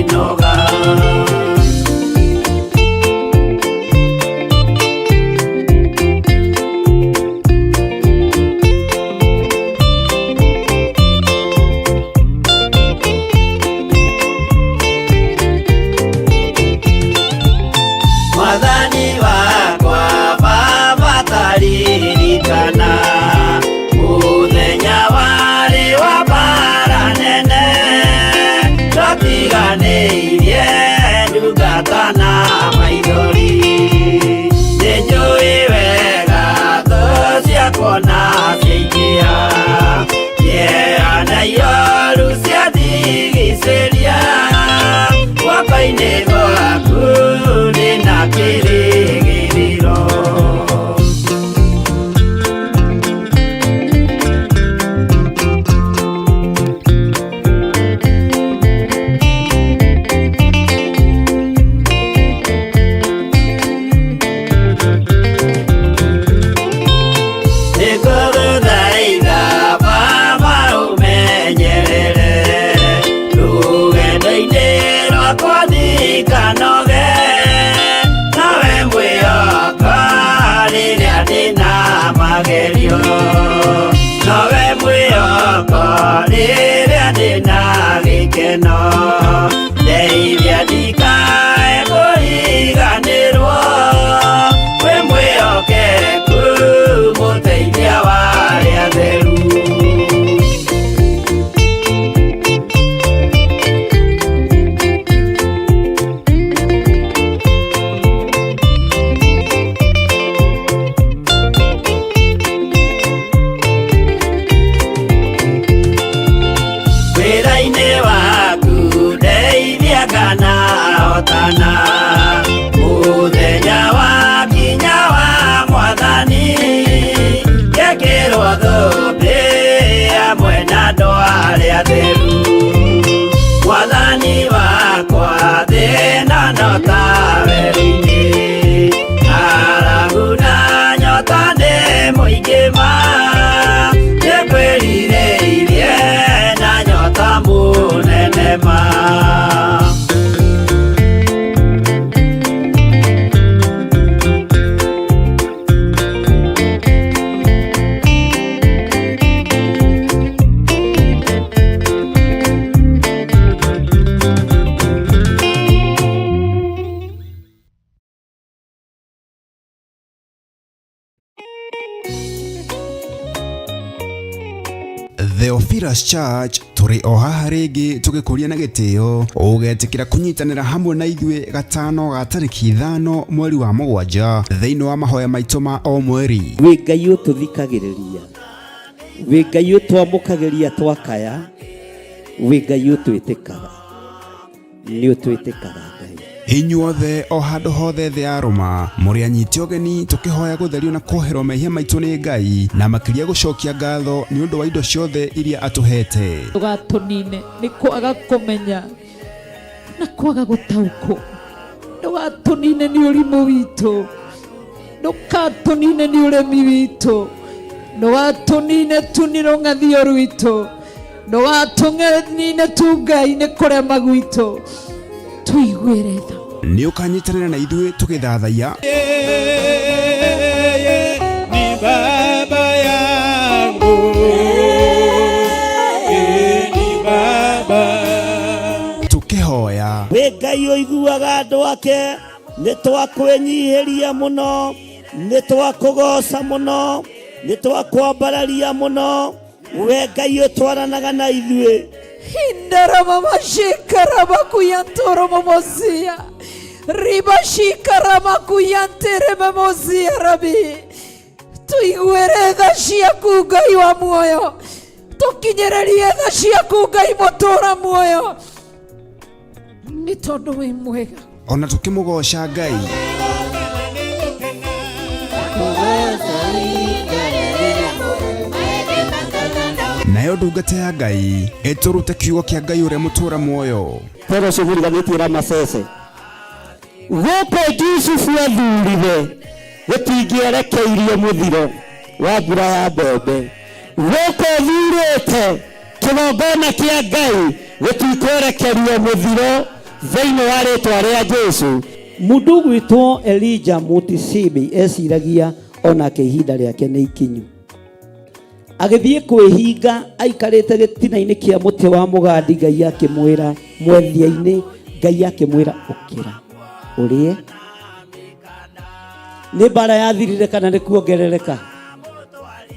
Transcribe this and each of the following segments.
ndingĩnoga. Mwathani wakwa Baba taririkana mũthenya warĩ wa mbara nene, twatiganĩirie ndungata na maithori. Nĩnjũĩ wega thũ ciakwa na ciaingĩha, kĩeha na ioru ciandigicĩria, guoko-inĩ gwaku ndĩna kĩrĩgĩrĩro. Nĩngũgũthaitha Baba ũmenyerere rũgendo-inĩ rwakwa ndikanoge, nawe mwĩhoka rĩrĩa ndĩna magerio, nowe mwĩhoko rĩrĩa ndĩna gĩkeno, ndeithia ndikae kũriganĩrwo, wĩ mwĩhokeku mũteithia wa arĩa atheru. Wĩra-inĩ waku ndeithia kana hotana, mũthenya wakinya wa Mwathani, ngekĩrwo thũmbĩ hamwe na andũ arĩa atheru. Mwathani wakwa thĩna no ta werũ-inĩ, ng'aragu na nyota nĩ mũingĩ ma, nĩngwĩrirĩirie na nyota mũnene ma. Theophilus Church tũrĩ o haha rĩngĩ tũgĩkũria na gĩtĩo ũgetĩkĩra kũnyitanĩra hamwe na ithuĩ gatano ga tarĩki 5 mweri wa 7 thĩinĩ wa mahoya maitũ ma o mweri. Wĩ Ngai ũtũthikagĩrĩria, wĩ Ngai ũtwamũkagĩria twakaya, wĩ Ngai ũtwĩtĩkaga, nĩ ũtwĩtĩkaga Ngai. Inyuothe o handũ hothe thĩ ya Rũma mũrĩ anyiti ũgeni tũkĩhoya gũtherio na kuoherwo mehia maitũ nĩ Ngai, na makĩria gũcokia ngatho nĩ ũndũ wa indo ciothe iria atũhete. Ndũgatũnine nĩ kwaga kũmenya na kwaga gũtaũkwo, ndũgatũnine nĩ ũrimũ witũ, ndũgatũnine nĩ ũremi witũ, ndũgatũnine tu nĩ rũng'athio rwitũ, ndũgatũnine tu Ngai nĩ kũrema gwitũ, tũiguĩre tha. Nĩ ũkanyitanĩra na ithuĩ tũgĩthathaiya Yeye ni baba yangu, yeye ni baba. Tũkĩhoya. Wĩ Ngai ũiguaga andũ ake, nĩ twakwĩnyihĩria mũno, nĩ twakũgoca mũno, nĩ twakwambararia mũno, we Ngai ũtwaranaga na ithuĩ. Indaramamashikaramakuyantoromomosia ribashikaramakuyanteramemosia rabi, tuiguĩre tha ciaku Ngai wa muoyo, tũkinyĩrĩrie tha ciaku Ngai mũtũra muoyo, nĩ tondũ wĩ mwega. Ona tũkĩmũgoca Ngai. Nayo ndungata ya Ngai ĩtũrute kiugo kĩa Ngai ũrĩa mũtũra muoyo. Toro ũcio mũriganĩtie Ramasese gũkũ Jusufu athurire gũtingĩerekeirio mũthiro wa mbura ya mbembe, gũkũ thurĩte kĩgongona kĩa Ngai gũtikwerekerio mũthiro. Thĩinĩ wa rĩtwa rĩa Jesu. Mũndũ ũgwĩtwo Elija Mũtisibi eciragia onake ihinda rĩake nĩ ikinyu. Agĩthiĩ kwĩhinga aikarĩte gĩtina-inĩ kĩa mũtĩ wa mũgandi, Ngai akĩmwĩra mwethia-inĩ, Ngai akĩmwĩra ũkĩra ũrĩe. Nĩ mbara yathirire kana nĩ kuongerereka?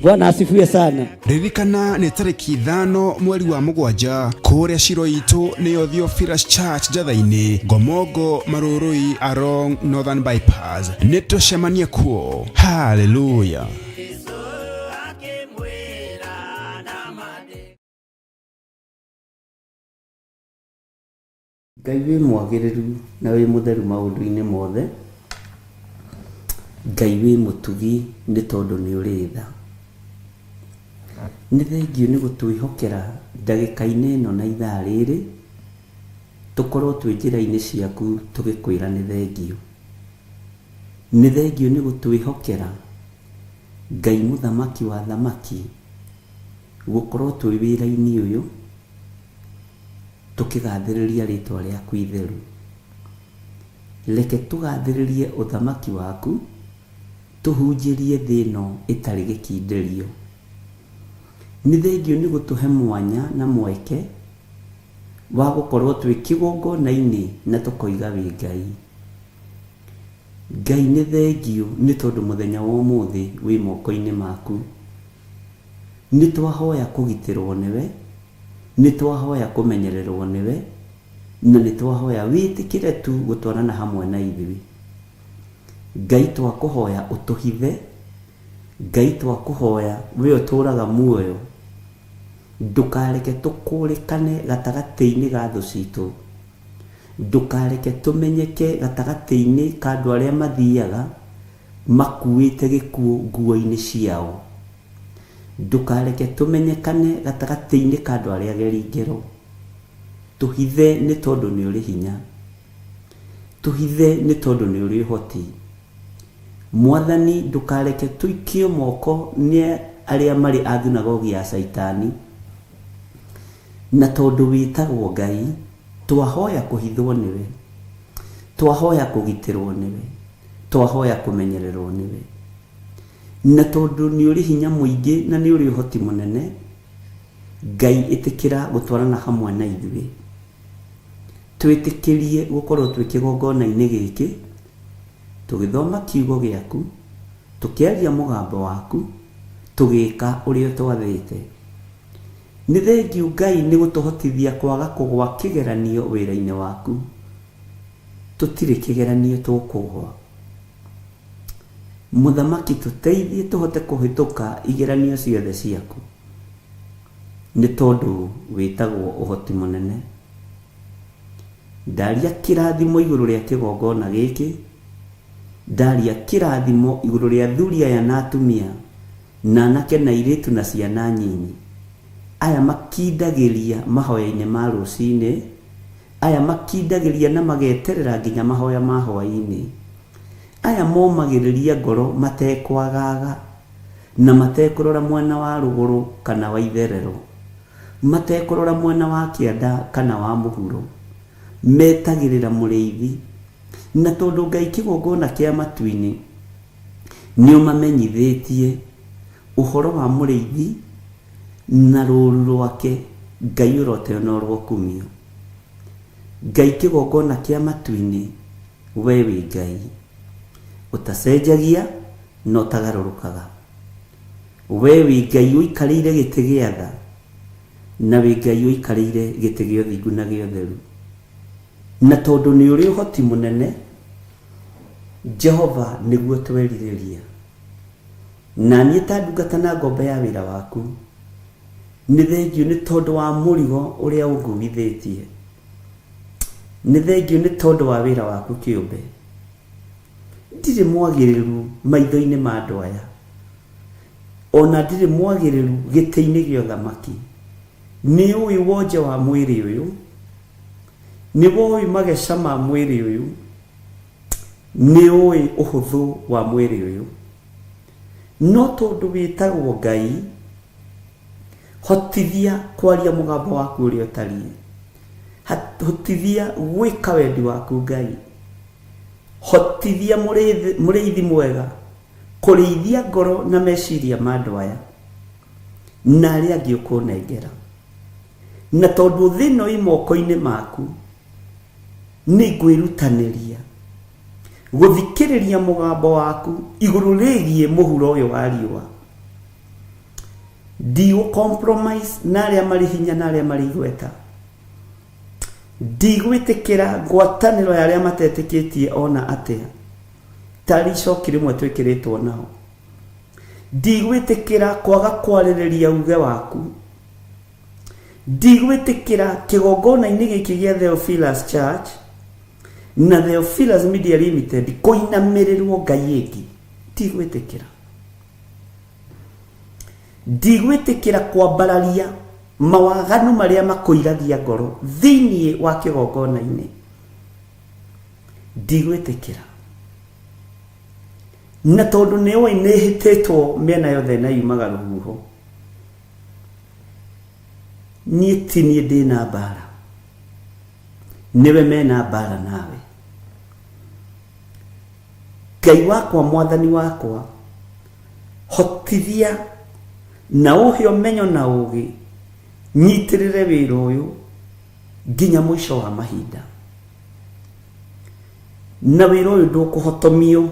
Bwana asifiwe sana. Ririkana nĩ tarĩki 5 mweri wa 7 kũrĩa Shiro itũ nĩyo Theophilus Church Njatha-inĩ, Ngomongo, Marũrũi along Northern Bypass. Nĩ tũcemanie kuo. Hallelujah. Ngai wĩ mwagĩrĩru na wĩ mũtheru maũndũ-inĩ mothe, Ngai wĩ mũtugi nĩ tondũ nĩ ũrĩ tha. Nĩ thengiũ nĩ gũtwĩhokera ndagĩka-inĩ ĩno na ithaa rĩrĩ, tũkorwo twĩ njĩra-inĩ ciaku tũgĩkwĩra nĩ thengiũ. Nĩ thengiũ nĩ gũtwĩhokera Ngai mũthamaki wa athamaki, gũkorwo twĩ wĩra-inĩ ũyũ, tũkĩgathĩrĩria rĩtwa rĩaku itheru. Reke tũgathĩrĩrie ũthamaki waku, tũhunjĩrie thĩ ĩno ĩtarĩ gĩkindĩrio. Nĩ thengiũ nĩ gũtũhe mwanya na mweke wa gũkorwo twĩ kĩgongona-inĩ na tũkoiga wĩ Ngai. Ngai nĩ thengiũ nĩ tondũ mũthenya wa ũmũthĩ wĩ moko-inĩ maku. Nĩ twahoya kũgitĩrwo nĩwe, nĩ twahoya kũmenyererwo nĩwe, na nĩ twahoya wĩtĩkĩre tu gũtwarana hamwe na ithuĩ. Ngai twakũhoya ũtũhithe, Ngai twakũhoya we ũtũraga muoyo, ndũkareke tũkũrĩkane gatagatĩ-inĩ ga thũ citũ. Ndũkareke tũmenyeke gatagatĩ-inĩ ka andũ arĩa mathiaga makuĩte gĩkuũ nguo-inĩ ciao. Ndũkareke tũmenyekane gatagatĩ-inĩ ka andũ arĩa ageri ngero. Tũhithe nĩ tondũ nĩ ũrĩ hinya. Tũhithe nĩ tondũ nĩ ũrĩ ũhoti. Mwathani ndũkareke tũikio moko nĩ arĩa marĩ a thunagogi ya Caitani. Na tondũ wĩtagwo Ngai, twahoya kũhithwo nĩwe. Twahoya kũgitĩrwo nĩwe. Twahoya kũmenyererwo nĩwe. Na tondũ nĩ ũrĩ hinya mũingĩ na nĩ ũrĩ ũhoti mũnene, Ngai ĩtĩkĩra gũtwarana hamwe na ithuĩ. Twĩtĩkĩrie gũkorwo twĩ kĩgongona-inĩ gĩkĩ, tũgĩthoma kiugo gĩaku, tũkĩaria mũgambo waku, tũgĩka ũrĩa ũtwathĩte. Nĩ thengiũ Ngai nĩ gũtũhotithia kwaga kũgwa kĩgeranio wĩra-inĩ waku. Tũtirĩ kĩgeranio tũkũgwa. Mũthamaki tũteithie tũhote kũhĩtũka igeranio ciothe ciaku. Nĩ tondũ wĩtagwo ũhoti mũnene. Ndaria kĩrathimo igũrũ rĩa kĩgongona gĩkĩ, ndaria kĩrathimo igũrũ rĩa athuri aya na atumia, na anake na airĩtu na ciana nyinyi, aya makindagĩria mahoya-inĩ ma rũcinĩ, aya makindagĩria na mageterera nginya mahoya ma hwaĩ-inĩ, aya momagĩrĩria ngoro matekwagaga na matekũrora mwena wa rũgũrũ kana wa itherero, matekũrora mwena wa kĩanda kana wa mũhuro, metagĩrĩra mũrĩithi. Na tondũ Ngai kĩgongona kĩa matu-inĩ nĩũmamenyithĩtie ũhoro wa mũrĩithi na rũũru rwake, Ngai ũroteo na ũrokumio. Ngai kĩgongona kĩa matu-inĩ, we wĩ Ngai ũtacenjagia na ũtagarũrũkaga. We wĩ Ngai ũikarĩire gĩtĩ gĩa tha, na wĩ Ngai ũikarĩire gĩtĩ gĩa ũthingu na gĩa ũtheru. Na tondũ nĩ ũrĩ ũhoti mũnene, Jehova nĩguo twerirĩria. Na niĩ ta ndungata na ngombo ya wĩra waku, nĩ thengiũ nĩ tondũ wa mũrigo ũrĩa ũnguithĩtie. Nĩ thengiũ nĩ tondũ wa wĩra waku kĩũmbe. Ndirĩ mwagĩrĩru maitho-inĩ ma andũ aya, o na ndirĩ mwagĩrĩru gĩtĩ-inĩ gĩa ũthamaki. Nĩ ũĩ wonje wa mwĩrĩ ũyũ, nĩ woĩ mageca ma mwĩrĩ ũyũ, nĩ ũĩ ũhũthũ wa mwĩrĩ ũyũ. No tondũ wĩtagwo Ngai, hotithia kwaria mũgambo waku ũrĩa ũtariĩ. Hotithia gwĩka wendi waku Ngai. Hotithia mũrĩithi mwega kũrĩithia ngoro na meciria ma andũ aya na arĩa angĩ ũkũnengera. Na tondũ thĩ ĩno ĩ moko-inĩ maku, nĩ ngwĩrutanĩria gũthikĩrĩria mũgambo waku igũrũ rĩgiĩ mũhuro ũyũ wa riũa. Ndigũ compromise na arĩa marĩ hinya na arĩa marĩ igweta. Ndigwĩtĩkĩra ngwatanĩro ya arĩa matetĩkĩtie ona atĩa, tarĩ icoki rĩmwe twĩkĩrĩtwo nao. Ndigwĩtĩkĩra kwaga kwarĩrĩria uge waku. Ndigwĩtĩkĩra kĩgongona-inĩ gĩkĩ gĩa Theophilus Church na Theophilus Media Limited kũinamĩrĩrwo ngai ĩngĩ. Ndigwĩtĩkĩra. Ndigwĩtĩkĩra kwambararia mawaganu marĩa makũiragia ngoro thĩinĩ wa kĩgongona-inĩ. Ndigwĩtĩkĩra. Na tondũ nĩ ũĩ nĩ hĩtĩtwo mĩena yothe na yumaga rũhuho, niĩ ti niĩ ndĩna mbara, nĩwe mena mbara nawe. Ngai wakwa, mwathani wakwa, hotithia na ũhe ũmenyo na ũgĩ, nyitĩrĩre wĩra ũyũ nginya mũico wa mahinda. Na wĩra ũyũ ndũkũhotomio.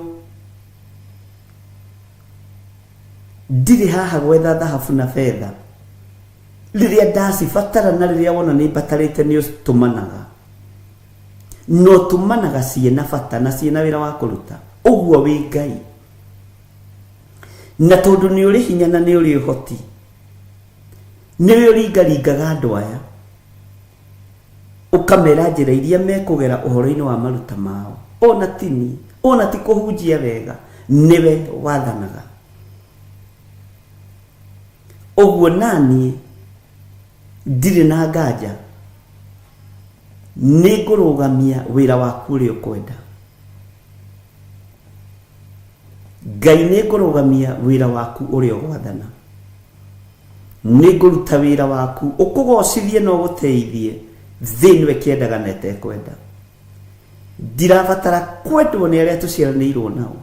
Ndirĩ haha gwetha thahabu na betha. Rĩrĩa ndacibatara na rĩrĩa wona nĩ mbatarĩte nĩ ũtũmanaga. Na ũtũmanaga ciĩna bata na ciĩna wĩra wa kũruta. Ũguo wĩ Ngai. Na tondũ nĩ ũrĩ hinya na nĩ ũrĩ ũhoti, nĩwe ũringaringaga andũ aya, ũkamera njĩra iria mekũgera ũhoro-inĩ wa maruta mao. Ona ti niĩ, ona ti kũhunjia wega, nĩwe wathanaga. Ũguo naniĩ ndirĩ na nganja, nĩ ngũrũgamia wĩra waku ũrĩa ũkwenda. Ngai, nĩ ngũrũgamia wĩra waku ũrĩa ũgwathana. Nĩ ngũruta wĩra waku ũkũgocithie na ũgũteithie thĩ ĩno ĩkĩendaga na ĩtekwenda. Ndirabatara kwendwo nĩ arĩa tũciaranĩirwo nao.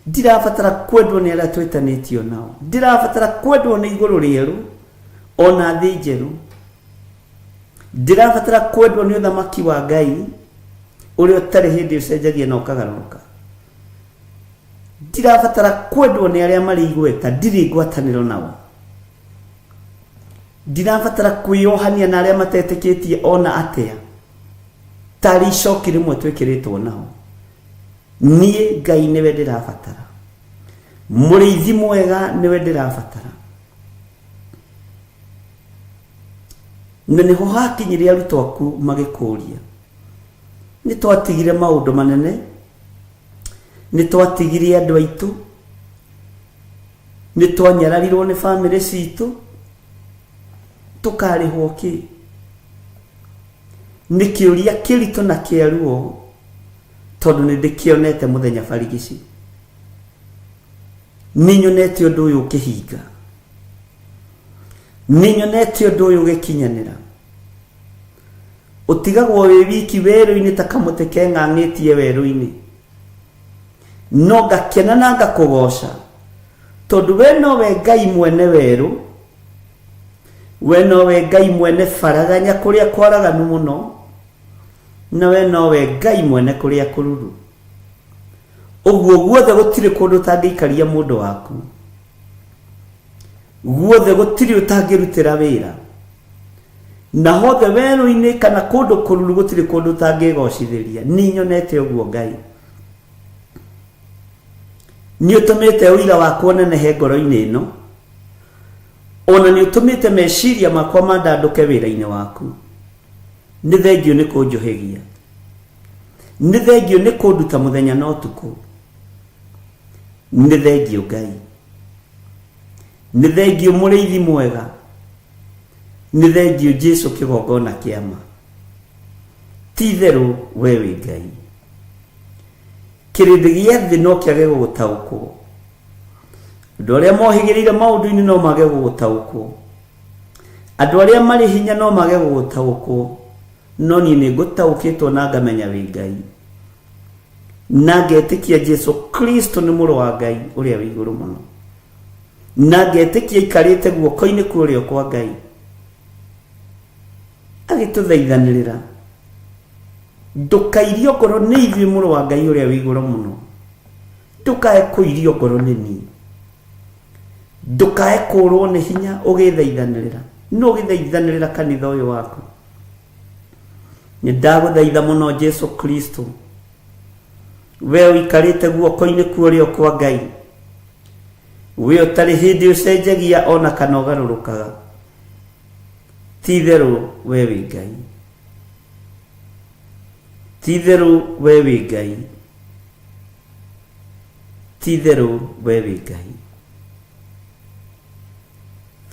Ndirabatara kwendwo nĩ arĩa twĩtanĩtio nao. Ndirabatara kwendwo nĩ igũrũ rĩerũ ona thĩ njerũ. Ndirabatara kwendwo nĩ ũthamaki wa Ngai ũrĩa ũtarĩ hĩndĩ ũcenjagia na ũkagarũrũka. Ndirabatara kwendwo nĩ arĩa marĩ igweta, ndirĩ ngwatanĩro nao. Ndirabatara kwĩyohania na arĩa matetĩkĩtie ona atĩa, tarĩ icoki rĩmwe twĩkĩrĩtwo nao. Niĩ Ngai nĩwe ndĩrabatara, mũrĩithi mwega nĩwe ndĩrabatara. Na nĩho hakinyire arutwo aku magĩkũria, nĩ twatigire maũndũ manene, nĩ twatigire andũ aitũ, nĩ twanyararirwo nĩ bamĩrĩ citũ, tũkarĩhwo kĩ? Nĩ kĩũria kĩritũ na kĩa ruo, tondũ nĩ ndĩkĩonete mũthenya barigici. Nĩ nyonete ũndũ ũyũ ũkĩhinga, nĩ nyonete ũndũ ũyũ ũgĩkinyanĩra. Ũtigagwo wĩ wiki werũ-inĩ ta kamũtĩ keng'ang'ĩtie werũ-inĩ, no ngakena na ngakũgoca, tondũ we nowe Ngai mwene werũ, we nowe Ngai mwene baraganya kũrĩa kwaraganu mũno, na we nowe Ngai mwene kũrĩa kũruru. Ũguo guothe gũtirĩ kũndũ ũtangĩikaria mũndũ waku, guothe gũtirĩ ũtangĩrutĩra wĩra, na hothe werũ-inĩ kana kũndũ kũruru gũtirĩ kũndũ ũtangĩgocithĩria. Nĩ nyonete ũguo Ngai. Nĩ ũtũmĩte ũira wakwa ũnenehe ngoro-inĩ ĩno, ona nĩ ũtũmĩte meciria makwa mandandũke wĩra-inĩ waku. Nĩ thengiũ nĩ kũnjũhĩgia, nĩ thengiũ nĩ kũnduta mũthenya na ũtukũ. Nĩ thengiũ Ngai, nĩ thengiũ mũrĩithi mwega, nĩ thengiũ Jesu kĩgongona kĩa ma. Ti itherũ we wĩ Ngai. Kĩrĩndĩ gĩa thĩ no kĩage gũgũtaũkwo, andũ arĩa mohĩgĩrĩire maũndũ-inĩ no mage gũgũtaũkwo, andũ arĩa marĩ hinya no mage gũgũtaũkwo. No niĩ nĩ ngũtaũkĩtwo na ngamenya wĩ Ngai, na ngetĩkia Jesu Kristo nĩ mũrũ wa Ngai ũrĩa wĩ igũrũ mũno, na ngetĩkia aikarĩte guoko-inĩ kwa ũrĩo kwa Ngai agĩtũthaithanĩrĩra. Ndũkairio ngoro nĩ ithuĩ, mũrũ wa Ngai ũrĩa wĩ igũrũ mũno. Ndũkae kũirio ngoro nĩ niĩ, ndũkae kũrwo nĩ hinya ũgĩthaithanĩrĩra. No ũgĩthaithanĩrĩra kanitha ũyũ waku. Nĩ ndagũthaitha mũno Jesu Kristo, we ũikarĩte guoko-inĩ kwa ũrĩo kwa Ngai, we ũtarĩ hĩndĩ ũcenjagia ona kana ũgarũrũkaga. Ti itherũ we wĩ Ngai, ti itherũ we wĩ Ngai, ti itherũ we wĩ Ngai,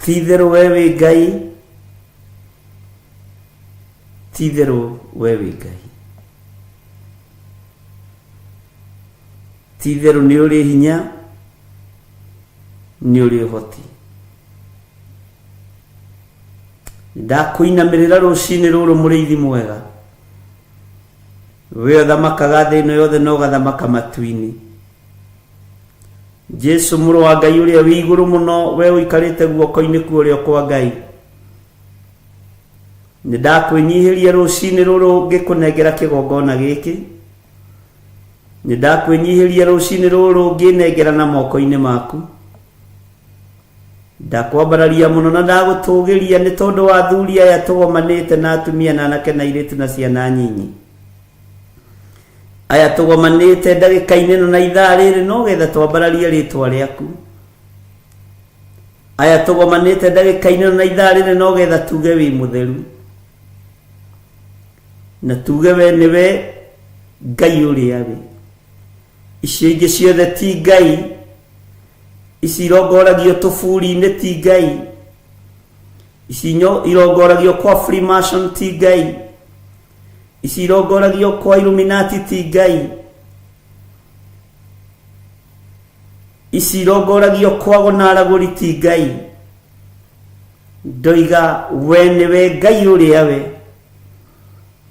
ti itherũ we wĩ Ngai, ti itherũ we wĩ Ngai, ti itherũ nĩ ũrĩ hinya, nĩ ũrĩ ũhoti. Ndakũinamĩrĩra rũcinĩ rũrũ, mũrĩithi mwega, we ũthamakaga thĩ ĩno yothe na ũgathamaka matu-inĩ. Jesu mũrũ wa Ngai ũrĩa wĩ igũrũ mũno, we ũikarĩte guoko-inĩ kwa ũrĩo kwa Ngai, nĩ ndakwĩnyihĩria rũcinĩ rũrũ ngĩkũnengera kĩgongona gĩkĩ. Nĩ ndakwĩnyihĩria rũcinĩ rũrũ ngĩnengera na moko-inĩ maku. Ndakwambararia mũno na ndagũtũgĩria nĩ tondũ wa athuri aya tũgomanĩte na atumia na anake na airĩtu na ciana nyinyi. Aya tũgomanĩte ndagĩka-inĩ ĩno na ithaa rĩrĩ no getha twambararie rĩtwa rĩaku. Aya tũgomanĩte ndagĩka-inĩ ĩno na ithaa rĩrĩ no getha tuge wĩ mũtheru, na tuge we nĩwe Ngai ũrĩa wĩ. Icio ingĩ ciothe ti Ngai, ici irongoragio tũburi-inĩ ti Ngai, ici irongoragio kwa Freemason ti Ngai, ici irongoragio kwa Illuminati ti Ngai, ici irongoragio kwa gonaragũri ti Ngai. Ndoiga we nĩwe Ngai ũrĩa we,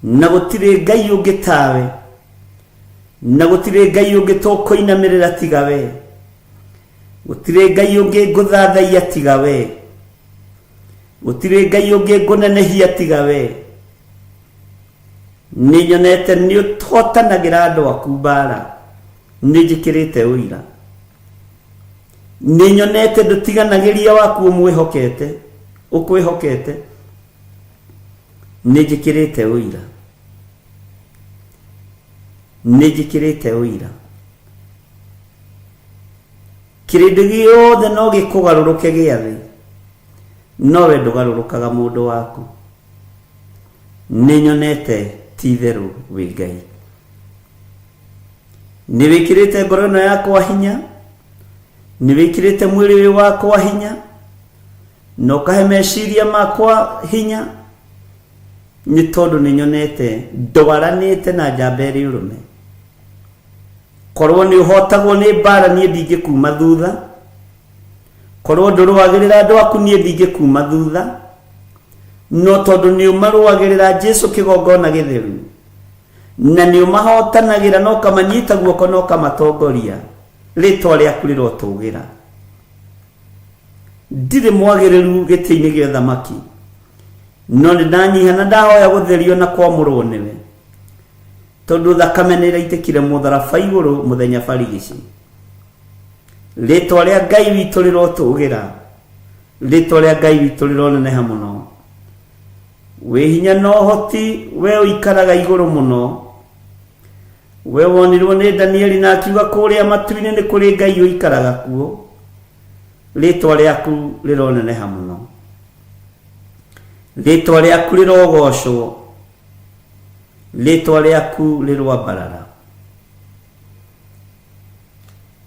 na gũtirĩ Ngai ũngĩ tawe, na gũtirĩ Ngai ũngĩ tũkũinamĩrĩra tiga we, gũtirĩ Ngai ũngĩ ngũthathaiya tiga we, gũtirĩ Ngai ũngĩ ngũnenehia tiga we. Nĩ nyonete nĩ ũhotanagĩra andũ aku mbara, nĩ njĩkĩrĩte ũira. Nĩ nyonete ndũtiganagĩria waku ũmwĩhokete, ũkwĩhokete, nĩ njĩkĩrĩte ũira, nĩ njĩkĩrĩte ũira. Kĩrĩndĩ gĩothe no gĩkũgarũrũke gĩa thĩ, no we ndũgarũrũkaga mũndũ waku. Nĩ nyonete ti itherũ wĩ Ngai. Nĩ wĩkĩrĩte ngoro ĩno yakwa hinya, nĩ wĩkĩrĩte mwĩrĩ ũyũ wakwa hinya, na ũkahe meciria makwa hinya, nĩ tondũ nĩ nyonete ndwaranĩte na njamba ĩrĩ ũrũme. Korwo nĩ ũhotagwo nĩ mbara, niĩ ndingĩkuma thutha. Korwo ndũrũagĩrĩra andũ aku, niĩ ndingĩkuma thutha. No tondũ nĩ ũmarũagĩrĩra, Jesu kĩgongona gĩtheru, na nĩ ũmahotanagĩra na ũkamanyita guoko na ũkamatongoria, rĩtwa rĩaku rĩrotũgĩra. Ndirĩ mwagĩrĩru gĩtĩ-inĩ gĩa ũthamaki, no nĩ ndanyiha na ndahoya gũtherio na kwamũrwo nĩwe, tondũ thakame nĩ ĩraitĩkire mũtharaba igũrũ mũthenya barigici. Rĩtwa rĩa Ngai witũ rĩrotũgĩra, rĩtwa rĩa Ngai witũ rĩroneneha mũno. Wĩ hinya na ũhoti, we ũikaraga igũrũ mũno, we wonirwo nĩ Danieli na akiuga kũrĩa matu-inĩ nĩ kũrĩ Ngai ũikaraga kuo, rĩtwa rĩaku rĩroneneha mũno, rĩtwa rĩaku rĩrogocwo, rĩtwa rĩaku rĩroambarara.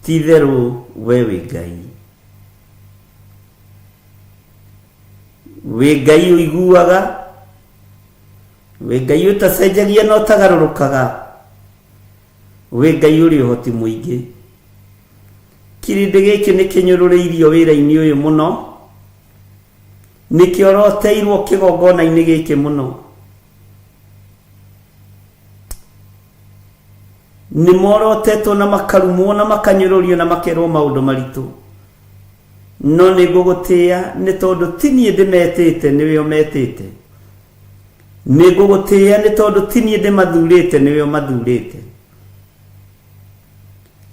Ti itherũ we wĩ Ngai, wĩ Ngai ũiguaga, wĩ Ngai ũtacenjagia na ũtagarũrũkaga, wĩ Ngai ũrĩ ũhoti mũingĩ. Kĩrĩndĩ gĩkĩ nĩ kĩnyũrũrĩirio wĩra-inĩ ũyũ mũno, nĩ kĩoroteirwo kĩgongona-inĩ gĩkĩ mũno. Nĩ morotetwo na makarumwo na makanyũrũrio na makerwo maũndũ maritũ. No nĩ ngũgũtĩĩa nĩ tondũ ti niĩ ndĩmetĩte, nĩwe ũmetĩte. Nĩ ngũgũtĩĩa nĩ tondũ ti niĩ ndĩmathurĩte, nĩwe ũmathurĩte.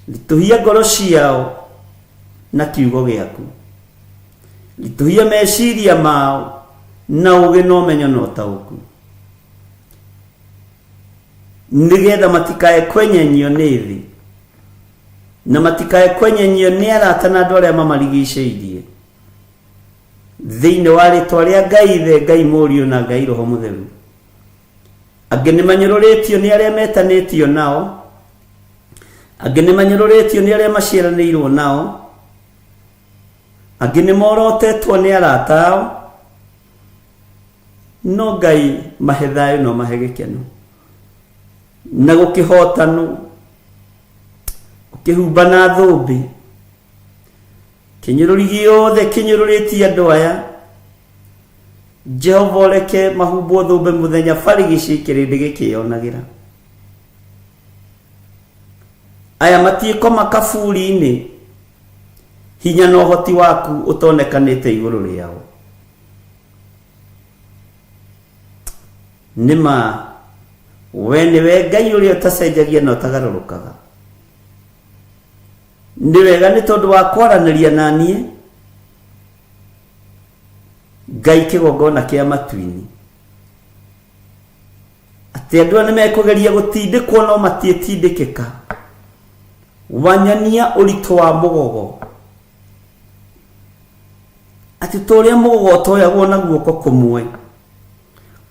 Ritũhia ngoro ciao na kiugo gĩaku. Ritũhia meciria mao na ũũgĩ na ũmenyo na ũtaũku. Nĩgetha matikae kwenyenyio nĩ thĩ na matikae kwenyenyio nĩ arata na andũ arĩa mamarigicĩirie. Thĩinĩ wa rĩtwa rĩa Ngai Ithe, Ngai Mũriũ na Ngai Roho Mũtheru. Angĩ nĩ manyũrũrĩtio nĩ arĩa metanĩtio nao, angĩ nĩ manyũrũrĩtio nĩ arĩa maciaranĩirwo nao, angĩ nĩ morotetwo nĩ arata ao, no Ngai mahe thayũ na ũmahe gĩkeno na gũkĩhotanwo, ũkĩhumbana thũmbĩ. Kĩnyũrũri gĩothe kĩnyũrũrĩtie andũ aya, Jehova ũreke mahumbwo thũmbĩ mũthenya barigici kĩrĩndĩ gĩkĩyonagĩra. Aya matiĩkoma kaburi-inĩ, hinya na ũhoti waku ũtonekanĩte igũrũ rĩao. Nĩ ma, we nĩwe Ngai ũrĩa ũtacenjagia na ũtagarũrũkaga. Nĩ wega nĩ tondũ wa kwaranĩria na niĩ, Ngai kĩgongona kĩa matu-inĩ. Atĩ andũ aya nĩ mekũgeria gũtindĩkwo no matiĩtindĩkĩka. Wanyonia ũritũ wa mũgogo. Atĩ ta ũrĩa mũgogo ũtoyagwo na guoko kũmwe,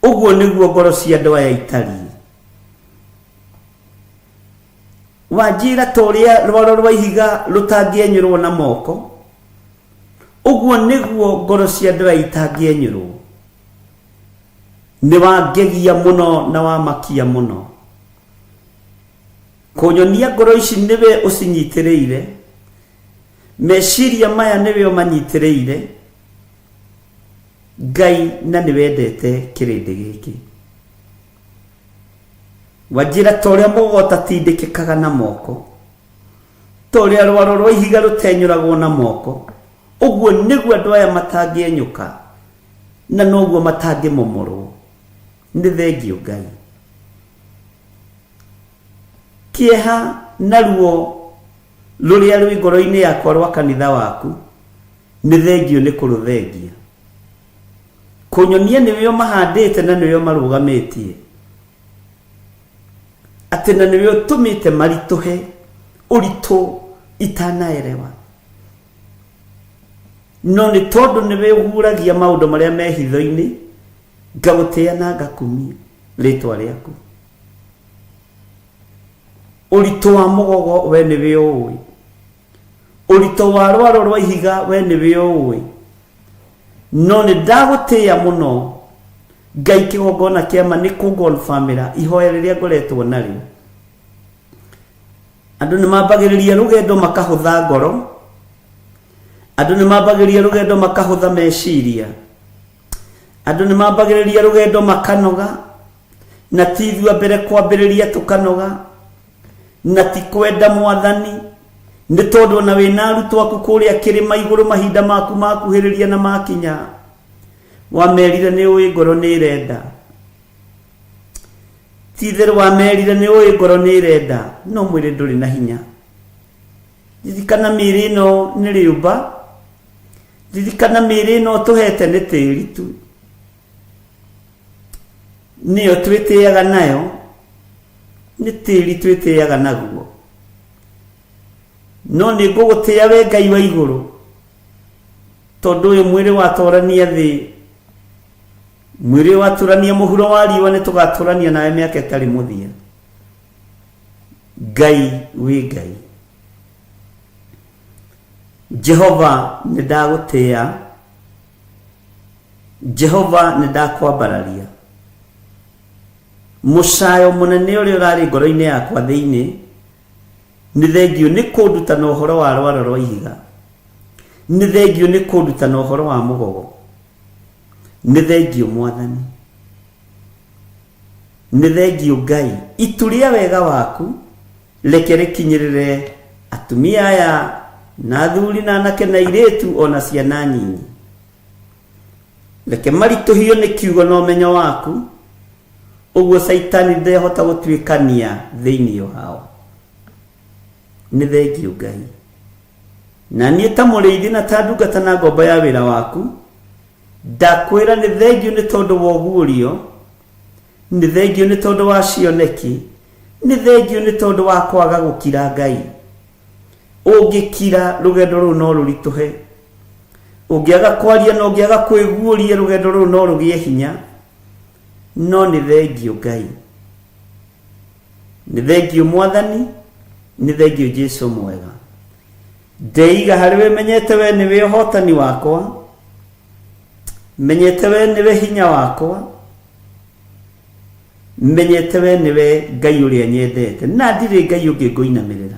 ũguo nĩguo ngoro cia andũ aya itariĩ. Wanjĩra ta ũrĩa rwaro rwa ihiga rũtangĩenyũrwo na moko, ũguo nĩguo ngoro cia andũ aya itangĩenyũrwo. Nĩ wangegia mũno na wamakia mũno. Kũnyonia ngoro ici nĩwe ũcinyitĩrĩire, meciria maya nĩwe ũmanyitĩrĩire, Ngai, na nĩwendete kĩrĩndĩ gĩkĩ. Wanjĩra ta ũrĩa mũgogo ũtatindĩkĩkaga na moko, ta ũrĩa rwaro rwa ihiga rũtenyũragwo na moko, ũguo nĩguo andũ aya matangĩenyũka, na noguo matangĩmomorwo. Nĩ thengiũ Ngai. Kĩeha na ruo rũrĩa rwĩ ngoro-inĩ yakwa rwa kanitha waku, nĩ thengiũ nĩ kũrũthengia. Kũnyonia nĩwe ũmahandĩte na nĩwe ũmarũgamĩtie, atĩ na nĩwe ũtũmĩte maritũhe ũritũ itanaerewa. No nĩ tondũ nĩwe ũguũragia maũndũ marĩa me hitho-inĩ, ngagũtĩa na ngakumia rĩtwa rĩaku. Ũritũ wa mũgogo we nĩwe ũũĩ, ũritũ wa rwaro rwa ihiga we nĩwe ũũĩ. No nĩ ndagũtĩĩa mũno Ngai kĩgongona kĩa ma nĩ kũngonbamĩra ihoya rĩrĩa ngoretwo narĩo. Andũ nĩ mambagĩrĩria rũgendo makahũtha ngoro, andũ nĩ mambagĩrĩria rũgendo makahũtha meciria, andũ nĩ mambagĩrĩria rũgendo makanoga, na ti ithuĩ a mbere kwambĩrĩria tũkanoga, na ti kwenda Mwathani, nĩ tondũ ona wĩna arutwo aku kũrĩa kĩrĩma igũrũ mahinda maku makuhĩrĩria na makinya, wamerire nĩ ũĩ ngoro nĩ ĩrenda. Ti itherũ wamerire nĩ ũĩ ngoro nĩ ĩrenda, no mwĩrĩ ndũrĩ na hinya. Ririkana mĩĩrĩ ĩno nĩ rĩũmba, ririkana mĩĩrĩ ĩno ũtũhete nĩ tĩri tu, nĩyo twĩtĩaga nayo, nĩ tĩri twĩtĩaga naguo. No nĩ ngũgũtĩa we Ngai wa igũrũ, tondũ ũyũ mwĩrĩ watũrania thĩ, mwĩrĩ watũrania mũhuro wa riũa, nĩ tũgatũrania nawe mĩaka ĩtarĩ mũthia. Ngai wĩ Ngai. Jehova nĩ ndagũtĩa, Jehova nĩ ndakwambararia. Mũcayo mũnene ũrĩa ũrarĩ ngoro-inĩ yakwa thĩinĩ nĩ thengiũ nĩ kũndutana ũhoro wa rwaro rwa ihiga, nĩ thengiũ nĩ kũndutana ũhoro wa mũgogo, nĩ thengiũ Mwathani, nĩ thengiũ Ngai. Itu rĩa wega waku Reke rĩkinyĩrĩre atumia aya na athuri na anake na airĩtu ona ciana nyinyi. Reke maritũhio nĩ kiugo na ũmenyo waku, ũguo Caitani ndehota gũtuĩkania thĩinĩ wao. Nĩ thengiũ Ngai. Na niĩ ta mũrĩithi na ta ndungata na ngombo ya wĩra waku, ndakwĩra nĩ thengiũ nĩ tondũ wa ũguũrio, nĩ thengiũ nĩ tondũ wa cioneki, nĩ thengiũ nĩ tondũ wa kwaga gũkira Ngai. Ũngĩkira rũgendo rũu no rũritũhe, ũngĩaga kwaria na ũngĩaga kwĩguũria rũgendo rũu no rũgĩe hinya. No nĩ thengiũ Ngai, nĩ thengiũ Mwathani, nĩ thengiũ Jesu mwega. Ndeiga harĩ we, menyete we nĩwe ũhotani wakwa, menyete we nĩwe hinya wakwa, menyete we nĩwe Ngai ũrĩa nyendete, na ndirĩ Ngai ũngĩ ngũinamĩrĩra.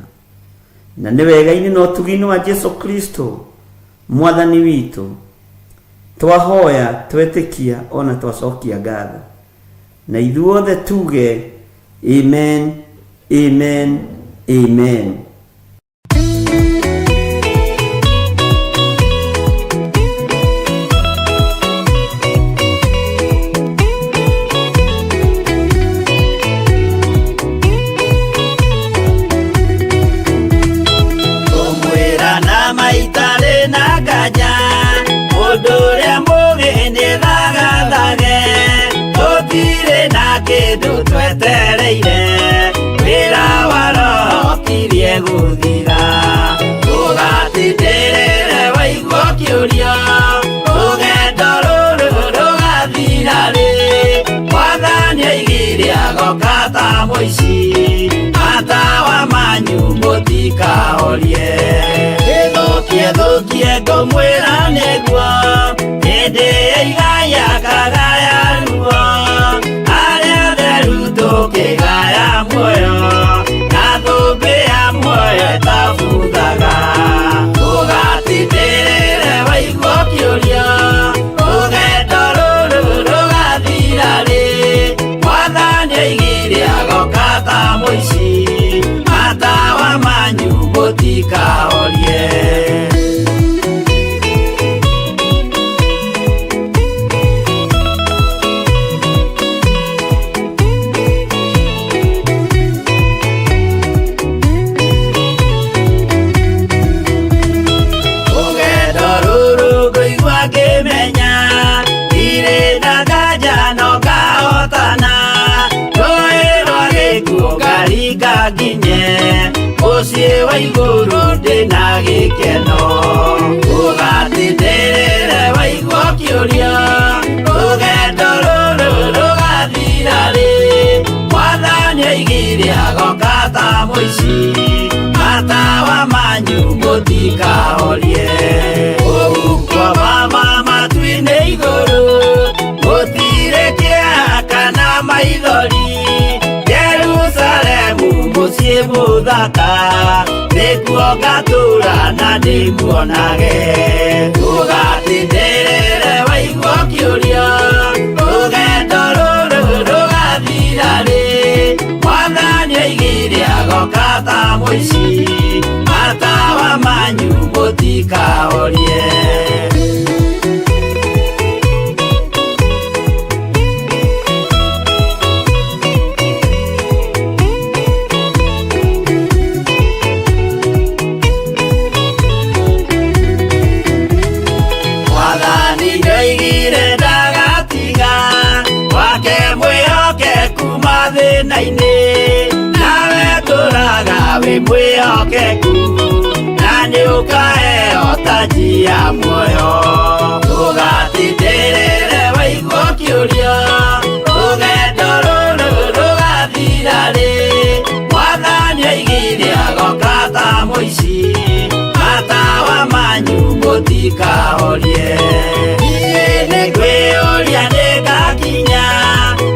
Na nĩ wega-inĩ na ũtugi-inĩ wa Jesu Kristo Mwathani witũ, twahoya, twetĩkia ona twacokia ngatho, na ithuothe tuge amen, amen, amen. Ngũmwĩra na maitarĩ na nganja, mũndũ ũrĩa mũũgĩ nĩ thagathage, tũtirĩ na kĩndũ twetereire, wĩra wa Roho ũkirie gũthira. Ndũgatindĩrĩre waigua ũkĩũria, rũgendo rũrũ rũgathira rĩ? Mwathani oigire agoka ta mũici, matawa manyu mũtikahorie. Ĩthũkie thũkie ngũmwĩra nĩguo, hĩndĩ ĩigaya kagaya ruo, arĩa atheru tũkĩgaya muoyo, na thũmbĩ ya muoyo ĩtabuthaga. Ndũgatindĩrĩre waigua ũkĩũria, rũgendo rũrũ rũgathira rĩ? Mwathani oigire agoka ta mũici, matawa manyu mũtikahorie. Rũgendo rũrũ ngũigua ngĩmenya, ndirĩ na nganja no ngahotana, rũĩ rwa gĩkuũ ngaringa nginye, mũciĩ wa igũrũ ndĩna gĩkeno. Ndũgatindĩrĩre waigua ũkĩũria, rũgendo rũrũ rũgathira rĩ? Mwathani oigire agoka ta mũici, matawa manyu mũtikahorie. Ũhuko mama matu-inĩ igũrũ, gũtirĩ kĩeha kana maithori, Jerusalemu mũciĩ mũthaka, nĩkuo ngatũũra na ndĩmuonage. Ndũgatindĩrĩre waigua ũkĩũria, rũgendo rũrũ rũgathira rĩ? Mwathani oigire agoka ta mũici, matawa manyu mũtikahorie. Mwathani nĩoigire ndagatiga, wake mwĩhokeku mathĩna-inĩ, nawe tũraga wĩ mwĩhokeku, na nĩũkaheo taji ya muoyo. Ndũgatindĩrĩre waigua ũkĩũria, rũgendo rũrũ rũgathira rĩ? Mwathani oigire agoka ta mũici, matawa manyu mũtikahorie. Niĩ nĩngwĩyũria nĩngakinya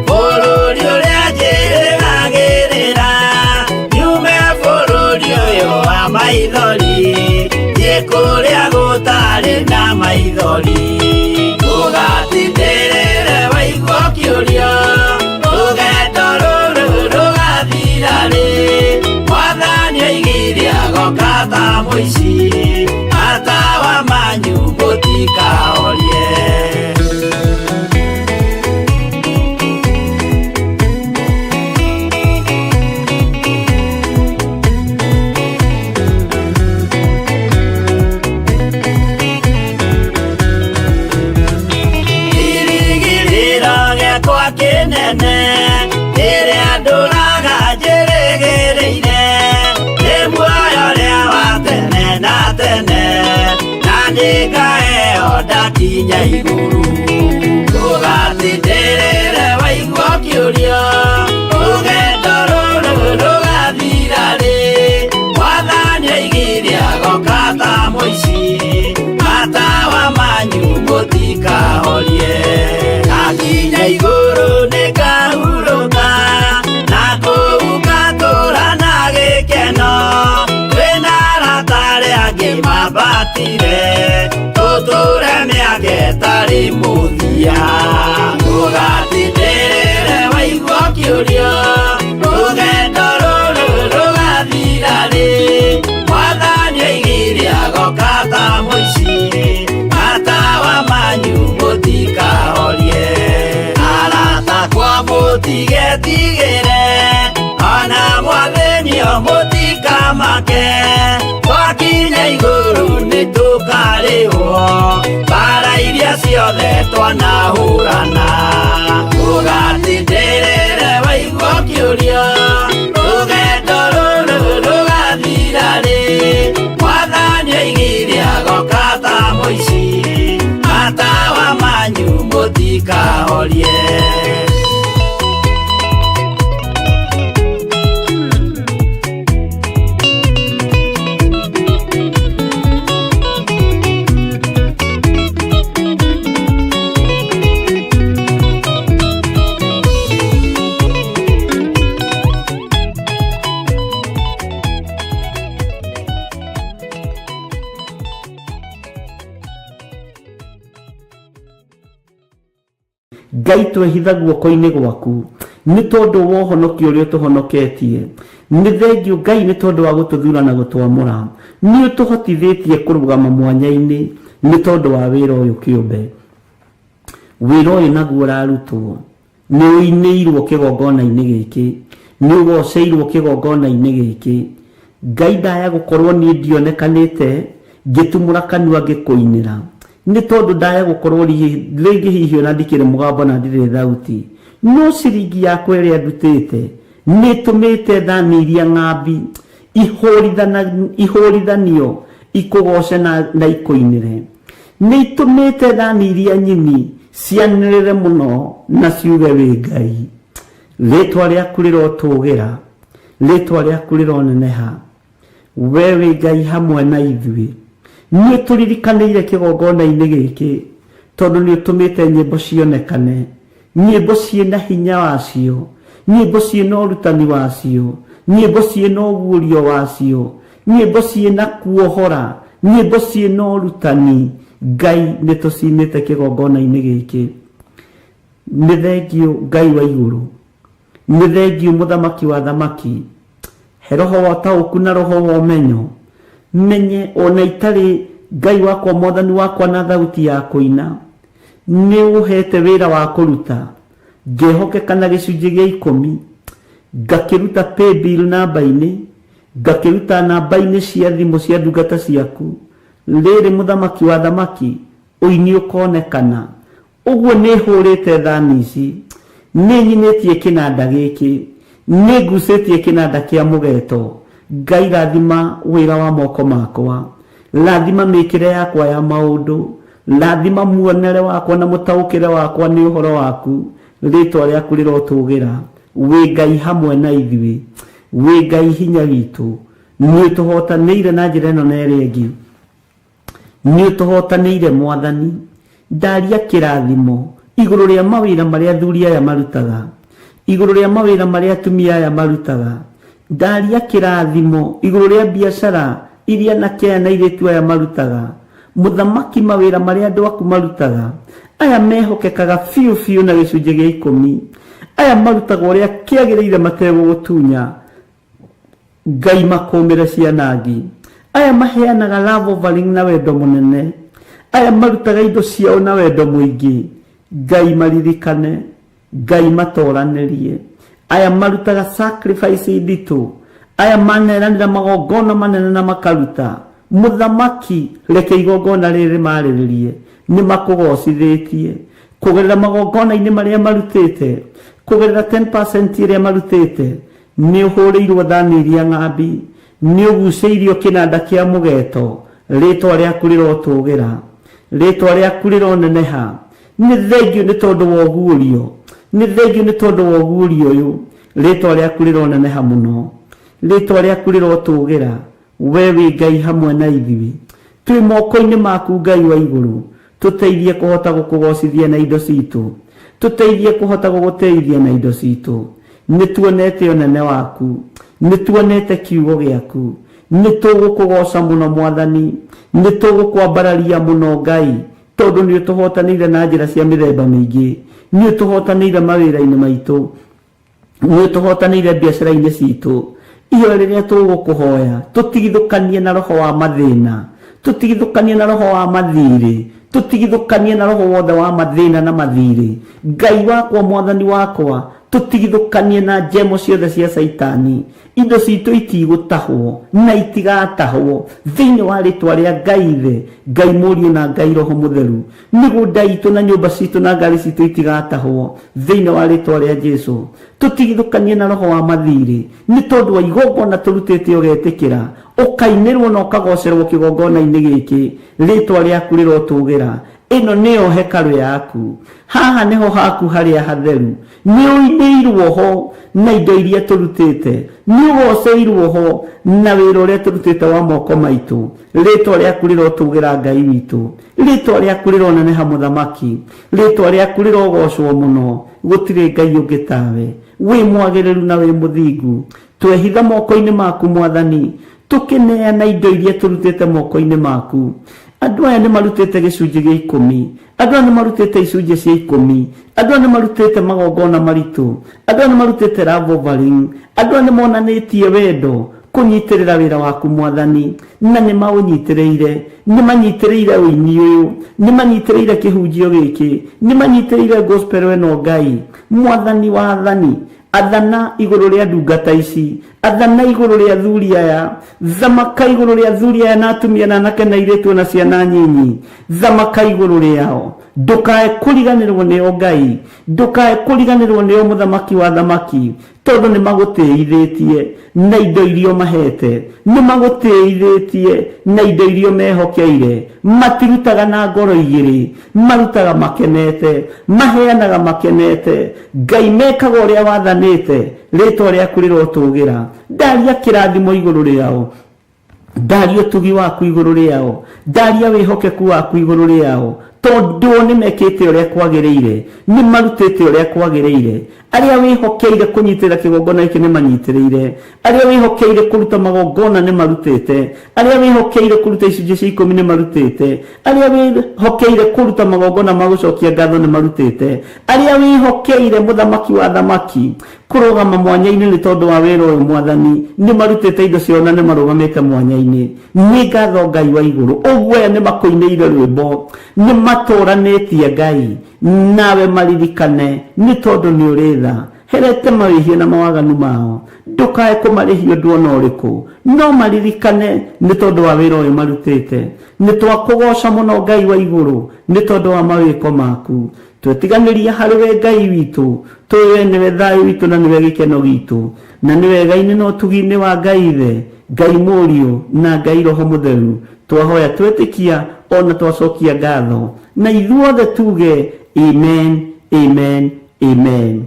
bũrũri ũrĩa njĩrĩgagĩrĩra, nyume bũrũri ũyũ wa maithori, thiĩ kũrĩa gũtarĩ na maithori. Ndũgatindĩrĩre waigua ũkĩũria, rũgendo rũrũ rũgathira rĩ? Mwathani ta mũici, matawa manyu mũtikahorie. Kĩrĩgĩrĩro gĩakwa kĩnene kĩrĩa ndũraga njĩrĩgĩrĩire nĩ muoyo ũrĩa wa tene na tene, na nĩngaheo ndakinya igũrũ. Ndũgatindĩrĩre waigua ũkĩũria rũgendo rũrũ rũgathira rĩ, Mwathani oigire agoka ta mũici, matawa manyu mũtikahorie. Ndakinya igũrũ nĩngahurũka, na kũu ngatũũra na gĩkeno, twĩna arata arĩa angĩ mambatire, tũtũũre mĩaka ĩtarĩ mũthia. Ndũgatindĩrĩre waigua ũkĩũria rũgendo rũrũ rũgathira rĩ, Mwathani oigire agoka ta mũici, matawa manyu mũtikahorie. Arata akwa mũtigetigĩre, ona mwathĩnio mũtikamake, twakinya igũrũ nĩtũkarĩhwo mbara iria ciothe twanahũrana. Ndũgatindĩrĩre waigua ũkĩũria rũgendo rũrũ rũgathira rĩ, Mwathani oigire agoka ta mũici, matawa manyu mũtikahorie. Ngai twehitha guoko-inĩ gwaku nĩ tondũ wa ũhonokio ũrĩa ũtũhonoketie. Nĩ thengiũ Ngai nĩ tondũ wa gũtũthura na gũtwamũra. Nĩ ũtũhotithĩtie kũrũgama mwanya-inĩ nĩ tondũ wa wĩra ũyũ kĩũmbe. Wĩra ũyũ naguo ũrarutwo nĩ ũinĩirwo kĩgongona-inĩ gĩkĩ, nĩ ũgoceirwo kĩgongona-inĩ gĩkĩ. Ngai ndaya gũkorwo niĩ ndionekanĩte ngĩtumũra kanua ngĩkũinĩra, nĩ tondũ ndaya gũkorwo rĩngĩ hihi ona ndikĩrĩ mũgambo na ndirĩ thauti, no ciringi yakwa ĩrĩa ndutĩte nĩ ĩtũmĩte thani iria ng'ambi ihũrithanio ikũgoce na ikũinĩre. Nĩ itũmĩte thani iria nyini cianĩrĩre mũno na ciuge wĩ Ngai. Rĩtwa rĩaku rĩrotũgĩra, rĩtwa rĩaku rĩroneneha. We wĩ Ngai hamwe na ithuĩ. Nĩ ũtũririkanĩire kĩgongona-inĩ gĩkĩ, tondũ nĩ ũtũmĩte nyĩmbo cionekane, nyĩmbo ciĩna hinya wacio, nyĩmbo ciĩna ũrutani wacio, nyĩmbo ciĩna ũguũrio wacio, nyĩmbo ciĩna kuohora, nyĩmbo ciĩna ũrutani. Ngai nĩ tũcinĩte kĩgongona-inĩ gĩkĩ. Nĩ thengiũ Ngai wa igũrũ, nĩ thengiũ mũthamaki wa thamaki. He roho wa ũtaũku na roho wa ũmenyo, menye ona itarĩ Ngai wakwa mwathani wakwa na thauti ya kũina. Nĩ ũhete wĩra wa kũruta, ngehokeka na gĩcunjĩ gĩa ikũmi, ngakĩruta paybill namba-inĩ, ngakĩruta namba-inĩ cia thimũ cia ndungata ciaku. Rĩrĩ mũthamaki wa thamaki, ũini ũkonekana. Ũguo nĩ hũrĩte thani ici, nĩ nyinĩtie kĩnanda gĩkĩ, nĩ ngucĩtie kĩnanda kĩa mũgeto. Ngai rathima wĩra wa moko makwa, rathima mĩkĩre yakwa ya maũndũ, rathima muonere wakwa na mũtaũkĩre wakwa nĩ ũhoro waku. Rĩtwa rĩaku rĩrotũgĩra. Wĩ Ngai hamwe na ithuĩ, wĩ Ngai hinya witũ. Nĩ ũtũhotanĩire na njĩra ĩno na ĩrĩa ĩngĩ. Nĩ ũtũhotanĩire Mwathani. Ndaria kĩrathimo igũrũ rĩa mawĩra marĩa athuri aya marutaga, igũrũ rĩa mawĩra marĩa atumia aya marutaga. Ndaria kĩrathimo igũrũ rĩa biacara iria anake aya na airĩtu aya marutaga. Mũthamaki, mawĩra marĩa andũ aku marutaga, aya mehokekaga biũ biũ na gĩcunjĩ gĩa ikũmi, aya marutaga ũrĩa kĩagĩrĩire mategũgũtunya. Ngai makũmĩre cianangi. Aya maheanaga love offering na wendo mũnene, aya marutaga indo ciao na wendo mũingĩ. Ngai maririkane, Ngai matoranĩrie. Aya marutaga sacrifice nditũ, aya maneranĩra magongona manene na makaruta. Mũthamaki, reke igongona rĩrĩ marĩrĩrie, nĩ makũgocithĩtie kũgerera magongona-inĩ marĩa marutĩte, kũgerera 10% ĩrĩa marutĩte. Nĩ ũhũrĩirwo thani iria ng'ambi, nĩ ũgucĩirio kĩnanda kĩa mũgeto. Rĩtwa rĩaku rĩrotũgĩra, rĩtwa rĩaku rĩroneneha. Nĩ thengio nĩ tondũ wa ũguũrio, nĩ thengio nĩ tondũ wa ũguũrio ũyũ. Rĩtwa rĩaku rĩroneneha mũno, rĩtwa rĩaku rĩrotũgĩra. We wĩ Ngai hamwe na ithuĩ, twĩ moko-inĩ maku Ngai wa igũrũ. Tũteithie kũhota gũkũgocithia na indo citũ, tũteithie kũhota gũgũteithia na indo citũ. Nĩ tuonete ũnene waku, nĩ tuonete kiugo gĩaku, nĩ tũgũkũgoca mũno Mwathani, nĩ tũgũkwambararia mũno Ngai, tondũ nĩ ũtũhotanĩire na njĩra cia mĩthemba mĩingĩ, nĩ ũtũhotanĩire mawĩra-inĩ maitũ, nĩ ũtũhotanĩire biacara-inĩ citũ. Ihoya rĩrĩa tũgũkũhoya, tũtigithũkanie na roho wa mathĩna, tũtigithũkanie na roho wa mathirĩ, tũtigithũkanie na roho wothe wa mathĩna na mathirĩ. Ngai wakwa, Mwathani wakwa, tũtigithũkanie na njemo ciothe cia Caitani. Indo citũ itigũtahwo na itigatahwo thĩinĩ wa rĩtwa rĩa Ngai Ithe, Ngai Mũriũ na Ngai Roho Mũtheru. Mĩgũnda itũ na nyũmba citũ na ngari citũ itigatahwo thĩinĩ wa rĩtwa rĩa Jesu. Tũtigithũkanie na roho wa mathirĩ, nĩ tondũ wa igongona tũrutĩte ũgetĩkĩra, ũkainĩrwo na ũkagocerwo kĩgongona-inĩ gĩkĩ. Rĩtwa rĩaku rĩrotũgĩra. Ĩno nĩyo hekarũ yaku, haha nĩho haku harĩa hatheru. Nĩ ũinĩirwo ho na indo iria tũrutĩte, nĩ ũgoceirwo ho na wĩra ũrĩa tũrutĩte wa moko maitũ. Rĩtwa rĩaku rĩrotũgĩra Ngai witũ, rĩtwa rĩaku rĩroneneha Mũthamaki, rĩtwa rĩaku rĩrogocwo mũno. Gũtirĩ Ngai ũngĩ tawe, wĩ mwagĩrĩru na wĩ mũthingu. Twehitha moko-inĩ maku Mwathani, tũkĩneana indo iria tũrutĩte moko-inĩ maku. Andũ aya nĩ marutĩte gĩcunjĩ gĩa 10, andũ aya nĩ marutĩte icunjĩ cia 10, andũ aya nĩ marutĩte magongona maritũ, andũ aya nĩ marutĩte love offering, andũ aya nĩ monanĩtie wendo kũnyitĩrĩra wĩra waku Mwathani, na nĩ maũnyitĩrĩire, nĩ manyitĩrĩire ũini ũyũ, nĩ manyitĩrĩire kĩhunjio gĩkĩ, nĩ manyitĩrĩire gospel ĩno. Ngai Mwathani wa athani, athana igũrũ rĩa ndungata ici, athana igũrũ rĩa athuri aya, thamaka igũrũ rĩa athuri aya na atumia na anake na airĩtu na ciana nyinyi, thamaka igũrũ rĩao. Ndũkae kũriganĩrwo nĩo Ngai, ndũkae kũriganĩrwo nĩo Mũthamaki wa thamaki, tondũ nĩ magũtĩithĩtie na indo iria mahete, nĩ magũtĩithĩtie na indo iria mehokeire. Matirutaga na ngoro igĩrĩ, marutaga makenete, maheanaga makenete. Ngai mekaga ũrĩa wathanĩte, rĩtwa rĩaku rĩrotũgĩra. Ndaria kĩrathimo igũrũ rĩao, ndaria ũtugi waku igũrũ rĩao, ndaria wĩhokeku waku igũrũ rĩao, tondũ nĩ mekĩte ũrĩa kwagĩrĩire, nĩ marutĩte ũrĩa kwagĩrĩire. Arĩa wĩhokeire kũnyitĩrĩra kĩgongona gĩkĩ nĩ manyitĩrĩire, arĩa wĩhokeire kũruta magongona nĩ marutĩte, arĩa wĩhokeire kũruta icunjĩ cia 10 nĩ marutĩte, arĩa wĩhokeire kũruta magongona ma gũcokia ngatho nĩ marutĩte, arĩa wĩhokeire Mũthamaki wa thamaki kũrũgama mwanya-inĩ nĩ tondũ wa wĩra ũyũ Mwathani nĩ marutĩte indo ciao na nĩ marũgamĩte mwanya-inĩ. Nĩ ngatho Ngai wa igũrũ, ũguo aya nĩ makũinĩire rwĩmbo, nĩ matũranĩtie Ngai nawe maririkane, nĩ tondũ nĩ ũrĩ tha. Herete mawĩhia na mawaganu mao, ndũkae kũmarĩhia ũndũ ona ũrĩkũ, no maririkane nĩ tondũ wa wĩra ũyũ marutĩte. Nĩ twakũgoca mũno Ngai wa igũrũ nĩ tondũ wa mawĩko maku. Twetiganĩria harĩ we Ngai witũ, tũĩ we nĩwe thayũ witũ na nĩwe gĩkeno gitũ, na nĩ wega-inĩ na ũtugi-inĩ wa Ngai Ithe, Ngai Mũriũ na Ngai Roho Mũtheru. Twahoya twetĩkia ona twacokia ngatho, na ithuothe tuge amen, amen, amen.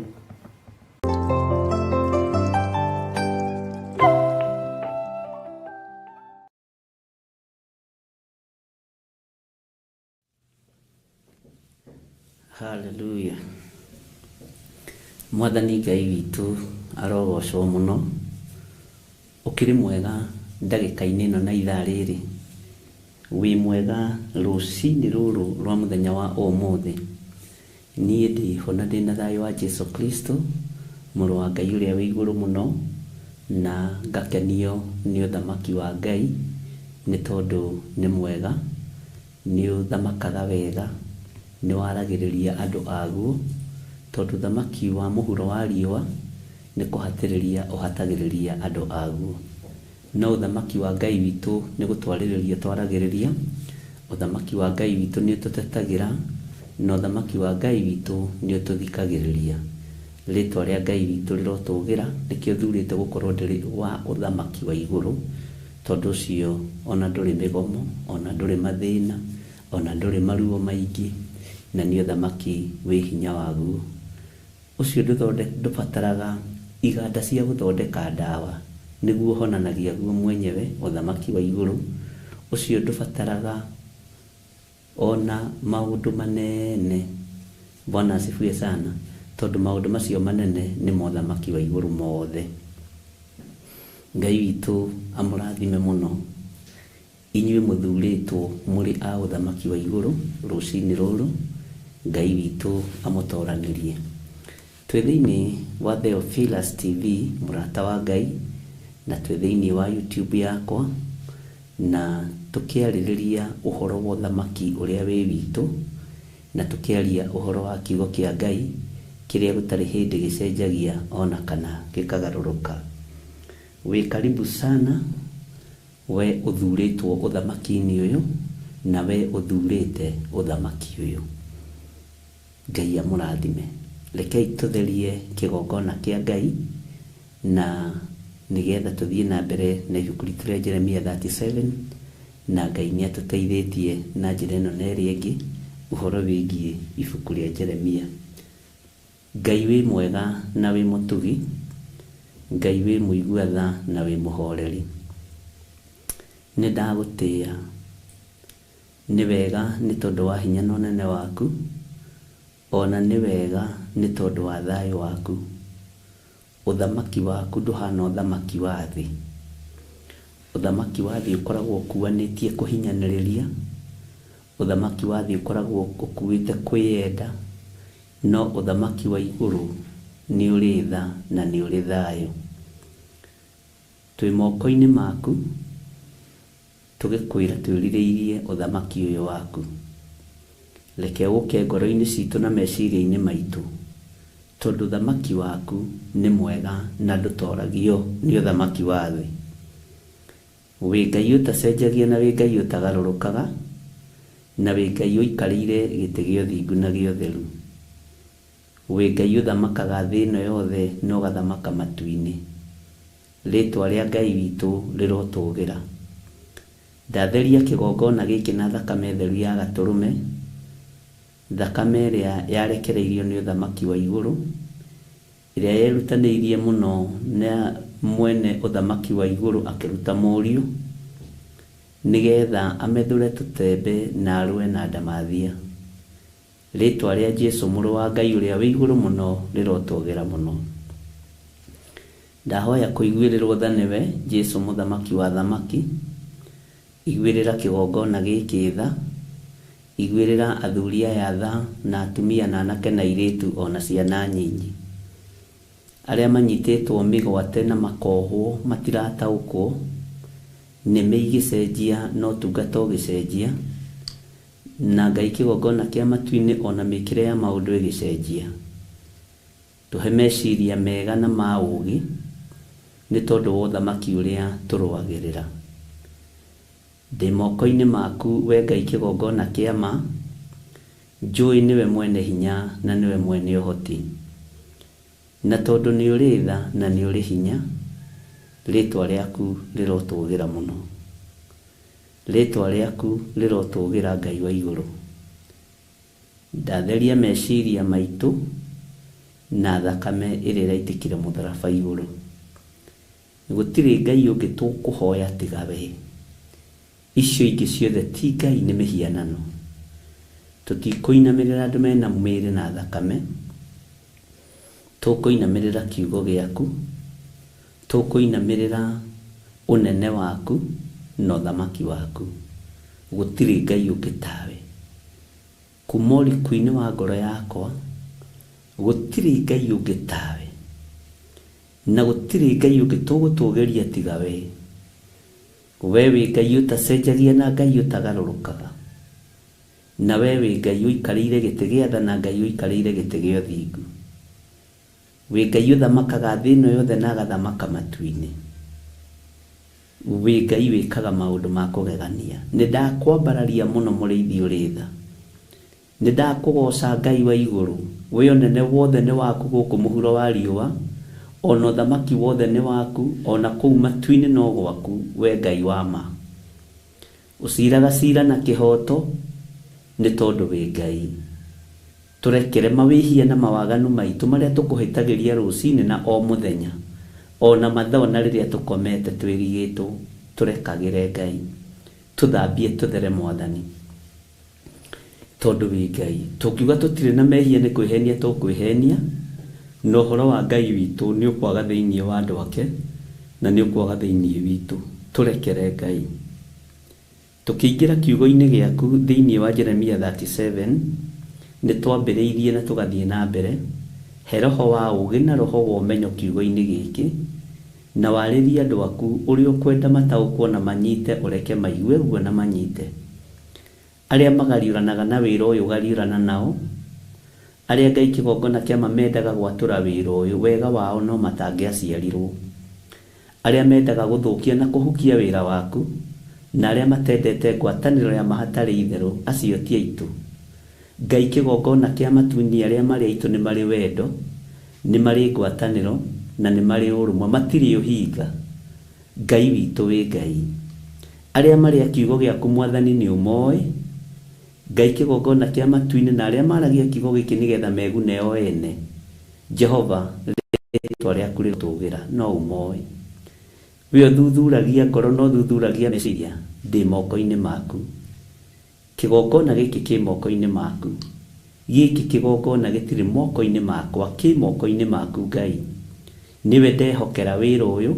Hallelujah. Mwathani Ngai witũ arogocwo mũno. Ũkĩrĩ mwega ndagĩka-inĩ ĩno na ithaa rĩrĩ. Wĩ mwega rũcinĩ rũrũ rwa mũthenya wa ũmũthĩ. Niĩ ndĩho na ndĩna thayũ wa Jesu Kristo, mũrũ wa Ngai ũrĩa wĩ igũrũ mũno, na ngakenio nĩ ũthamaki wa Ngai. Nĩ tondũ nĩ mwega, nĩ ũthamakaga wega, nĩ waragĩrĩria andũ aguo, tondũ ũthamaki wa mũhuro wa riũa nĩ kũhatĩrĩria ũhatagĩrĩria andũ aguo. No ũthamaki wa Ngai witũ nĩ gũtwarĩrĩria ũtwaragĩrĩria, ũthamaki wa Ngai witũ nĩ ũtũtetagĩra, na ũthamaki wa Ngai witũ nĩ ũtũthikagĩrĩria. Rĩtwa rĩa Ngai witũ rĩrotũgĩra, nĩkĩo thurĩte gũkorwo ndĩrĩ wa ũthamaki wa igũrũ, tondũ ũcio ona ndũrĩ mĩgomo, ona ndũrĩ mathĩna, ona ndũrĩ maruo maingĩ, na nĩ ũthamaki wĩ hinya waguo. Ũcio ndũbataraga iganda cia gũthondeka ndawa, nĩguo ũhonanagia guo mwenyewe, ũthamaki wa igũrũ. Ũcio ndũbataraga ona maũndũ manene. Bwana asifiwe sana, tondũ maũndũ macio manene nĩ mothamaki wa igũrũ mothe. Ngai witũ amũrathime mũno, inyuĩ mũthurĩtwo mũrĩ a ũthamaki wa igũrũ rũcinĩ rũrũ, Ngai witũ amũtoranĩrie. Twĩ thĩinĩ wa Theophilus TV, mũrata wa Ngai, na twĩ thĩinĩ wa YouTube yakwa, na tũkĩarĩrĩria ũhoro wa ũthamaki ũrĩa wĩ witũ, na tũkĩaria ũhoro wa kiugo kĩa Ngai kĩrĩa gũtarĩ hĩndĩ gĩcenjagia ona kana gĩkagarũrũka. Wĩ karibu sana, we ũthurĩtwo ũthamaki-inĩ ũyũ, na we ũthurĩte ũthamaki ũyũ. Ngai amũrathime. Rekei tũtherie kĩgongona kĩa Ngai, na nĩgetha tũthiĩ na mbere na ibuku ritũ rĩa Jeremia 37, na Ngai nĩ atũteithĩtie na njĩra ĩno na ĩrĩa ĩngĩ ũhoro wĩgiĩ ibuku rĩa Jeremia. Ngai wĩ mwega na wĩ mũtugi, Ngai wĩ mũigua tha na wĩ mũhoreri. Nĩ ndagũtĩĩa, nĩ wega nĩ tondũ wa hinya na ũnene waku, ona nĩ wega nĩ tondũ wa thayũ waku. Ũthamaki waku ndũhana ũthamaki wa thĩ. Ũthamaki wa thĩ ũkoragwo ũkuanĩtie kũhinyanĩrĩria, ũthamaki wa thĩ ũkoragwo ũkuĩte kwĩyenda, no ũthamaki wa igũrũ nĩ ũrĩ tha na nĩ ũrĩ thayũ. Twĩ moko-inĩ maku, tũgĩkwĩra twĩrirĩirie ũthamaki ũyũ waku. Reke ũke ngoro-inĩ citũ na meciria-inĩ maitũ, tondũ ũthamaki waku nĩ mwega na ndũtoragio nĩ ũthamaki wa thĩ. Wĩ Ngai ũtacenjagia na wĩ Ngai ũtagarũrũkaga, na wĩ Ngai ũikarĩire gĩtĩ gĩa ũthingu na gĩa ũtheru. Wĩ Ngai ũthamakaga thĩ ĩno yothe na ũgathamaka matu-inĩ. Rĩtwa rĩa Ngai witũ rĩrotũgĩra. Ndatheria kĩgongona gĩkĩ na thakame theru ya gatũrũme, thakame ĩrĩa yarekereirio nĩ ũthamaki wa igũrũ, ĩrĩa yerutanĩirie mũno na mwene ũthamaki wa igũrũ akĩruta mũriũ, nĩgetha amethũre tũtembe na arũe na ndamathia. Rĩtwa rĩa Jesu mũrũ wa Ngai ũrĩa wĩ igũrũ mũno rĩrotũgĩra mũno. Ndahoya kũiguĩrĩrwo tha nĩwe Jesu mũthamaki wa thamaki, iguĩrĩra kĩgongona gĩkĩ tha, iguĩrĩra athuri aya tha na atumia na anake na airĩtu ona ciana nyinyi. Arĩa manyitĩtwo mĩgwate na makohwo matirataũkwo, nĩme igĩcenjia na ũtungata ũgĩcenjia, na Ngai kĩgongona kĩa matu-inĩ ona mĩkĩre ya maũndũ ĩgĩcenjia. Tũhe meciria mega na ma ũũgĩ, nĩ tondũ wa ũthamaki ũrĩa tũrũagĩrĩra. Ndĩ moko-inĩ maku we Ngai kĩgongona kĩa ma, njũĩ nĩwe mwene hinya na nĩwe mwene ũhoti. Na tondũ nĩ ũrĩ tha na nĩ ũrĩ hinya, rĩtwa rĩaku rĩrotũgĩra mũno. Rĩtwa rĩaku rĩrotũgĩra Ngai wa igũrũ. Ndatheria meciria maitũ na thakame ĩrĩa ĩraitĩkire mũtharaba igũrũ. Gũtirĩ Ngai ũngĩ tũkũhoya tiga we. Icio ingĩ ciothe ti Ngai nĩ mĩhianano. Tũtikũinamĩrĩra andũ mena mĩĩrĩ na thakame, tũkũinamĩrĩra kiugo gĩaku, tũkũinamĩrĩra ũnene waku na ũthamaki waku. Gũtirĩ Ngai ũngĩ tawe. Kuma ũriku-inĩ wa ngoro yakwa, gũtirĩ Ngai ũngĩ tawe. Na gũtirĩ Ngai ũngĩ tũgũtũgĩria tiga we. We wĩ Ngai ũtacenjagia na Ngai ũtagarũrũkaga, na we wĩ Ngai ũikarĩire gĩtĩ gĩa tha na Ngai ũikarĩire gĩtĩ gĩa ũthingu. Wĩ Ngai ũthamakaga thĩ ĩno yothe na agathamaka matu-inĩ. Wĩ Ngai wĩkaga maũndũ ma kũgegania. Nĩ ndakwambararia mũno mũrĩithi ũrĩ tha. Nĩ ndakũgooca Ngai wa igũrũ. We ũnene wothe nĩ waku gũkũ mũhuro wa riũa, ona ũthamaki wothe nĩ waku, ona kũu matu-inĩ no gwaku, we Ngai wa ma. Ũciraga cira na kĩhooto, nĩ tondũ wĩ Ngai. Tũrekere mawĩhia na mawaganu maitũ marĩa tũkũhĩtagĩria rũcinĩ na o mũthenya, ona mathaa ona rĩrĩa tũkomete twĩrigĩtwo, tũrekagĩre Ngai. Tũthambie tũthere Mwathani, tondũ wĩ Ngai. Tũngiuga tũtirĩ na mehia nĩ kwĩhenia tũkwĩhenia, na ũhoro wa Ngai witũ nĩ ũkwaga thĩinĩ wa andũ ake, na nĩ ũkwaga thĩinĩ witũ. Tũrekere Ngai. Tũkĩingĩra kiugo-inĩ gĩaku thĩinĩ wa Jeremia 37, nĩ twambĩrĩirie na tũgathiĩ na mbere. He roho wa ũũgĩ na roho wa ũmenyo kiugo-inĩ gĩkĩ, na warĩrie andũ aku ũrĩa ũkwenda mataũkwo na manyite, ũreke maigue guo na manyite. Arĩa magariũranaga na wĩra ũyũ gariũrana nao, arĩa Ngai kĩgongona kĩa ma mendaga gwatũra wĩra ũyũ, wega wao no matangĩaciarirwo. Arĩa mendaga gũthũkia na kũhukia wĩra waku, na arĩa matendete ngwatanĩro ya ma hatarĩ itherũ, acio ti aitũ. Ngai kĩgongona kĩa matu-inĩ arĩa marĩ aitũ nĩ marĩ wendo, nĩ marĩ ngwatanĩro, na nĩ marĩ ũrũmwe, matirĩ ũhinga. Ngai witũ wĩ Ngai. Arĩa marĩ a kiugo gĩaku Mwathani nĩ ũmoĩ. Ngai kĩgongona kĩa matu-inĩ na arĩa maragia kiugo gĩkĩ nĩgetha megune o ene. Jehova, rĩĩtwa rĩaku rĩrotũgĩra, no ũmoĩ. We ũthuthuragia ngoro na ũthuthuragia meciria, ndĩ moko-inĩ maku. Kĩgongona gĩkĩ kĩ moko-inĩ maku. Gĩkĩ kĩgongona gĩtirĩ moko-inĩ makwa, kĩ moko-inĩ maku Ngai. Nĩwe ndehokera wĩra ũyũ,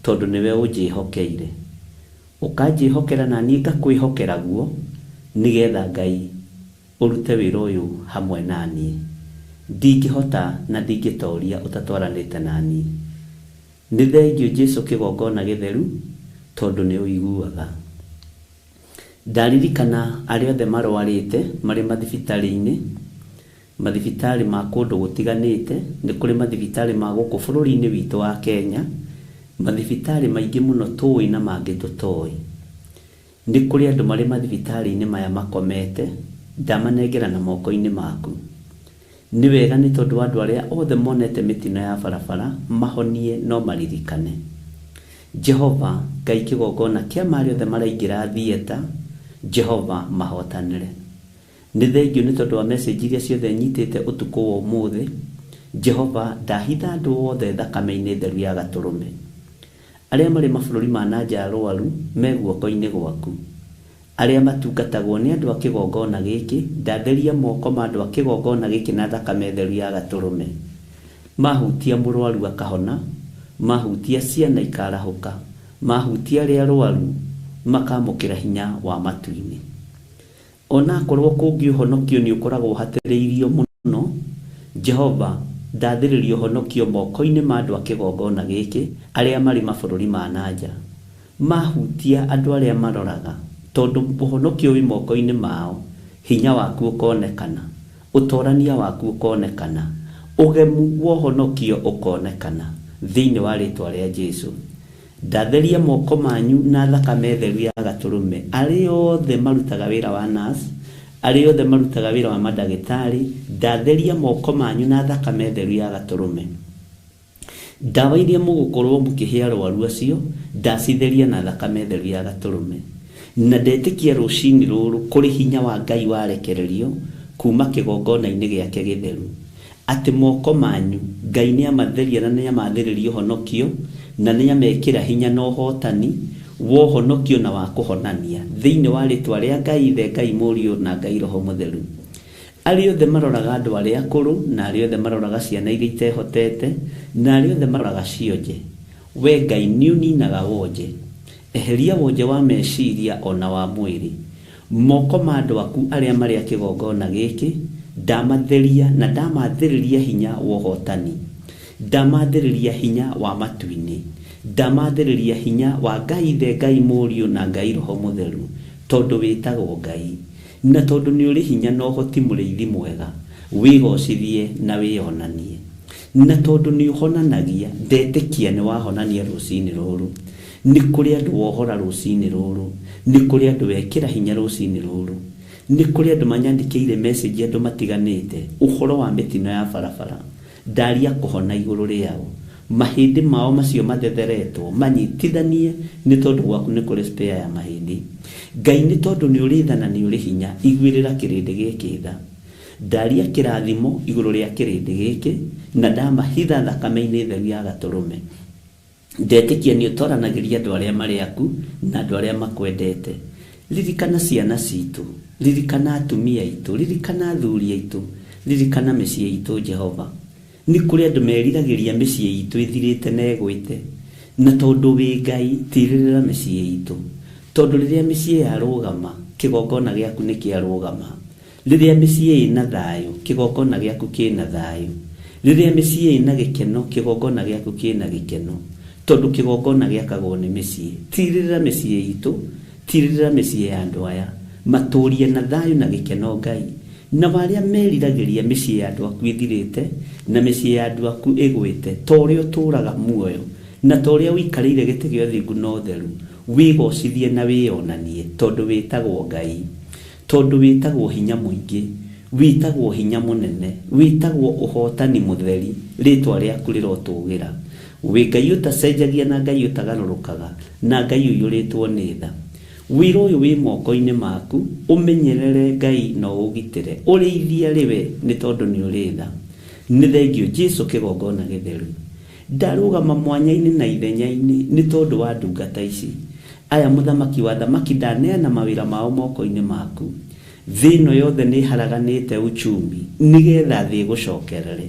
tondũ nĩwe ũnjĩhokeire. Ũkanjĩhokera na niĩ ngakwĩhokera guo, nĩgetha Ngai ũrute wĩra ũyũ hamwe na niĩ. Ndingĩhota na ndingĩtoria ũtatwaranĩte na niĩ. Nĩ thengio Jesu kĩgongona gĩtheru, tondũ nĩ ũiguaga. Ndaririkana arĩa othe marwarĩte marĩ mathibitarĩ-inĩ, mathibitarĩ ma kũndũ gũtiganĩte, nĩ kũrĩ mathibitarĩ ma gũkũ bũrũri-inĩ witũ wa Kenya, mathibitarĩ maingĩ mũno tũĩ na mangĩ tũtoĩ. Nĩ kũrĩ andũ marĩ mathibitarĩ-inĩ maya makomete, ndamanengera na moko-inĩ maku. Nĩ wega nĩ tondũ andũ arĩa othe monete mĩtino ya barabara, mahonie no maririkane. Jehova, Ngai kĩgongona kĩa ma arĩa othe maraingĩra theatre, Jehova mahotanĩre. Nĩ thengio nĩ tondũ wa message iria ciothe nyitĩte ũtukũ wa ũmũthĩ. Jehova, ndahitha andũ othe thakame-inĩ theru ya gatũrũme. Arĩa marĩ mabũrũri ma na nja arwaru me guoko-inĩ gwaku. Arĩa matungatagwo nĩ andũ a kĩgongona gĩkĩ, ndatheria moko ma andũ a kĩgongona gĩkĩ na thakame theru ya gatũrũme. Mahutia mũrwaru akahona, mahutia ciana ikarahũka, mahutia arĩa arwaru makamũkĩra hinya wa matu-inĩ. Ona akorwo kũngĩ ũhonokio nĩ ũkoragwo ũhatĩrĩirio mũno, Jehova, ndathĩrĩria ũhonokio moko-inĩ ma andũ a kĩgongona gĩkĩ, arĩa marĩ mabũrũri ma na nja. Mahutia andũ arĩa maroraga, tondũ ũhonokio wĩ moko-inĩ mao, hinya waku ũkonekana, ũtorania waku ũkonekana, ũgemu wa ũhonokio ũkonekana, thĩinĩ wa rĩĩtwa rĩa Jesu. Ndatheria moko manyu na thakame theru ya gatũrũme. Arĩa othe marutaga wĩra wa nurse, arĩa othe marutaga wĩra wa mandagĩtarĩ, ndatheria moko manyu na thakame theru ya gatũrũme. Ndawa iria mũgũkorwo mũkĩhe arwaru acio, ndacitheria na thakame theru ya gatũrũme. Na ndetĩkia rũcinĩ rũrũ kũrĩ hinya wa Ngai warekererio kuma kĩgongona-inĩ gĩake gĩtheru. Atĩ moko manyu, Ngai nĩ amatheria na nĩ amathĩrĩria ũhonokio, na nĩ amekĩra hinya na ũhotani wa ũhonokio na wa kũhonania. Thĩinĩ wa rĩtwa rĩa Ngai Ithe, Ngai Mũriũ na Ngai Roho Mũtheru. Arĩa othe maroraga andũ arĩa akũrũ, na arĩa othe maroraga ciana iria itehotete, na arĩa othe maroraga cionje. We Ngai nĩ ũninaga wonje. Eheria wonje wa meciria ona wa mwĩrĩ. Moko ma andũ aku arĩa marĩ a kĩgongona gĩkĩ, ndamatheria na ndamathĩrĩria hinya wa ũhotani. Ndamathĩrĩria hinya wa matu-inĩ. Ndamathĩrĩria hinya wa Ngai Ithe, Ngai Mũriũ na Ngai Roho Mũtheru, tondũ wĩtagwo Ngai, na tondũ nĩ ũrĩ hinya na ũhoti mũrĩithi mwega, wĩgocithie na wĩonanie. Na tondũ nĩ ũhonanagia, ndetĩkia nĩ wahonania rũcinĩ rũrũ, nĩ kũrĩ andũ wohora rũcinĩ rũrũ, nĩ kũrĩ andũ wekĩra hinya rũcinĩ rũrũ, nĩ kũrĩ andũ manyandĩkĩire message andũ matiganĩte ũhoro wa mĩtino ya barabara. Ndaria kũhona igũrũ rĩao, mahĩndĩ mao macio mathetheretwo manyitithanie, nĩ tondũ gwaku nĩ kũrĩ spare ya mahĩndĩ. Ngai, nĩ tondũ nĩ ũrĩ tha na nĩ ũrĩ hinya, iguĩrĩra kĩrĩndĩ gĩkĩ tha. Ndaria kĩrathimo igũrũ rĩa kĩrĩndĩ gĩkĩ, na ndamahitha thakame-inĩ theru ya gatũrũme. Ndetĩkia nĩ ũtoranagĩria andũ arĩa marĩ aku na andũ arĩa makwendete. Ririkana ciana citũ, ririkana atumia aitũ, ririkana athuri aitũ, ririkana mĩciĩ itũ Jehova. Nĩ kũrĩ andũ meriragĩria mĩciĩ itũ ĩthirĩte na ĩgwĩte, na tondũ wĩ Ngai, tirĩrĩra mĩciĩ itũ, tondũ rĩrĩa mĩciĩ yarũgama, kĩgongona gĩaku nĩ kĩarũgama. Rĩrĩa mĩciĩ ĩna thayũ, kĩgongona gĩaku kĩna thayũ. Rĩrĩa mĩciĩ ĩna gĩkeno, kĩgongona gĩaku kĩna gĩkeno, tondũ kĩgongona gĩakagwo nĩ mĩciĩ. Tirĩrĩra mĩciĩ itũ, tirĩrĩra mĩciĩ ya andũ aya, matũrie na thayũ na gĩkeno Ngai. Na arĩa meriragĩria mĩciĩ ya andũ aku ĩthirĩte na mĩciĩ ya andũ aku ĩgwĩte, ta ũrĩa ũtũraga muoyo na ta ũrĩa ũikarĩire gĩtĩ gĩa ũthingu na ũtheru, wĩgocithie na wĩonanie, tondũ wĩtagwo Ngai, tondũ wĩtagwo hinya mũingĩ, wĩtagwo hinya mũnene, wĩtagwo ũhotani mũtheri, rĩtwa rĩaku rĩrotũgĩra. Wĩ Ngai ũtacenjagia na Ngai ũtagarũrũkaga na Ngai ũiyũrĩtwo nĩ tha. Wĩra ũyũ wĩ moko-inĩ maku, ũmenyerere Ngai na ũũgitĩre, ũrĩithie arĩ we, nĩ tondũ nĩ ũrĩ tha. Nĩ thengio Jesu kĩgongona gĩtheru. Ndarũgama mwanya-inĩ na ithenya-inĩ nĩ tondũ wa ndungata ici. Aya mũthamaki wa thamaki, ndaneana mawĩra mao moko-inĩ maku. Thĩ ĩno yothe nĩ ĩharaganĩte uchumi, nĩgetha thĩ ĩgũcokerere.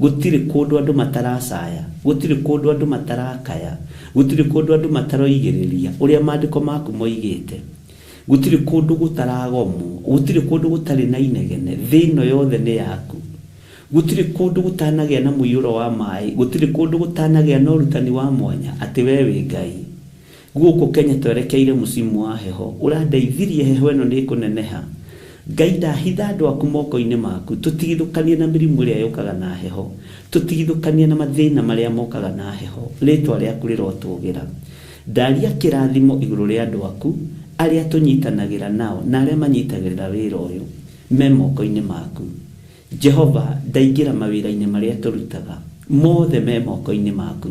Gũtirĩ kũndũ andũ mataracaya, gũtirĩ kũndũ andũ matarakaya, gũtirĩ kũndũ andũ mataroigĩrĩria ũrĩa maandĩko maku moigĩte. Gũtirĩ kũndũ gũtaragomwo, gũtirĩ kũndũ gũtarĩ na inegene, thĩ ĩno yothe nĩ yaku. Gũtirĩ kũndũ gũtanagĩa na mũiyũro wa maĩ, gũtirĩ kũndũ gũtanagĩa na ũrutani wa mwanya atĩ we wĩ Ngai. Gũkũ Kenya twerekeire mũcimu wa heho, ũrandeithirie heho ĩno nĩ ĩkũneneha. Ngai, ndahitha andũ aku moko-inĩ maku, tũtigithũkanie na mĩrimũ ĩrĩa yũkaga na heho, tũtigithũkanie na mathĩna marĩa mokaga na heho, rĩtwa rĩaku rĩrotũgĩra. Ndaria kĩrathimo igũrũ rĩa andũ aku, arĩa tũnyitanagĩra nao na arĩa manyitagĩrĩra wĩra ũyũ, me moko-inĩ maku. Jehova, ndaingĩra mawĩra-inĩ marĩa tũrutaga, mothe me moko-inĩ maku.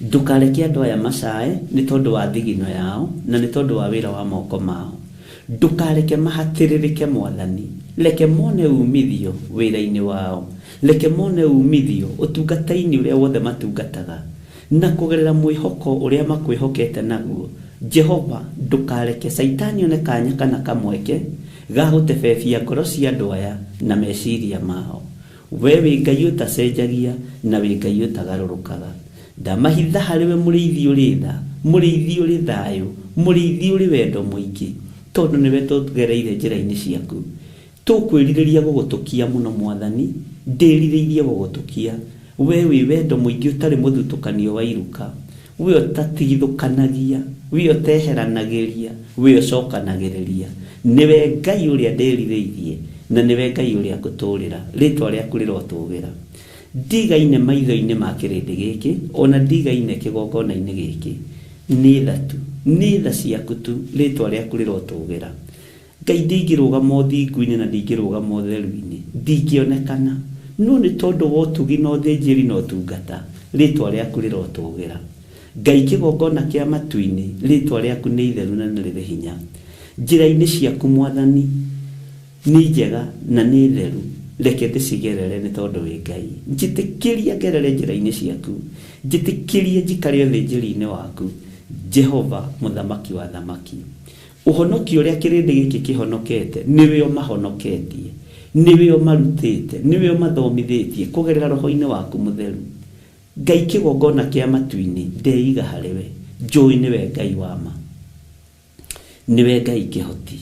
Ndũkareke andũ aya macae nĩ tondũ wa thigino yao na nĩ tondũ wa wĩra wa moko mao. Ndũkareke mahatĩrĩrĩke Mwathani, reke mone umithio wĩra-inĩ wao, reke mone umithio ũtungata-inĩ ũrĩa wothe matungataga, na kũgerera mwĩhoko ũrĩa makwĩhokete naguo. Jehova, ndũkareke Caitani one kanya kana kamweke ga gũtebebia ngoro cia andũ aya na meciria mao. We wĩ Ngai ũtacenjagia na wĩ Ngai ũtagarũrũkaga. Ndamahitha harĩ we mũrĩithi ũrĩ tha, mũrĩithi ũrĩ thayũ, mũrĩithi ũrĩ wendo mũingĩ, tondũ nĩwe tũgereire njĩra-inĩ ciaku. Tũkwĩrirĩria gũgũtũkia mũno Mwathani, ndĩrirĩirie gũgũtũkia. We wĩ wendo mũingĩ ũtarĩ mũthutũkanio wa iruka, we ũtatigithũkanagia, we ũteheranagĩria, we ũcokanagĩrĩria. Nĩwe Ngai ũrĩa ndĩrirĩirie na nĩwe Ngai ũrĩa ngũtũũrĩra, rĩtwa rĩaku rĩrotũgĩra. Ndigaine maitho-inĩ ma kĩrĩndĩ gĩkĩ, ona ndigaine kĩgongona-inĩ gĩkĩ. Nĩ tha tu, nĩ tha ciaku tu, rĩtwa rĩaku rĩrotũgĩra. Ngai, ndingĩrũgama ũthingu-inĩ na ndingĩrũgama ũtheru-inĩ, ndingĩonekana, no nĩ tondũ wa ũtugi na ũthĩnjĩri na ũtungata, rĩtwa rĩaku rĩrotũgĩra. Ngai, kĩgongona kĩa matu-inĩ, rĩtwa rĩaku nĩ itheru na nĩ rĩrĩ hinya. Njĩra-inĩ ciaku Mwathani nĩ njega na nĩ theru, reke ndĩcigerere nĩ tondũ wĩ Ngai. Njĩtĩkĩria ngerere njĩra-inĩ ciaku, njĩtĩkĩrie njikare ũthĩnjĩri-inĩ waku, Jehova mũthamaki wa thamaki. Ũhonokio ũrĩa kĩrĩndĩ gĩkĩ kĩhonokete nĩwe ũmahonoketie, nĩwe ũmarutĩte, nĩwe ũmathomithĩtie kũgerera roho-inĩ waku mũtheru. Ngai, kĩgongona kĩa matu-inĩ, ndeiga harĩ we, njũĩ nĩwe Ngai wa ma, nĩwe Ngai kĩhoti,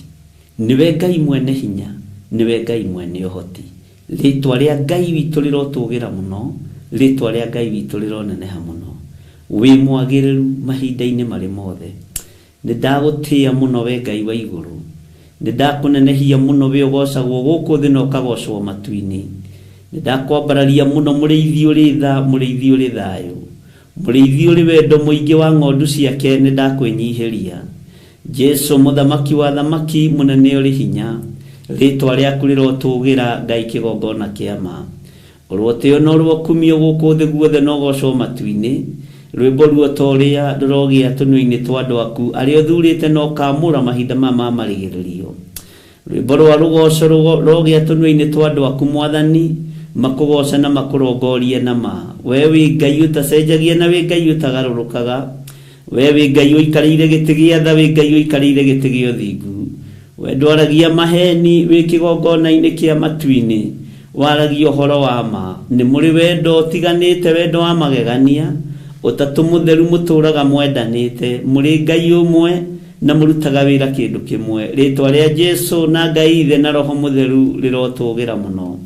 nĩwe Ngai mwene hinya, nĩwe Ngai mwene ũhoti. Rĩtwa rĩa Ngai witũ rĩrotũgĩra mũno, rĩtwa rĩa Ngai witũ rĩroneneha mũno. Wĩ mwagĩrĩru mahinda-inĩ marĩ mothe. Nĩ ndagũtĩĩa mũno we Ngai wa igũrũ. Nĩ ndakũnenehia mũno we ũgocagwo gũkũ thĩ na ũkagocwo matu-inĩ. Nĩ ndakwambararia mũno mũrĩithi ũrĩ tha, mũrĩithi ũrĩ thayũ. Mũrĩithi ũrĩ wendo mũingĩ wa ng'ondu ciake, nĩ ndakwĩnyihĩria. Jesu mũthamaki wa thamaki, mũnene ũrĩ hinya. Rĩtwa rĩaku rĩrotũgĩra Ngai kĩgongona kĩa ma. Ũrotĩo na ũrokumio gũkũ thĩ guothe na ũgocwo matu-inĩ. Rwĩmbo ruo ta ũrĩa rũrogĩa tũnua-inĩ twa andũ aku arĩa ũthurĩte na ũkaamũra mahinda maya ma marigĩrĩrio. Rwĩmbo rwa rũgoco rũrogĩa tũnua-inĩ twa andũ aku Mwathani, makũgoce na makũrongorie na ma. We wĩ Ngai ũtacenjagia na wĩ Ngai ũtagarũrũkaga. We wĩ Ngai ũikarĩire gĩtĩ gĩa tha, wĩ Ngai ũikarĩire gĩtĩ gĩa ũthingu. We ndwaragia maheni, wĩ kĩgongona-inĩ kĩa matu-inĩ, waragia ũhoro wa ma. Nĩ mũrĩ wendo ũtiganĩte, wendo wa magegania, ũtatũ mũtheru mũtũraga mwendanĩte, mũrĩ Ngai ũmwe na mũrutaga wĩra kĩndũ kĩmwe. Rĩtwa rĩa Jesu na Ngai Ithe na Roho Mũtheru rĩrotũgĩra mũno.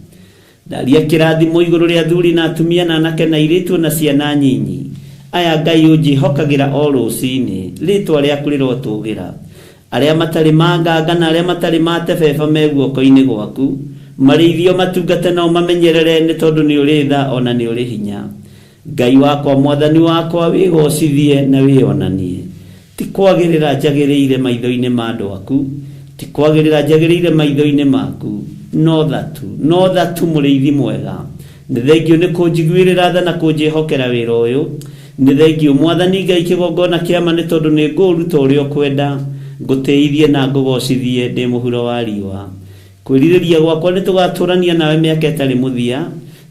Ndaria kĩrathimo igũrũ rĩa athuri na atumia na anake na airĩtu na ciana nyinyi. Aya Ngai ũnjĩhokagĩra o rũcinĩ, rĩtwa rĩaku rĩrotũgĩra. Arĩa matarĩ manganga na arĩa matarĩ matebeba me guoko-inĩ gwaku, marĩithio matungate nao mamenyerere nĩ tondũ nĩ ũrĩ tha ona nĩ ũrĩ hinya. Ngai wakwa Mwathani wakwa wĩgocithie na wĩonanie. Ti kwagĩrĩra njagĩrĩire maitho-inĩ ma andũ aku, ti kwagĩrĩra njagĩrĩire maitho-inĩ maku, no tha tu mũrĩithi mwega. Nĩ thengio nĩ kũnjiguĩrĩra tha na kũnjĩhokera wĩra ũyũ. Nĩ thengio Mwathani Ngai kĩgongona kĩa ma nĩ tondũ nĩ ngũũruta ũrĩa ũkwenda, ngũtĩithie na ngũgocithie ndĩ mũhuro wa riũa. Kwĩrirĩria gwakwa nĩ tũgatũrania nawe mĩaka ĩtarĩ mũthia,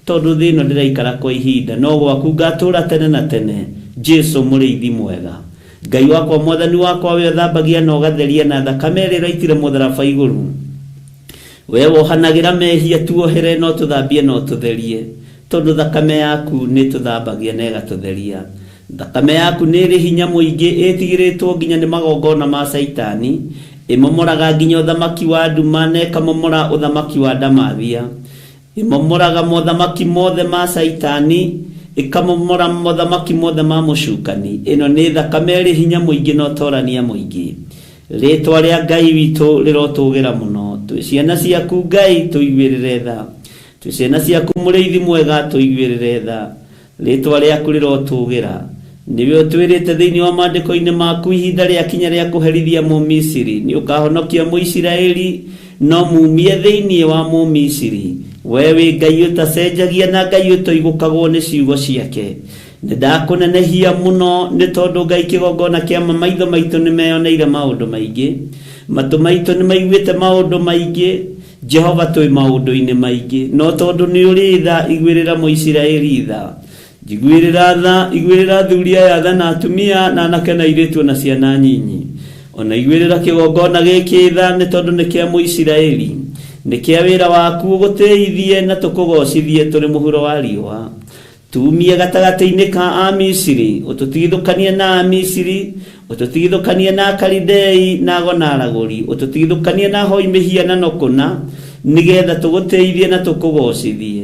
tondũ thĩ ĩno ndĩraikara kwa ihinda, no gwaku ngatũra tene na tene. Jesu mũrĩithi mwega. Ngai wakwa Mwathani wakwa we ũthambagia na ũgatheria na thakame ĩrĩa ĩraitire mũtharaba igũrũ. We wohanagĩra mehia tuohere no tũthambie no tũtherie, tondũ thakame yaku nĩ tũthambagia na ĩgatũtheria. Thakame yaku nĩ ĩrĩ hinya mũingĩ ĩtigĩrĩtwo nginya nĩ magongona ma Caitani, ĩmomoraga nginya ũthamaki wa nduma na ĩkamomora ũthamaki wa ndamathia. Ĩmomoraga mothamaki mothe ma Caitani, ĩkamomora mothamaki mothe ma mũcukani. Ĩno nĩ thakame ĩrĩ hinya mũingĩ na ũtorania mũingĩ. Rĩtwa rĩa Ngai witũ rĩrotũgĩra mũno. Twĩ ciana ciaku Ngai tũiguĩrĩre tha. Twĩ ciana ciaku mũrĩithi mwega tũiguĩrĩre tha. Rĩtwa rĩaku rĩrotũgĩra. Nĩwe ũtwĩrĩte thĩinĩ wa maandĩko-inĩ maku ihinda rĩakinya rĩa kũherithia Mũmisiri, nĩ ũkahonokia Mũisiraeli no mumie thĩinĩ wa Mũmisiri. We wĩ Ngai ũtacenjagia na Ngai ũtoigũkagwo nĩ ciugo ciake. Nĩ ndakũnenehia mũno nĩ tondũ Ngai kĩgongona kĩa ma maitho maitũ nĩ meyoneire maũndũ maingĩ, matũ maitũ nĩ maiguĩte maũndũ maingĩ. Jehova twĩ maũndũ-inĩ maingĩ, no tondũ nĩ ũrĩ tha iguĩrĩra Mũisiraeli tha. Njiguĩrĩra tha, iguĩrĩra athuri aya tha na atumia na anake na airĩtu na ciana nyinyi. Ona iguĩrĩra kĩgongona gĩkĩ tha nĩ tondũ nĩ kĩa Mũisiraeli. Nĩ kĩa wĩra waku ũgũtĩithie na tũkũgocithie tũrĩ mũhuro wa riũa. Tumie gatagatĩ-inĩ ka Amisiri, ũtũtigithũkanie na Amisiri, ũtũtigithũkanie na Akalidei na ago na aragũri, ũtũtigithũkanie na ahoi mĩhianano kũna, nĩgetha tũgũtĩithie na tũkũgocithie.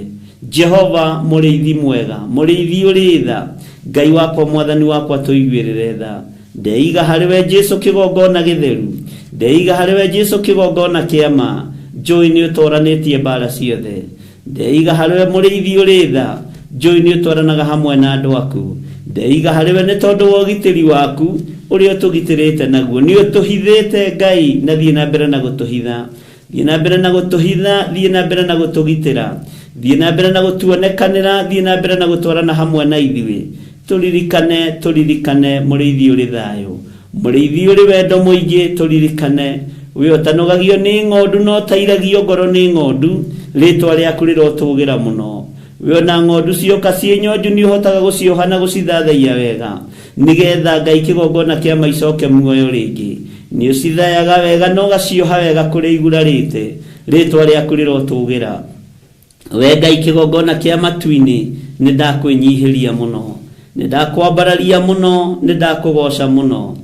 Jehova mũrĩithi mwega, mũrĩithi ũrĩ tha, Ngai wakwa Mwathani wakwa tũiguĩrĩre tha. Ndeiga harĩ we Jesu kĩgongona gĩtheru, ndeiga harĩ we Jesu kĩgongona kĩa ma, njũĩ nĩ ũtoranĩtie mbara ciothe. Ndeiga harĩ we mũrĩithi ũrĩ tha, njũĩ nĩ ũtwaranaga hamwe na andũ aku. Ndeiga harĩ we nĩ tondũ wa ũgitĩri waku ũrĩa ũtũgitĩrĩte naguo. Nĩ ũtũhithĩte Ngai na thiĩ na mbere na gũtũhitha. Thiĩ na mbere na gũtũhitha, thiĩ na mbere na gũtũgitĩra. Thiĩ na mbere na gũtuonekanĩra, thiĩ na mbere na gũtwarana hamwe na ithuĩ. Tũririkane, tũririkane mũrĩithi ũrĩ thayũ. Mũrĩithi ũrĩ wendo mũingĩ tũririkane. We ũtanogagio nĩ ng'ondu na ũtairagio ngoro nĩ ng'ondu, rĩtwa rĩaku rĩrotũgĩra mũno. We ona ng'ondu cioka ciĩ nyonju nĩ ũhotaga gũcioha na gũcithathaiya wega, nĩgetha Ngai kĩgongona kĩa ma icoke muoyo rĩngĩ. Nĩ ũcithayaga wega na ũgacioha wega kũrĩa igurarĩte, rĩtwa rĩaku rĩrotũgĩra. We Ngai kĩgongona kĩa matu-inĩ, nĩ ndakwĩnyihĩria mũno, nĩ ndakwambararia mũno, nĩ ndakũgoca mũno.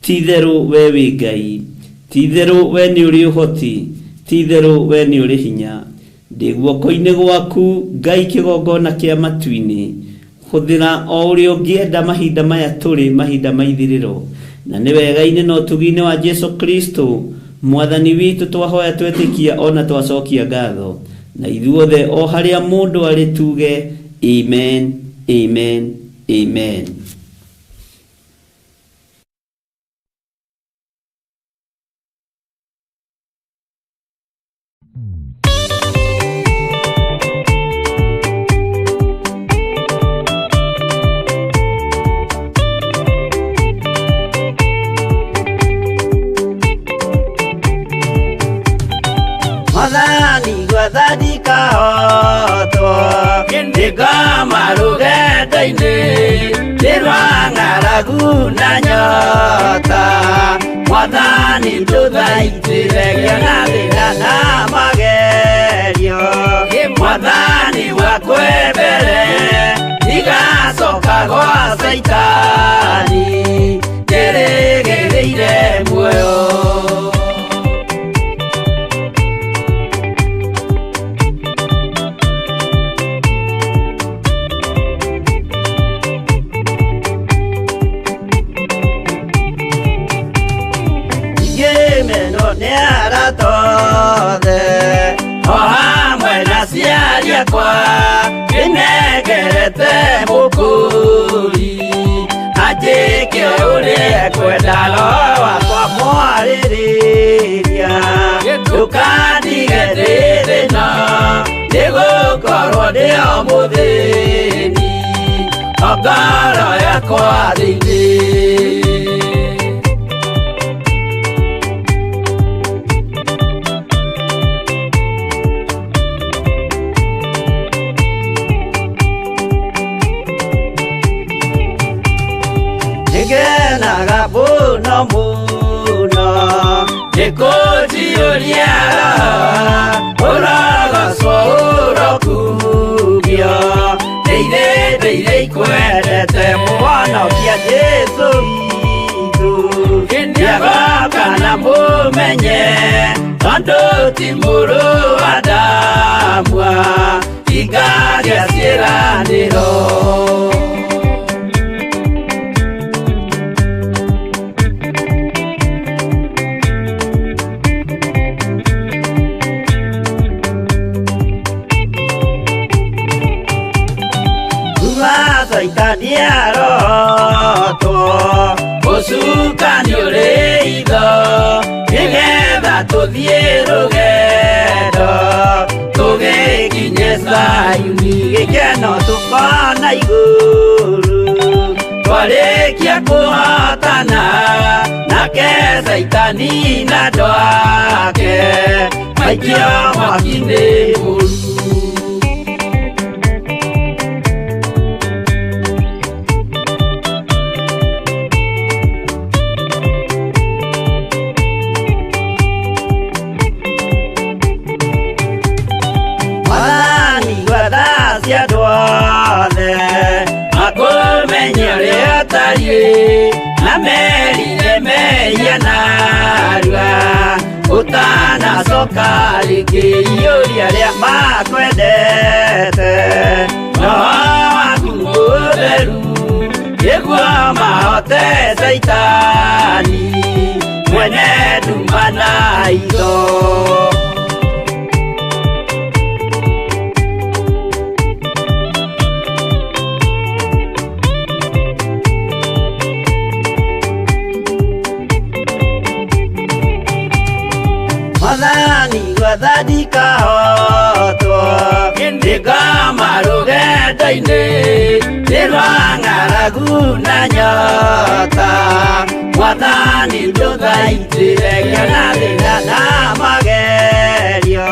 Ti itherũ we wĩ Ngai, ti itherũ we nĩ ũrĩ ũhoti, ti itherũ we nĩ ũrĩ hinya. Ndĩ guoko-inĩ gwaku Ngai kĩgongona kĩa matu-inĩ. Hũthĩra o ũrĩa ũngĩenda mahinda maya tũrĩ mahinda ma ithirĩro. Na nĩ wega-inĩ na ũtugi-inĩ wa Jesu Kristo Mwathani witũ twahoya twetĩkia ona twacokia ngatho. Na ithuothe o harĩa mũndũ arĩ tuge amen, amen, amen. Mwathani gwathani kahotwo nĩngoma rũgendo-inĩ nĩ rwa ng'aragu na nyota. Mwathani ndũthaitĩre ngĩona thĩna na magerio. Mwathani wakwe mbere ndigacoka gwa Caitani ndĩrĩgĩrĩire muoyo. Ngĩmenwo nĩ arata othe o hamwe na aciari akwa ndĩnengerete mũkũri anjĩke ũrĩa ekwenda roho wakwa mwarĩrĩria ndũkandige ndĩ thĩna nĩgũkorwo ndĩ o mũthĩni o ngoro yakwa thĩinĩ. Nĩngenaga mũno mũno nĩkũnjiyũria roho ũrogocwo ũrokugio ndĩire ndĩire ikwendete mũhonokia Jesũ witũ nĩagoka na mũmenye tondũ ti mũrũ wa Adamu hingagia ciĩranĩro. Caitani arotwo ũcukani ũrĩ itho nĩgetha tũthiĩ rũgendo tũgĩkinye Zayuni gĩkeno tũkona igũrũ twarĩkia kũhotana nake Caitani na andũ ake maikio mwaki-inĩ mũru. Andũ othe makũmenye ũrĩa ũtariĩ na merire mehia narua ũtanacoka rĩngĩ iyũria arĩa makwendete roho waku mũtheru nĩguo mahote Caitani mwene nduma na itho. Mwathani gwathani kahotwo nĩngoma rũgendo-inĩ nĩ rwa ng'aragu na nyota. Mwathani ndũthaitĩre ngĩona thĩna na magerio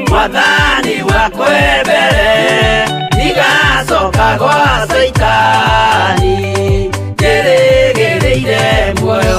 Mwathani wakwe mbere ndigacoka gwa Caitani ndĩrĩgĩrĩire muoyo.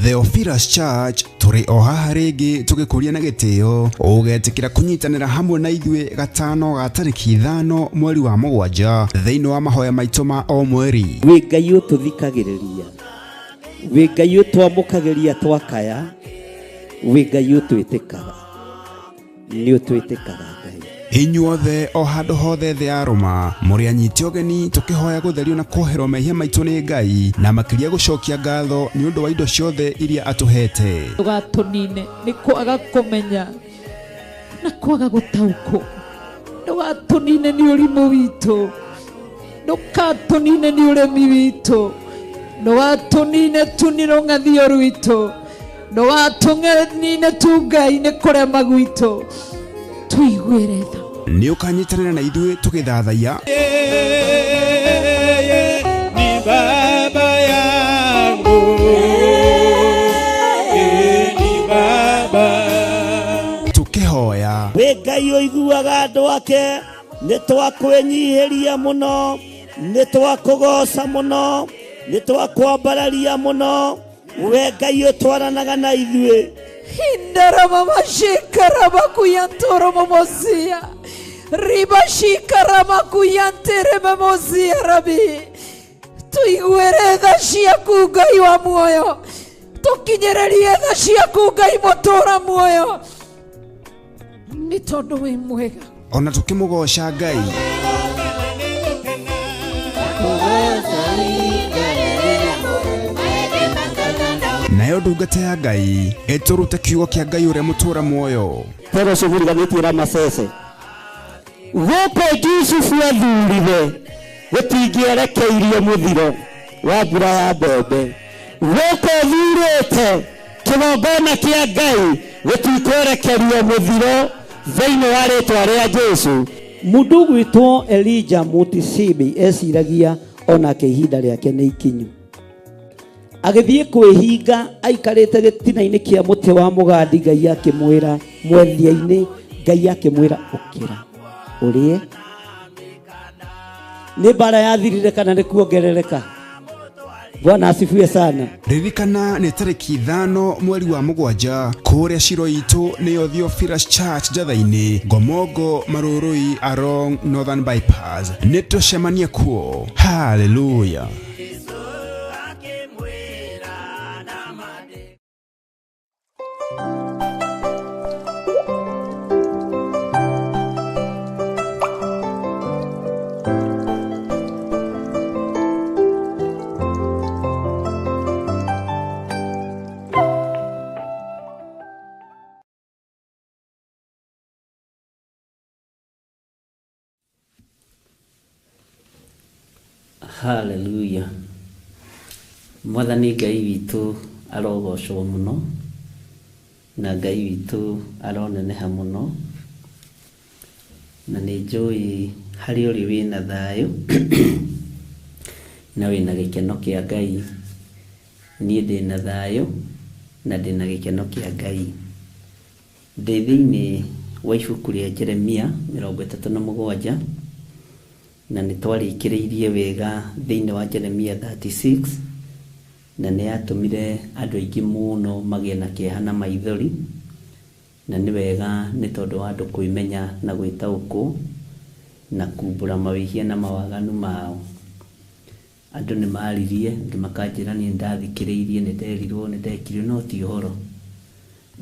Theophilus Church tũrĩ o haha rĩngĩ tũgĩkũria na gĩtĩo ũgetĩkĩra kũnyitanĩra hamwe na ithuĩ gatano ga tarĩki 5 mweri wa 7 thĩinĩ wa mahoya maitũ ma o mweri. Wĩ Ngai ũtũthikagĩrĩria, wĩ Ngai ũtwamũkagĩria twakaya, wĩ Ngai ũtwĩtĩkaga, nĩ ũtwĩtĩkaga Ngai. Inyuothe o handũ hothe thĩ ya Rũma mũrĩ anyiti ũgeni tũkĩhoya gũtherio na kuoherwo mehia maitũ nĩ Ngai na makĩria gũcokia ngatho nĩ ũndũ wa indo ciothe iria atũhete. Ndũgatũnine nĩ kwaga kũmenya na kwaga gũtaũkwo, ndũgatũnine nĩ ũrimũ witũ, ndũgatũnine nĩ ũremi witũ, ndũgatũnine tu nĩ rũng'athio rwitũ, ndũgatũnine tu Ngai nĩ kũrema gwitũ, tuiguĩre tha. Nĩ ũkanyitanĩra na ithuĩ tũgĩthathaiya. Yeye ni baba yangu, yeye ni baba. Tũkĩhoya. Wĩ Ngai ũiguaga andũ ake, nĩ twakwĩnyihĩria mũno, nĩ twakũgoca mũno, nĩ twakwambararia mũno, we Ngai ũtwaranaga na ithuĩ. Indaramamashikaramakuyantoromomosia ribashikaramakuyanteramomosia rabi tuiguĩre tha ciaku Ngai wa muoyo, tũkinyĩrĩrie tha ciaku Ngai mũtũũra muoyo, nĩ tondũ wĩ mwega. Ona tũkĩmũgoca Ngai. Nayo ndungata ya Ngai ĩtũrute kiugo kĩa Ngai ũrĩa mũtũũra muoyo. Fellowship ĩriganĩtie na Masese. Gũkũ Jusufu athurire gũtingĩerekeirio mũthiro wa mbura ya mbembe. Gũkũ thurĩte kĩgongona kĩa Ngai gũtikwerekerio mũthiro thĩinĩ wa rĩtwa rĩa Jesũ. Mũndũ ũgwĩtwo Elijah Mutisibi eciragia onake ihinda rĩake nĩ ikinyu. Agĩthiĩ kwĩhinga aikarĩte gĩtina-inĩ kĩa mũtĩ wa mũgandi, Ngai akĩmwĩra mwethia-inĩ, Ngai akĩmwĩra ũkĩra ũrĩe. Nĩ mbara yathirire kana nĩ kuongerereka? Bwana asifiwe sana. Ririkana nĩ tarĩki 5 mweri wa 7 kũrĩa Shiro itũ nĩyo Theophilus Church Njatha-inĩ, Ngomongo, Marurui along Northern Bypass. Nĩ tũcemanie kuo. Hallelujah. Hallelujah. Mwathani Ngai witũ arogocwo mũno na Ngai witũ aroneneha mũno, na nĩ njũĩ harĩ ũrĩ wĩna thayũ na wĩna gĩkeno kĩa Ngai. Niĩ ndĩna thayũ na ndĩna gĩkeno kĩa Ngai. Ndĩ thĩinĩ wa ibuku rĩa Jeremia 37 na nĩ twarĩkĩrĩirie wega thĩinĩ wa Jeremia 36 na nĩ yatũmire andũ aingĩ mũno magĩe na kĩeha na maithori, na nĩ wega nĩ tondũ wa andũ kwĩmenya na gwĩtaũkwo na kumbũra mawĩhia na mawaganu mao. Andũ nĩ maririe, angĩ makanjĩra niĩ nĩndathikĩrĩirie, nĩnderirwo, nĩndekire, no ti ũhoro.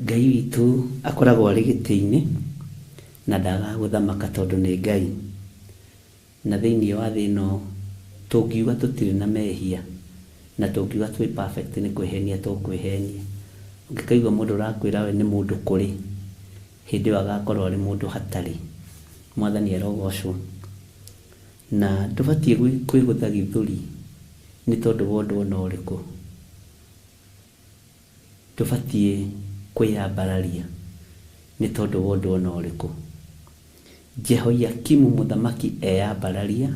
Ngai witũ akoragwo arĩ gĩtĩ-inĩ na ndagaga gũthamaka tondũ nĩ Ngai. Na thĩinĩ wa thĩ ĩno tũngiuga tũtirĩ na mehia na tũngiuga twĩ perfect nĩ kwĩhenia tũkwĩhenia. Ũngĩkaigua mũndũ ũrakwĩra we nĩ mũndũ kũrĩ, hĩndĩ ĩyo agakorwo arĩ mũndũ hatarĩ. Mwathani arogocwo. Na ndũbatiĩ kwĩgũtha gĩthũri nĩ tondũ wa ũndũ ona ũrĩkũ. Ndũbatiĩ kwĩyambararia nĩ tondũ wa ũndũ ona ũrĩkũ. Jehoiakimu mũthamaki eyambararia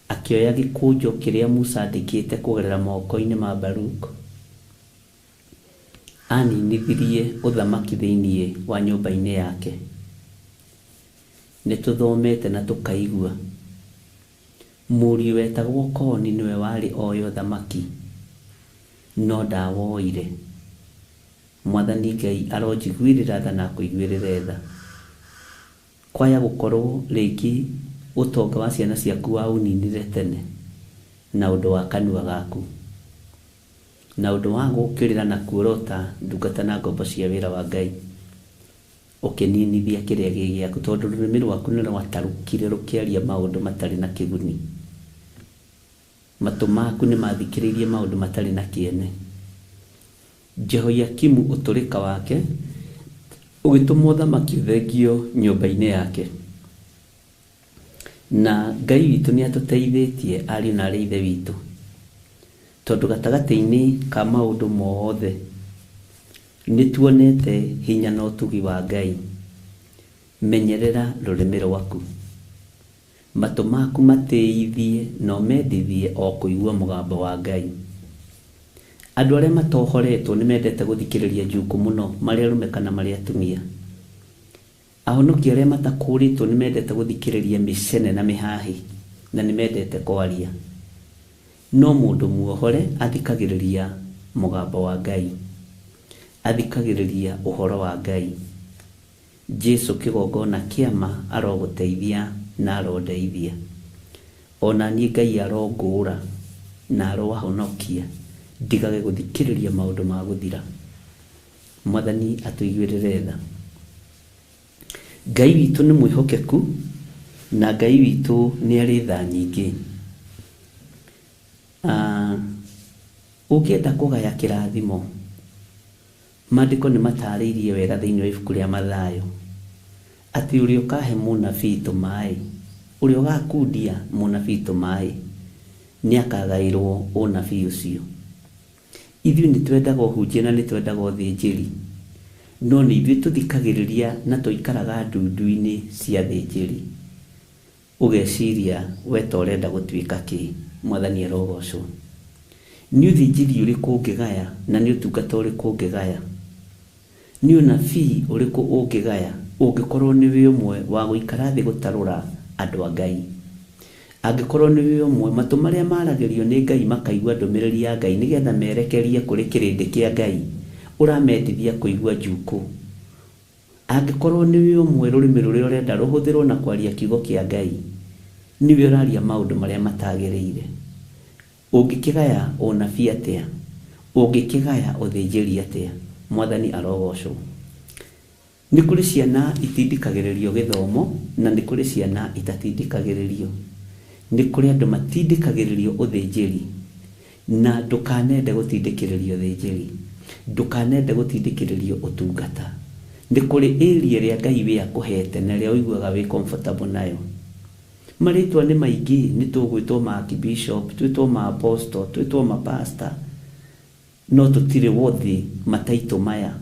akĩoya gĩkũnjo kĩrĩa Musa andĩkĩte kũgerera moko-inĩ ma Baruk, aninithirie ũthamaki thĩinĩ wa nyũmba-inĩ yake. Nĩ tũthomete na tũkaigua mũriũ wetagwo Koni nĩwe warĩ oya ũthamaki. No ndawoire. Mwathani Ngai aronjiguĩrĩra tha na akũiguĩrĩre tha. Kwaya gũkorwo rĩngĩ ũtonga wa ciana ciaku waũninire tene na ũndũ wa kanua gaku, na ũndũ wa gũkĩrĩra na kuorota ndungata na ngombo cia wĩra wa Ngai, ũkĩninithia kĩrĩa gĩ gĩaku, tondũ rũrĩmĩ rwaku nĩ rwatarũkire rũkĩaria maũndũ matarĩ na kĩguni. Matũ maku nĩ mathikĩrĩirie maũndũ matarĩ na kĩene. Jehoiakimu ũtũrĩka wake ũgĩtũma ũthamaki ũthengio nyũmba-inĩ yake. Na Ngai witũ nĩ atũteithĩtie ariũ na arĩ ithe witũ, tondũ gatagatĩ-inĩ ka maũndũ mothe nĩ tuonete hinya na ũtugi wa Ngai. Menyerera rũrĩmĩ rwaku, matũ maku matĩithie na ũmendithie o kũigua mũgambo wa Ngai. Andũ arĩa matohoretwo nĩ mendete gũthikĩrĩria njukũ mũno, marĩ arũme kana marĩ atumia. Ahonoki arĩa matakũrĩtwo nĩ mendete gũthikĩrĩria mĩcene na mĩhahi, na nĩ mendete kwaria. No mũndũ muohore athikagĩrĩria mũgambo wa Ngai, athikagĩrĩria ũhoro wa Ngai. Jesu kĩgongona kĩama arogũteithia na arondeithia. Ona niĩ Ngai arongũra na aroahonokia, ndigage gũthikĩrĩria maũndũ ma gũthira. Mwathani atũiguĩrĩre tha. Ngai witũ nĩ mwĩhokeku na Ngai witũ nĩ arĩ tha nyingĩ. Ũngĩenda kũgaya kĩrathimo, maandĩko nĩ matarĩirie wega thĩinĩ wa ibuku rĩa Mathayo atĩ ũrĩa ũkahe mũnabii tũmaĩ, ũrĩa ũgakundia mũnabii tũmaĩ, nĩ akagaĩrwo ũnabii ũcio. Ithuĩ nĩ twendaga ũhunjia na nĩ twendaga ũthĩnjĩri, no nĩ ithuĩ tũthikagĩrĩria na tũikaraga ndundu-inĩ cia thĩnjĩri. Ũgeciria we ta ũrenda gũtuĩka kĩ? Mwathani arogocwo. Nĩ ũthĩnjĩri ũrĩkũ ũngĩgaya na nĩ ũtungata ũrĩkũ ũngĩgaya? Nĩ ũnabii ũrĩkũ ũngĩgaya ũngĩkorwo nĩ wĩ ũmwe wa gũikara thĩ gũtarũra andũ a Ngai? Angĩkorwo nĩ wĩ ũmwe, matũ marĩa maragĩrio nĩ Ngai makaigua ndũmĩrĩri ya Ngai nĩgetha merekerie kũrĩ kĩrĩndĩ kĩa Ngai, ũramendithia kũigua njukũ. Angĩkorwo nĩ wĩ ũmwe, rũrĩmĩ rũrĩa ũrenda rũhũthĩrwo na kwaria kiugo kĩa Ngai, nĩwe ũraria maũndũ marĩa matagĩrĩire. Ũngĩkĩgaya ũnabii atĩa? Ũngĩkĩgaya ũthĩnjĩri atĩa? Mwathani arogocwo. Nĩ kũrĩ ciana itindĩkagĩrĩrio gĩthomo na nĩ kũrĩ ciana itatindĩkagĩrĩrio. Nĩ kũrĩ andũ matindĩkagĩrĩrio ũthĩnjĩri, na ndũkanende gũtindĩkĩrĩrio ũthĩnjĩri, ndũkanende gũtindĩkĩrĩrio ũtungata. Nĩ kũrĩ area ĩrĩa Ngai we akũhete na ĩrĩa ũiguaga wĩ comfortable nayo. Marĩtwa nĩ maingĩ, nĩ tũgwĩtwo ma archbishop, twĩtwo ma apostle, twĩtwo ma pastor, no tũtirĩ wothi mataitũ maya.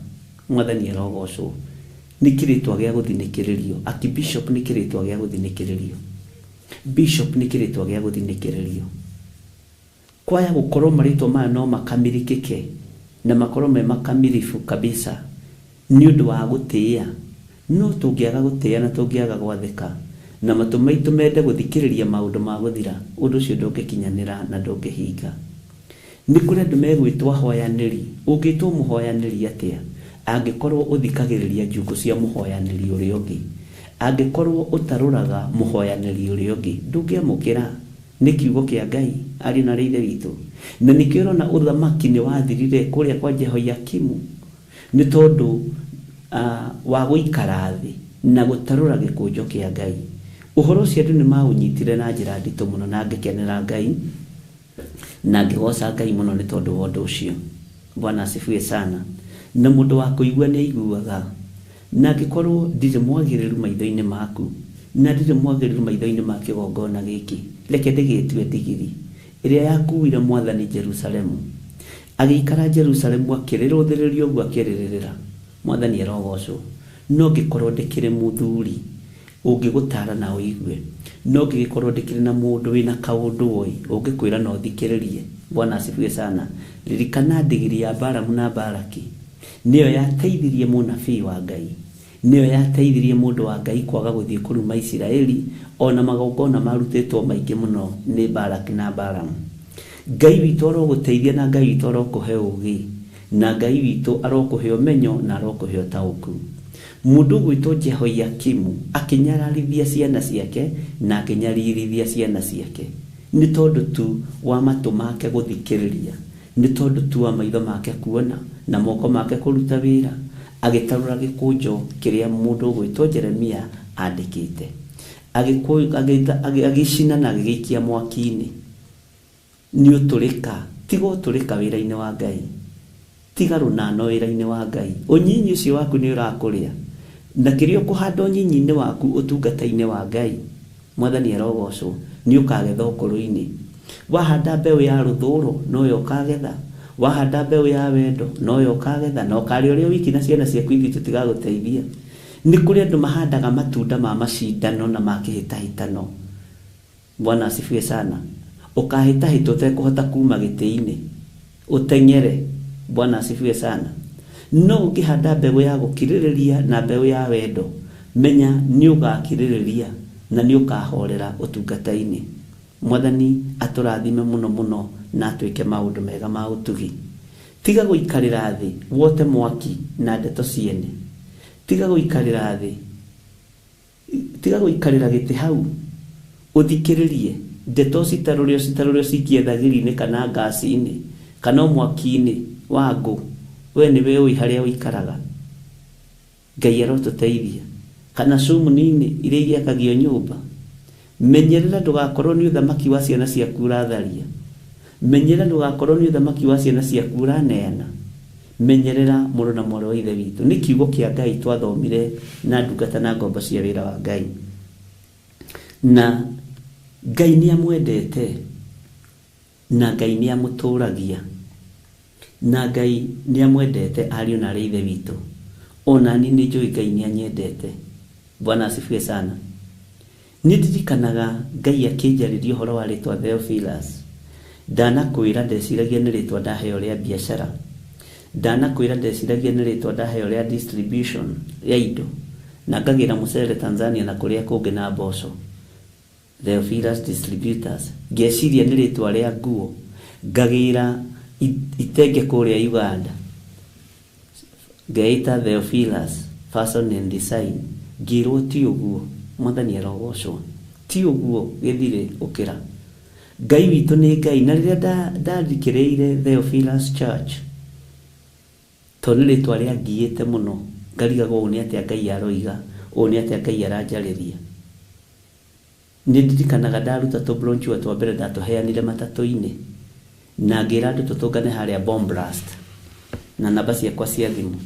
Mwathani arogocwo. Nĩ kĩrĩtwa gĩa gũthinĩkĩrĩrio. Archbishop nĩ kĩrĩtwa gĩa gũthinĩkĩrĩrio. Bishop nĩ kĩrĩtwa gĩa gũthinĩkĩrĩrio. Kwaya gũkorwo marĩtwa maya no makamirikĩke na makorwo me makamiribu kabisa nĩ ũndũ wa gũtĩĩa. No tũngĩaga gũtĩĩa na tũngĩaga gwathĩka na matũ maitũ mende gũthikĩrĩria maũndũ ma gũthira, ũndũ ũcio ndũngĩkinyanĩra na ndũngĩhinga. Nĩ kũrĩ andũ megwĩtwo ahoyanĩri. Ũngĩtwo mũhoyanĩri atĩa angĩkorwo ũthikagĩrĩria njukũ cia mũhoyanĩri ũrĩa ũngĩ? Angĩkorwo ũtarũraga mũhoyanĩri ũrĩa ũngĩ, ndũngĩamũkĩra. Nĩ kiugo kĩa Ngai, ariũ na arĩ ithe witũ. Na nĩkĩo ũrona ũthamaki nĩ wathirire kũrĩa kwa Jehoiakimu, nĩ tondũ wa gũikara thĩ na gũtarũra gĩkũnjo kĩa Ngai. Ũhoro ũcio andũ nĩ maũnyitire na njĩra nditũ mũno, na ngĩkenera Ngai na ngĩgoca Ngai mũno nĩ tondũ wa ũndũ ũcio. Bwana asifiwe sana. Na mũndũ wa kũigua nĩ aiguaga. Na angĩkorwo ndirĩ mwagĩrĩru maitho-inĩ maku, na ndirĩ mwagĩrĩru maitho-inĩ ma kĩgongona gĩkĩ, reke ndĩgĩtue ndigiri ĩrĩa yakuire Mwathani Jerusalemu. Agĩikara Jerusalemu akĩrĩrũthĩrĩria ũguo akĩrĩrĩrĩra. Mwathani arogocwo. No ngĩkorwo ndĩkĩrĩ mũthuri ũngĩgũtara na ũigue, no ngĩgĩkorwo ndĩkĩrĩ na mũndũ wĩna kaũndũ oi ũngĩkwĩra na ũthikĩrĩrie. Bwana asifiwe sana. Ririkana ndigiri ya Balamu na Balaki nĩyo yateithirie mũnabii wa Ngai, nĩyo yateithirie mũndũ wa Ngai kwaga gũthiĩ kũruma Isiraeli, ona magongona marutĩtwo maingĩ mũno nĩ Balaki na Balamu. Ngai witũ arogũteithia na Ngai witũ arokũhe ũũgĩ na Ngai witũ arokũhe ũmenyo na arokũhe ũtaũku. Mũndũ ũgwĩtwo Jehoiakimu akĩnyararithia ciana ciake na akĩnyaririthia ciana ciake nĩ tondũ tu wa matũ make gũthikĩrĩria, nĩ tondũ tu wa maitho make kuona na moko make kũruta wĩra, agĩtarũra gĩkũnjo kĩrĩa mũndũ ũgwĩtwo Jeremia andĩkĩte, agĩcina na agĩgĩikia mwaki-inĩ. Nĩ ũtũrĩka, tiga ũtũrĩka wĩra-inĩ wa Ngai, tiga rũnano wĩra-inĩ wa Ngai. Ũnyinyi ũcio waku nĩ ũrakũrĩa, na kĩrĩa ũkũhanda ũnyinyi-inĩ waku ũtungata-inĩ wa Ngai, Mwathani arogocwo, nĩ ũkagetha ũkũrũ-inĩ. Wahanda mbeũ ya rũthũro noyo ũkagetha, wahanda mbeũ ya wendo noyo ũkagetha, na ũkarĩa ũrĩa wiki na ciana ciaku ithuĩ tũtigagũteithia. Nĩ kũrĩ andũ mahandaga matunda ma macindano na ma kĩhĩtahĩtano. Bwana asifiwe sana. Ũkahĩtahĩta ũtekũhota kuma gĩtĩ-inĩ, ũteng'ere. Bwana asifiwe sana. No ũngĩhanda mbegũ ya gũkirĩrĩria na mbeũ ya wendo, menya nĩ ũgakirĩrĩria na nĩ ũkahorera ũtungata-inĩ. Mwathani atũrathime mũno mũno na atwĩke maũndũ mega ma ũtugi. Tiga gũikarĩra thĩ wote mwaki na ndeto ciene. Tiga gũikarĩra thĩ, tiga gũikarĩra gĩtĩ hau ũthikĩrĩrie ndeto citarũre ũcitarũre ũcikie thagiri-inĩ kana ngasi-inĩ kana mwaki-inĩ wa ngũ. We nĩwe ũĩ harĩa ũikaraga. Ngai arotũteithia. Kana cumuni-inĩ iria igĩakagio nyũmba. Menyerera ndũgakorwo nĩ ũthamaki wa ciana ciaku ũratharia. Menyerera ndũgakorwo nĩ ũthamaki wa ciana ciaku ũraneana. Menyerera mũrũ na mwarĩ wa Ithe witũ. Nĩ kiugo kĩa Ngai twathomire na ndungata na ngombo cia wĩra wa Ngai. Na Ngai nĩ amwendete, na Ngai nĩ amũtũragia, na Ngai nĩ amwendete ariũ na arĩ Ithe witũ. Ona niĩ nĩ njũĩ Ngai nĩ anyendete. Bwana asifiwe sana. Nĩ ndirikanaga Ngai akĩnjarĩria ũhoro wa rĩtwa Theophilus. Ndanakwĩra ndeciragia nĩ rĩtwa ndaheo rĩa biacara. Ndanakwĩra ndeciragia nĩ rĩtwa ndaheo rĩa distribution ya indo, na ngagĩra mũcere Tanzania na kũrĩa kũngĩ na mboco. Theophilus Distributors. Ngeciria nĩ rĩtwa rĩa nguo, ngagĩra itenge kũrĩa Uganda, ngeita Theophilus Fashion and Design. Ngĩrwo ti ũguo. Mwathani arogocwo. Ti ũguo gĩthire ũkĩra. Ngai witũ nĩ Ngai. Na rĩrĩa ndarikĩrĩire Theophilus Church, tondũ nĩ rĩtwa rĩangiĩte mũno, ngarigagwo ũũ nĩ atĩa Ngai aroiga, ũũ nĩ atĩa Ngai aranjarĩria. Nĩ ndirikanaga ndaruta tũbronchua twa mbere ndatũheanire matatũ-inĩ, na ngĩra andũ tũtũngane harĩa Bomb Blast na namba ciakwa cia thimũ.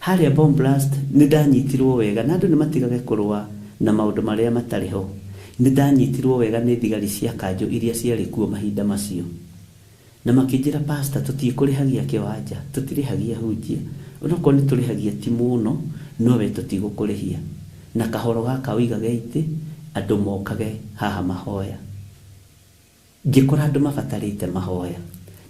Harĩa Bomb Blast nĩ ndanyitirwo wega, na andũ nĩ matigage kũrũa na maũndũ marĩa matarĩ ho. Nĩ ndanyitirwo wega nĩ thigari cia kanjũ iria ciarĩ kuo mahinda macio, na makĩnjĩra, pastor, tũtikũrĩhagia kĩwanja, tũtirĩhagia hunjia, onokorwo nĩ tũrĩhagia ti mũno, no we tũtigũkũrĩhia. Na kahoro gaka ũigage itĩ, andũ mokage haha mahoya. Ngĩkora andũ mabatarĩte mahoya.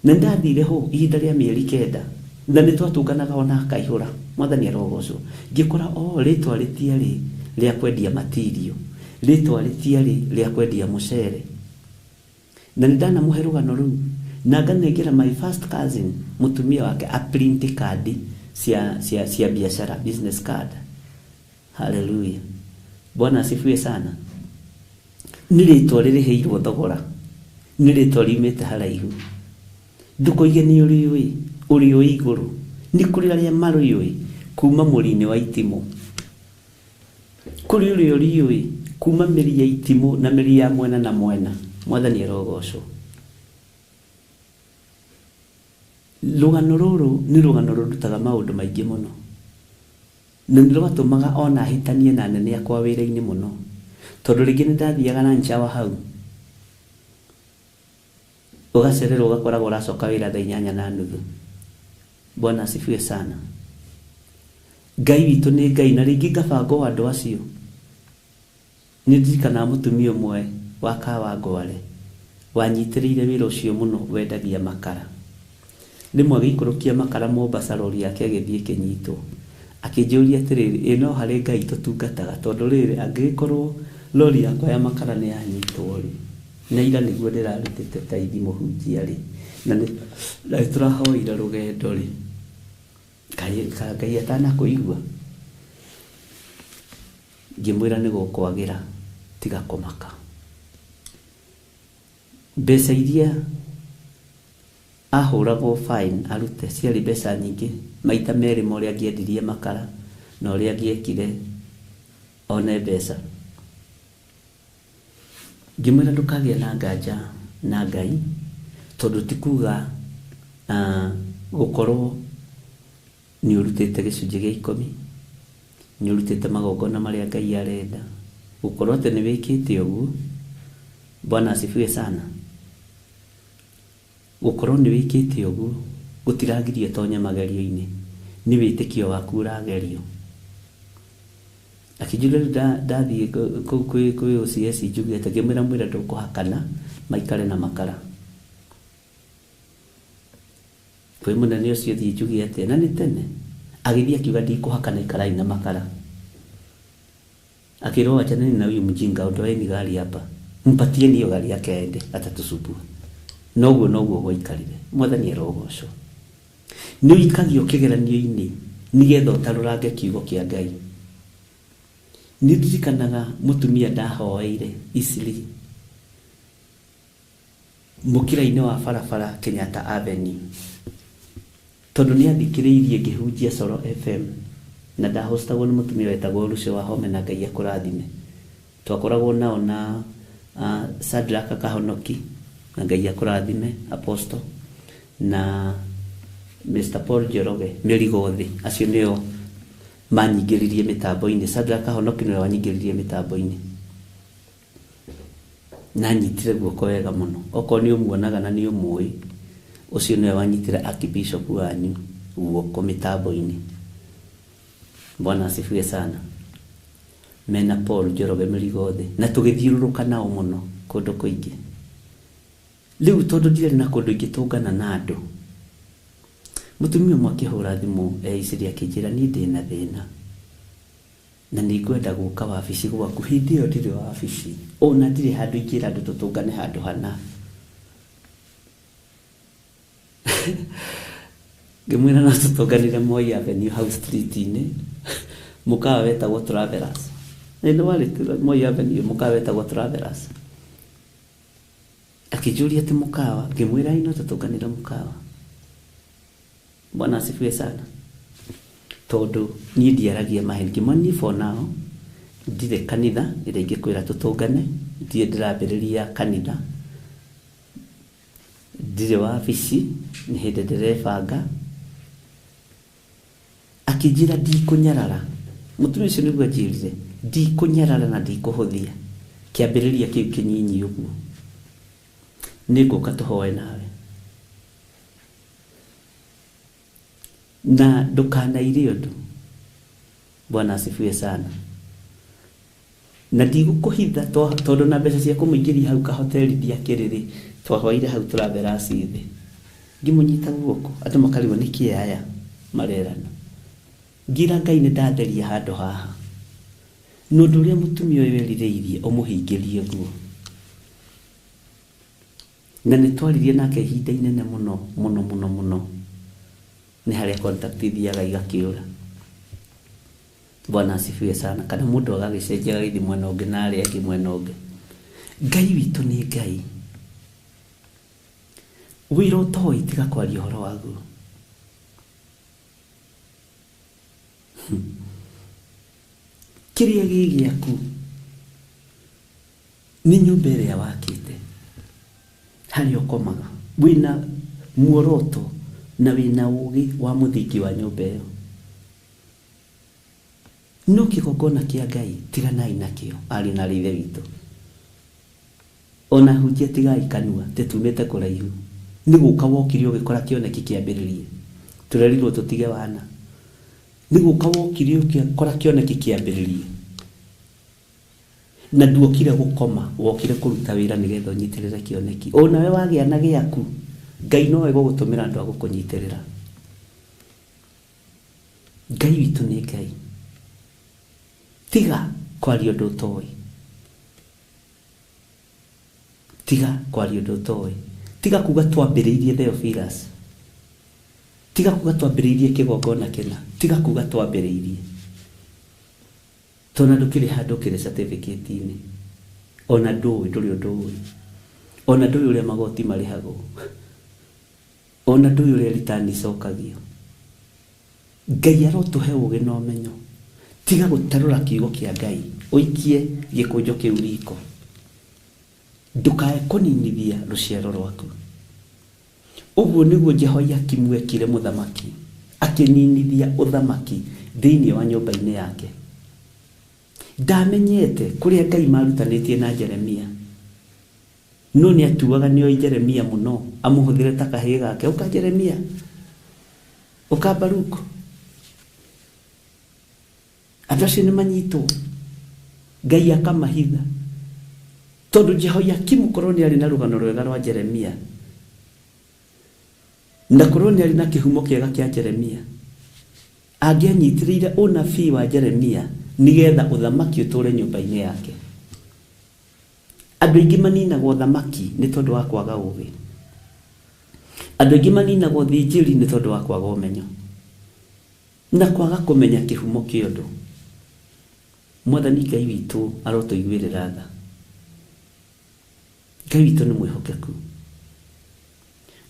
Na ndathire ho ihinda rĩa mĩeri 9, na nĩ twatũnganaga ona akaihũra. Mwathani arogocwo. Ngĩkora o rĩtwa rĩtiarĩ rĩa kwendia matirio, rĩtwa rĩtiarĩ rĩa kwendia mũcere. Na nĩ ndanamũhe rũgano rũu, na nganengera my first cousin mũtumia wake a print card cia biashara, business card. Hallelujah. Bwana asifiwe sana. Nĩ rĩtwa rĩrĩhĩirwo thogora, nĩ rĩtwa riumĩte haraihu. Ndũkoige nĩ ũrĩũĩ, ũrĩũĩ igũrũ. Nĩ kũrĩ arĩa marĩũĩ kuma mũri-inĩ wa itimũ. Kũrĩ ũrĩa ũrĩũĩ kuma mĩri ya itimũ na mĩri ya mwena na mwena. Mwathani arogocwo. Rũgano rũrũ nĩ rũgano rũndutaga maũndũ maingĩ mũno, na nĩ rwatũmaga ona hĩtanie na anene akwa wĩra-inĩ mũno, tondũ rĩngĩ nĩ ndathiaga lunch hour hau, ũgacererwo ũgakoragwo ũracoka wĩra thaa 8:30. Bwana asifiwe sana. Ngai witũ nĩ Ngai, na rĩngĩ ngabanga o andũ acio. Nĩ ndirikanaga mũtumia ũmwe wa Kawangware wanyitĩrĩire wĩra ũcio mũno, wendagia makara. Rĩmwe agĩikũrũkia makara Mombasa, rori yake ĩgĩthiĩ ĩkĩnyitwo. Akĩnjũria atĩrĩrĩ, ĩ no harĩ Ngai tũtungataga, tondũ rĩrĩ angĩgĩkorwo rori yakwa ya makara nĩ yanyitwo rĩ, Na ira nĩguo ndĩrarutĩte taithi mũhunjia rĩ, na nĩ tũrahoire rũgendo rĩ, Ngai atanakũigua. Ngĩmwĩra nĩ gũkwagĩra tiga kũmaka. Mbeca iria ahũragwo fine arute ciarĩ mbeca nyingĩ, maita merĩ ma ũrĩa angĩendirie makara na ũrĩa angĩekire one mbeca. Ngĩmwĩra ndũkagĩe na nganja na Ngai, tondũ ti kuga gũkorwo nĩ ũrutĩte gĩcunjĩ gĩa 10, nĩ ũrutĩte magongona marĩa Ngai arenda, gũkorwo atĩ nĩ wĩkĩte ũguo. Bwana asifiwe sana. Gũkorwo nĩ wĩkĩte ũguo gũtiragiria ũtonye magerio-inĩ, nĩ wĩtĩkio waku ũragerio. Akĩnjĩra rĩu ndathiĩ kũu kwĩ OCS njuge atĩ, ngĩmwĩra mwĩre ndũkũhakana maikare na makara. Kwĩ mũnene ũcio thiĩ njuge atĩa, na nĩ tene. Agĩthiĩ akiuga ndikũhakana ikarai na makara. Akĩrwo achaneni na huyu mjinga, ondoeni gari hapa, mpatieni hiyo gari yake aende, atatusumbua. Noguo noguo gwaikarire. Mwathani arogocwo. Nĩ ũikagio kĩgeranio-inĩ nĩgetha ũtarũrange kiugo kĩa Ngai. Nĩ ndirikanaga mũtumia ndahoeire Isli mũkĩra-inĩ wa barabara Kenyatta Avenue, tondũ nĩ athikĩrĩirie ngĩhunjia Coro FM, na ndahostagwo nĩ mũtumia wetagwo Lucy wa Home, na Ngai akũrathime. Twakoragwo nao na Sadraka Kahonoki, na Ngai akũrathime Apostle, na Mr Paul Njoroge Mĩrigo thĩ. Acio nĩo manyingĩririe mĩtambo-inĩ. Sadraka Kahonoki nĩwe wanyingĩririe mĩtambo-inĩ, na nyitire guoko wega mũno. Okorwo nĩ ũmuonaga na nĩ ũmũĩ, ũcio nĩwe wanyitire Archbishop wanyu guoko mĩtambo-inĩ. Bwana asifiwe sana. Mena Paul Njoroge Mĩrigo thĩ, na tũgĩthiũrũrũka nao mũno kũndũ kũingĩ. Rĩu tondũ ndiarĩ na kũndũ ingĩtũngana na andũ, mũtumia ũmwe akĩhũra thimũ Isiri akĩnjĩra niĩ ndĩna thĩna na nĩ ngwenda gũka wabici gwaku. Hĩndĩ ĩyo ndirĩ wabici, ona ndirĩ handũ ingĩra andũ tũtũngane handũ hana. Ngĩmwĩra no tũtũnganĩre Moi Avenue hau street-inĩ, mũkawa wetagwo Travelers. Nĩ warĩ Moi Avenue, mũkawa wetagwo Travelers. Akĩnjũria atĩ mũkawa, ngĩmwĩra ĩ no tũtũnganĩre mũkawa. Bwana asifiwe sana. Tondũ niĩ ndiaragia maheni, ngĩmwĩra niĩ for now ndirĩ kanitha ĩrĩa ingĩkwĩra tũtũngane, ndirĩ ndĩrambĩrĩria kanitha, ndirĩ wabici, nĩ hĩndĩ ndĩrebanga. Akĩnjĩra ndikũnyarara. Mũtumia ũcio nĩguo anjĩrire, ndikũnyarara na ndikũhũthia kĩambĩrĩria kĩu kĩnyinyi ũguo, nĩngũka tũhoe nawe na ndũkanaire ũndũ. Bwana asifiwe sana. Na ndigũkũhitha tondũ na mbeca cia kũmũingĩria hau kahoteri ndiakĩrĩ rĩ, twahoire hau Travelers thĩ. Ngĩmũnyita guoko, andũ makarigwo nĩ kĩ aya marerana. Ngira Ngai nĩ ndatheria handũ haha, na ũndũ ũrĩa mũtumia ũyũ erirĩirie ũmũhingĩrie guo. Na nĩ twaririe nake ihinda inene mũno mũno mũno mũno, nĩ harĩa contact ithiaga igakĩũra. Bwana asifiwe sana. Kana mũndũ agagĩcenjia agagĩthiĩ mwena ũngĩ na arĩa angĩ mwena ũngĩ. Ngai witũ nĩ Ngai. Wĩra ũtoĩ tiga kwaria ũhoro waguo. Kĩrĩa gĩ gĩaku nĩ nyũmba ĩrĩa wakĩte, harĩa ũkomaga, wĩna muoroto na wĩna ũgĩ wa mũthingi wa nyũmba ĩyo. No kĩgongona kĩa Ngai tiganai nakĩo, ariũ na ithe witũ. Ona hunjia tigai kanua, tĩtumĩte kũraihu. Nĩ gũka wokire ũgĩkora kĩoneki kĩambĩrĩrie. Tũrerirwo tũtige wana. Nĩ gũka wokire ũgĩkora kĩoneki kĩambĩrĩrie. Na nduokire gũkoma, wokire kũruta wĩra nĩgetha ũnyitĩrĩre kĩoneki. Onawe wagĩa na gĩaku, Ngai nowe gũgũtũmĩra andũ a gũkũnyitĩrĩra. Ngai witũ nĩ Ngai. Tiga kwaria ũndũ ũtoĩ. Tiga kwaria ũndũ ũtoĩ. Tiga kuga twambĩrĩirie Theophilus. Tiga kuga twambĩrĩirie kĩgongona kĩna. Tiga kuga twambĩrĩirie. Tondũ ndũkĩrĩ handũ ũkĩrĩ certificate-inĩ. Ona ndũĩ, ndũrĩ ũndũ ũĩ. Ona ndũĩ ũrĩa magoti marĩhagwo. Ona ndũĩ ũrĩa return icokagio. Ngai arotũhe ũgĩ na ũmenyo. Tiga gũtarũra kiugo kĩa Ngai, ũikie gĩkũnjo kĩu riko. Ndũkae kũninithia rũciaro rwaku. Ũguo nĩguo Jehoiakimu ekire mũthamaki, akĩninithia ũthamaki thĩinĩ wa nyũmba-inĩ yake. Ndamenyete kũrĩa Ngai marutanĩtie na Jeremia. No nĩ atuaga nĩoĩ Jeremia mũno, amũhũthĩre ta kahĩĩ gake. Ũka Jeremia, ũka Baruku. Andũ acio nĩ manyitwo, Ngai akamahitha. Tondũ Jehoiakimu korwo nĩ arĩ na rũgano rwega rwa Jeremia, na korwo nĩ arĩ na kĩhumo kĩega kĩa Jeremia, angĩanyitĩrĩire ũnabii wa Jeremia nĩgetha ũthamaki ũtũre nyũmba-inĩ yake. Andũ aingĩ maninagwo ũthamaki nĩ tondũ wa kwaga ũgĩ. Andũ aingĩ maninagwo ũthĩnjĩri nĩ tondũ wa kwaga ũmenyo na kwaga kũmenya kĩhumo kĩa ũndũ. Mwathani Ngai witũ arotũiguĩrĩra tha. Ngai witũ nĩ mwĩhokeku.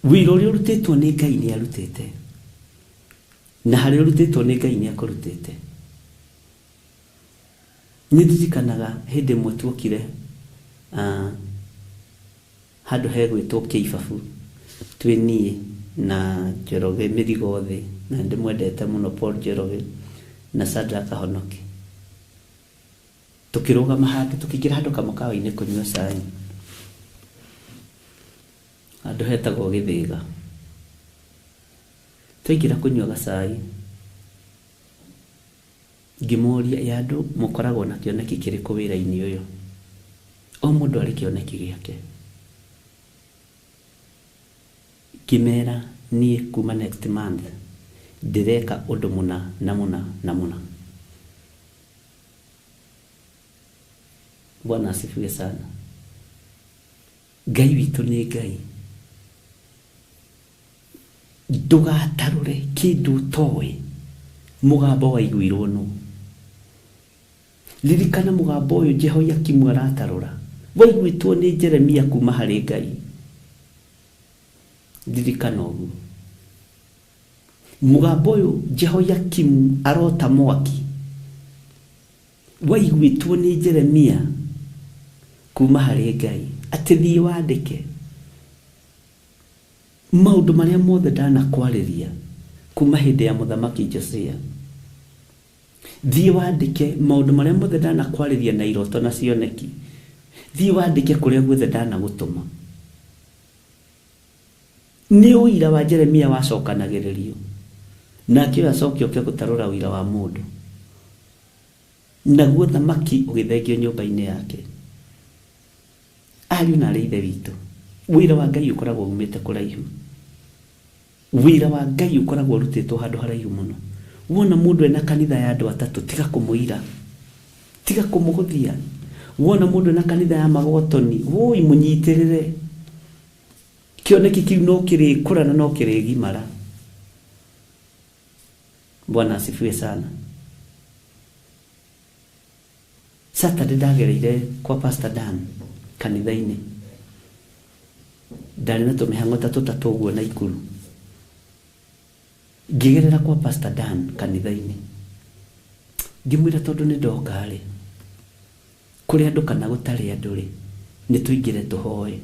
Wĩra ũrĩa ũrutĩtwo nĩ Ngai nĩ arutĩte, na harĩa ũrutĩtwo nĩ Ngai nĩ akũrutĩte. Nĩ ndirikanaga hĩndĩ ĩmwe tuokire handũ hegwĩtwo Kĩibabu, twĩ niĩ na Njoroge Mĩrigo thĩ, na ndĩmwendete mũno Paul Njoroge na Shadrack Honoki. Tũkĩrũgama handũ, tũkĩingĩra handũ kamũkawa-inĩ kũnyua cai, handũ hetagwo Gĩthĩga. Twaingĩra kũnyua gacai, ngĩmoria, ya andũ mũkoragwo na kĩoneki kĩrĩkũ wĩra-inĩ ũyũ? O mũndũ arĩ kĩoneki gĩake. Ngĩmera niĩ kuma next month ndĩreka ũndũ mũna na mũna na mũna. Bwana asifiwe sana. Ngai witũ nĩ Ngai. Ndũgatarũre kĩndũ ũtoĩ mũgambo waiguirwo nũ. Ririkana mũgambo ũyũ Jehoiakimu aratarũra waiguĩtwo nĩ Jeremia kuma harĩ Ngai. Ririkana ũguo. Mũgambo ũyũ Jehoiakimu arota mwaki waiguĩtwo nĩ Jeremia kuma harĩ Ngai, atĩ thiĩ wandĩke maũndũ marĩa mothe ndanakwarĩria kuma hĩndĩ ya mũthamaki Josia. Thiĩ wandĩke maũndũ marĩa mothe ndanakwarĩria na iroto na cioneki. Thiĩ wandĩke kũrĩa guothe ndanagũtũma. Nĩ ũira wa Jeremia wacokanagĩrĩrio, nake ũyũ acoke oke gũtarũra ũira wa mũndũ. Naguo thamaki ũgĩthengio nyũmba-inĩ yake. Ariũ na arĩ ithe witũ, wĩra wa Ngai ũkoragwo umĩte kũraihu. Wĩra wa Ngai ũkoragwo ũrutĩtwo handũ haraihu mũno. Wona mũndũ ena kanitha ya andũ atatũ, tiga kũmũira, tiga kũmũhũthia. Wona mũndũ ena kanitha ya magotoni, woi mũnyitĩrĩre. Kĩoneki kĩu no kĩrĩkũra na no kĩrĩgimara. Bwana asifiwe sana. Saturday ndagereire kwa Pastor Dan kanitha-inĩ. Ndarĩ na tũmĩhang'o ta tũtatũ ũguo Naikuru. Ngĩgerera kwa Pastor Dan kanitha-inĩ. Ngĩmwĩra tondũ nĩ ndoka rĩ, kũrĩ andũ kana gũtarĩ andũ rĩ, nĩ tũingĩre tũhoe.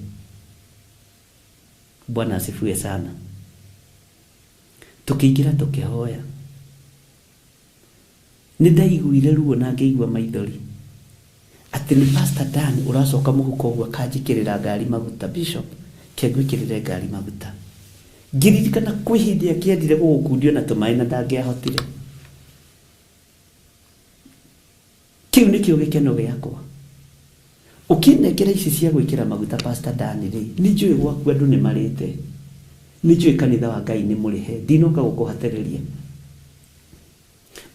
Bwana asifiwe sana. Tũkĩingĩra tũkĩhoya. Nĩ ndaiguire ruo na ngĩigua maithori atĩ nĩ Pastor Dan ũracoka mũhuko ũguo akanjĩkĩrĩra ngari maguta. Bishop, ke ngwĩkĩrĩre ngari maguta. Ngĩririkana kwĩ hĩndĩ akĩendire gũgũkundio na tũmaĩ na ndangĩahotire. Kĩu nĩkĩo gĩkeno gĩakwa. Ũkĩnengera ici cia gwĩkĩra maguta Pastor Dan rĩ, nĩ njũĩ gwaku andũ nĩ marĩte. Nĩ njũĩ kanitha wa Ngai nĩ mũrĩhe. Ndinoka gũkũhatĩrĩria.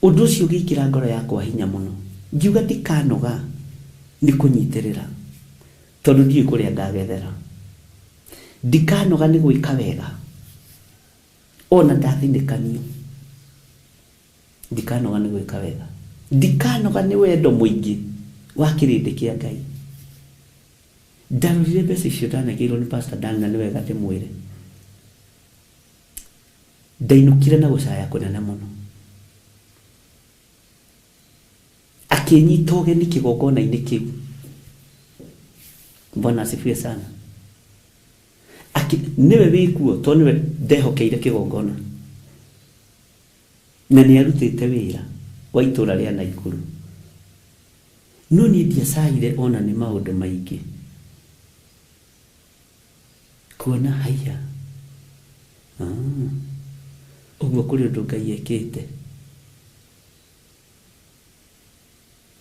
Ũndũ ũcio ũgĩkĩra ngoro yakwa hinya mũno. Ngiuga ndikanoga nĩ kũnyitĩrĩra. Tondu ndiũĩ kũrĩa ngagethera. Ndikanoga nĩ gwĩka wega. Ona ndathinĩkanio. Ndikanoga nĩ gwĩka wega. Ndikanoga nĩ wendo mũingĩ wa kĩrĩndĩ kĩa Ngai. Ndarorire mbeca icio ndanengeirwo nĩ Pastor Dan na nĩ wega ndĩmwĩre. Ndainũkire na gũcaya kũnene mũno. Akĩnyita ũgeni kĩgongona-inĩ kĩu. Bwana asifiwe sana. Nĩwe wĩkuo tondũ nĩwe ndehokeire kĩgongona. Na nĩ arutĩte wĩra wa itũra rĩa Naikuru. No niĩ ndiacaire ona nĩ maũndũ maingĩ. Kuona haiya. Ũguo kũrĩ ũndũ Ngai ekĩte.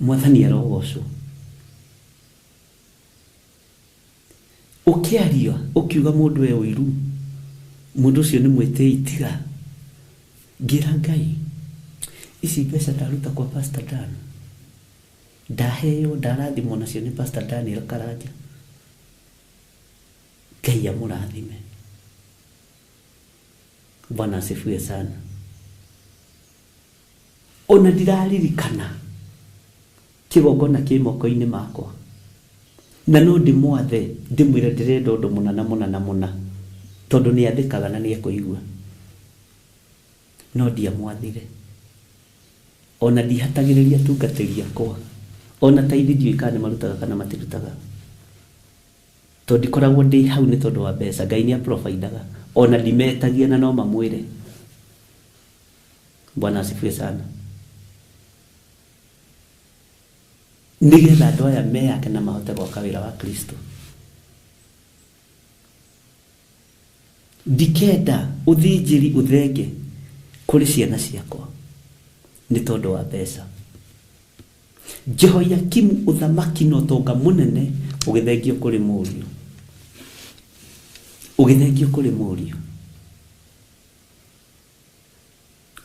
Mwathani arogocwo. Ũkĩaria ũkiuga mũndũ e ũiru, mũndũ ũcio nĩ mwĩtĩi tiga. Ngĩra Ngai, ici mbeca ndaruta kwa Pastor Dan, ndaheo ndarathimwo nacio nĩ Pastor Daniel Karanja. Ngai amũrathime. Bwana asifiwe sana. Ona ndiraririkana kĩgongona kĩ moko-inĩ makwa. Na no ndĩmwathe ndĩmwĩre ndĩrenda ũndũ mũna na mũna na mũna, tondũ nĩ athĩkaga na nĩ ekũigua. No ndiamwathire. Ona ndihatagĩrĩria atungatĩri akwa. Ona taithi ndiũĩ kana nĩ marutaga kana matirutaga. Tondũ ndikoragwo ndĩ hau nĩ tondũ wa mbeca. Ngai nĩ aprovidaga. Ona ndimetagia na no mamwĩre. Bwana asifiwe sana. Nĩgetha andũ aya meyake na mahote gwaka wĩra wa Kristo. Ndikenda ũthĩnjĩri ũthenge kũrĩ ciana ciakwa nĩ tondũ wa mbeca. Jehoiakimu ũthamaki na ũtonga mũnene ũgĩthengio kũrĩ mũriũ. Ũgĩthengio kũrĩ mũriũ.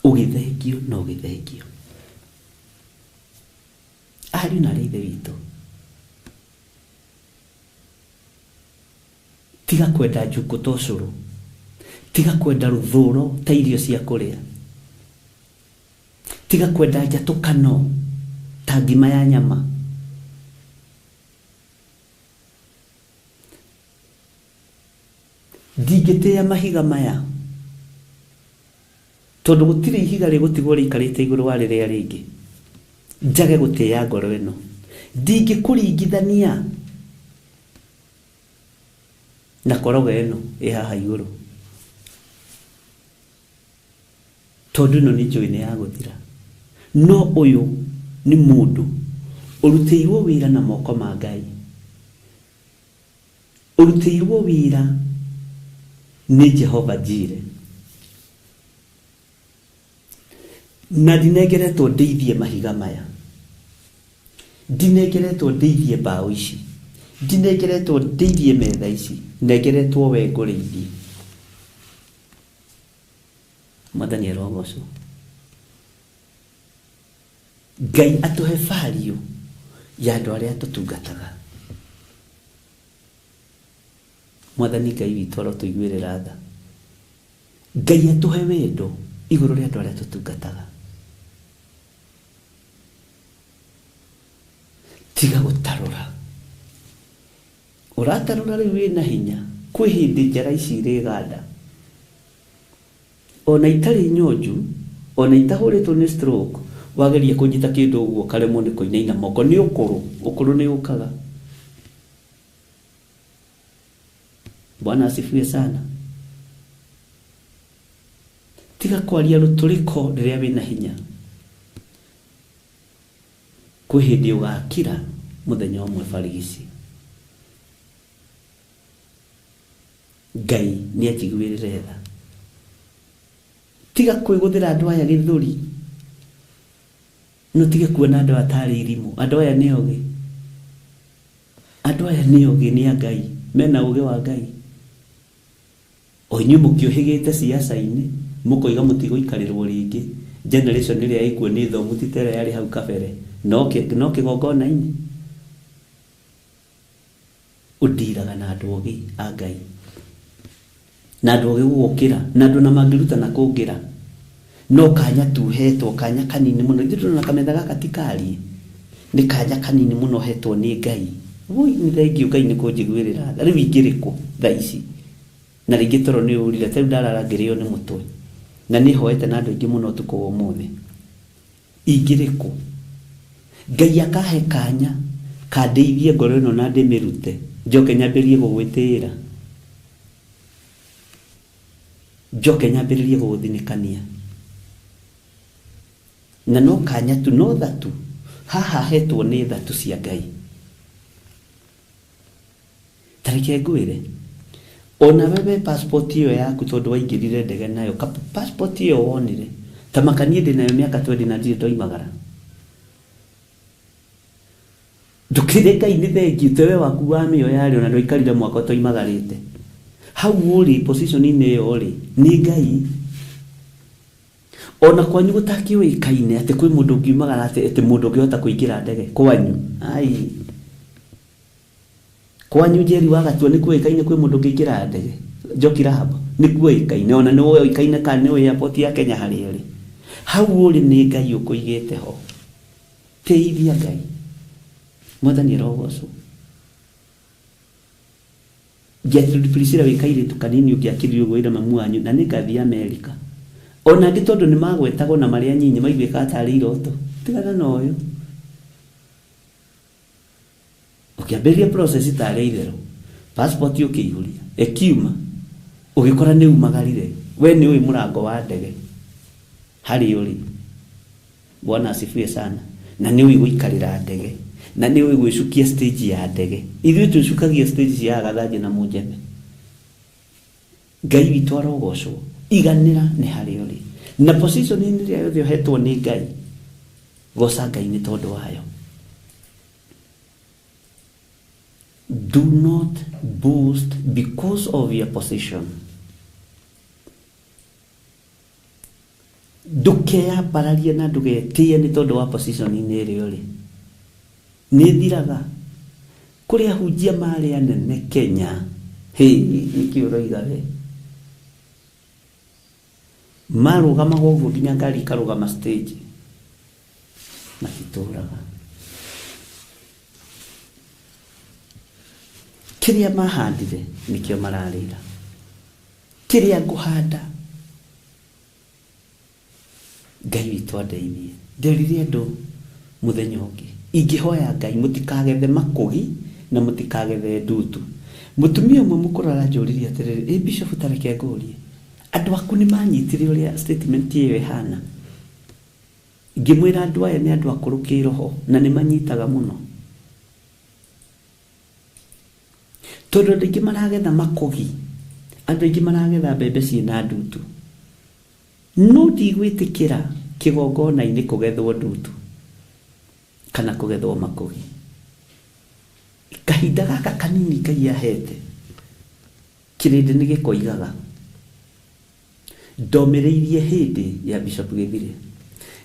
Ũgĩthengio na ũgĩthengio. Ariũ na arĩa ithe witũ, tiga kwenda njukũ ta ũcũrũ, tiga kwenda rũthũro ta irio cia kũrĩa, tiga kwenda njatũkano ta ngima ya nyama. Ndingĩtĩĩa mahiga maya tondũ gũtirĩ ihiga rĩgũtigwo rĩikarĩte igũrũ wa rĩrĩa rĩngĩ. Njage gũtĩĩa ngoro ĩno. Ndingĩkũringithania na koroga ĩno ĩ haha igũrũ, tondũ ĩno nĩ njũĩ nĩ ya gũthira. No ũyũ nĩ mũndũ ũrutĩirwo wĩra na moko ma Ngai, ũrutĩirwo wĩra nĩ Jehova Jire, na ndinengeretwo ndĩithie mahiga maya, ndinengeretwo ndĩithie mbaũ ici, ndinengeretwo ndĩithie metha ici, nengeretwo we ngũrĩithie. Mwathani arogocwo. Ngai atũhe value ya andũ arĩa tũtungataga. Mwathani Ngai witũ arotũiguĩrĩra tha. Ngai atũhe wendo igũrũ rĩa andũ arĩa tũtungataga. Tiga gũtarũra. Ũratarũra rĩu wĩna hinya, kwĩ hĩndĩ njara ici irĩganda. Ona itarĩ nyonju, ona itahũrĩtwo nĩ stroke, wageria kũnyita kĩndũ ũguo ũkaremwo nĩ kũinaina moko. Nĩ ũkũrũ, ũkũrũ nĩ ũkaga. Bwana asifiwe sana. Tiga kwaria rũtũrĩko rĩrĩa wĩna hinya. Kwĩ hĩndĩ ũgakira mũthenya ũmwe barigici. Ngai nĩ anjiguĩrĩre tha. Tiga kwĩgũthĩra andũ aya gĩthũri. No tige kuona andũ aya tarĩ irimũ. Andũ aya nĩ ogĩ. Andũ aya nĩ ogĩ, nĩ a Ngai, mena ũgĩ wa Ngai. O inyuĩ mũkĩũhĩgĩte siasa-inĩ, mũkoiga mũtigũikarĩrwo rĩngĩ. Generation ĩrĩa ĩkuo nĩ thomu ti ta ĩrĩa yarĩ hau kabere. No kĩgongona-inĩ. Ũndiraga na andũ ogĩ a Ngai. Na andũ ogĩ gũgũkĩra, na andũ na mangĩruta na kũngĩra. No kanya tu hetwo, kanya kanini mũno. Ithuĩ tũrona kametha gaka ti karie. Nĩ kanya kanini mũno hetwo nĩ Ngai. Woi, nĩ thengiũ Ngai nĩ kũnjiguĩrĩra tha. Rĩu ingĩrĩ kũ thaa ici? Na rĩngĩ toro nĩ ũrire, ta rĩu ndarara ngĩrĩo nĩ mũtwe. Na nĩ hoete na andũ aingĩ mũno ũtukũ wa ũmũthĩ. Ingĩrĩ kũ? Ngai akahe kanya kandeithie ngoro ĩno na ndĩmĩrute, njoke nyambĩrĩrie gũgwĩtĩĩra. Njoke nyambĩrĩrie gũgũthinĩkania. Na no kanya tu, no tha tu. Haha hetwo nĩ tha tu cia Ngai. Ta reke ngwĩre, ona wewe passport ĩyo yaku tondũ waingĩrire ndege nayo, ka passport ĩyo wonire, ta makanie ndĩ nayo mĩaka 20 na ndirĩ ndoimagara. Ndũkĩre Ngai nĩ thengiũ, tewe waku wa mĩoya rĩ, ona ndwaikarire mwaka ũtoimagarĩte. Hau ũrĩ position-inĩ ĩyo rĩ, nĩ Ngai. Ona kwanyu gũtakĩũĩkaine atĩ kwĩ mũndũ ũngiumagara atĩ mũndũ ũngĩhota kũingĩra ndege kwanyu. Ai. Kwanyu Njeri wa Gatua nĩ kuoĩkaine kwĩ mũndũ ũngĩingĩra ndege. Njoki Rahab nĩ kuoĩkaine, ona nĩ woĩkaine kana nĩ ũĩ airport ya Kenya harĩa ĩrĩ. Hau ũrĩ nĩ Ngai ũkũigĩte ho. Tĩithia Ngai. Mwathani arogocwo. Gertrude Priscilla wĩ kairĩtu kanini ũngĩakĩrire ũguo ĩra mamu wanyu na nĩ ngathiĩ Amerika. Ona angĩ tondũ nĩ magwetagwo na marĩa nyinyi maiguĩkaga tarĩ iroto. Tigana na ũyũ. Ũkĩambĩrĩria process tarĩ itherũ. Passport ũkĩihũria, ĩkiuma. Ũgĩkora nĩ umagarire. We nĩ ũĩ mũrango wa ndege. Harĩ ũrĩ. Bwana asifiwe sana. Na nĩ ũĩ gũikarĩra ndege. Na nĩ ũĩ gwĩcukia stage ya ndege. Ithuĩ twĩcukagia stage cia Agathanjĩ na Mũnjeme. Ngai witũ arogocwo. Iganĩra nĩ harĩa ũrĩ. Na position ĩrĩa yothe ũhetwo nĩ Ngai, goca Ngai nĩ tondũ wayo. Do not boast because of your position. Ndũkeyambararie na ndũgetĩe nĩ tondũ wa position ĩrĩa ũrĩ. Nĩ thiraga. Kũrĩ ahunjia marĩ anene Kenya. Hĩ, nĩkĩ ũroiga we? Marũgamaga ũguo nginya ngari ikarũgama stage. Matitũraga. Kĩrĩa mahandire nĩkĩo mararĩra. Kĩrĩa ngũhanda Ngai witũ andeithie. Nderire andũ mũthenya ũngĩ, ingĩhoya Ngai mũtikagethe makũgi na mũtikagethe ndutu. Mũtumia ũmwe mũkũrũ aranjũririe atĩrĩrĩ, ĩ Bishop ta reke ngũrie, andũ aku nĩ manyitire ũrĩa statement ĩyo ĩhana? Ngĩmwĩra andũ aya nĩ andũ akũrũ kĩroho na nĩ manyitaga mũno. Tondũ andũ aingĩ maragetha makũgi, andũ aingĩ maragetha mbembe ciĩna ndutu. No ndigwĩtĩkĩra kĩgongona-inĩ kũgethwo ndutu kana kũgethwo makũgi. Kahinda gaka kanini Ngai ahete, kĩrĩndĩ nĩ gĩkoigaga. Ndomĩrĩirie hĩndĩ ya Bishop Gĩthire.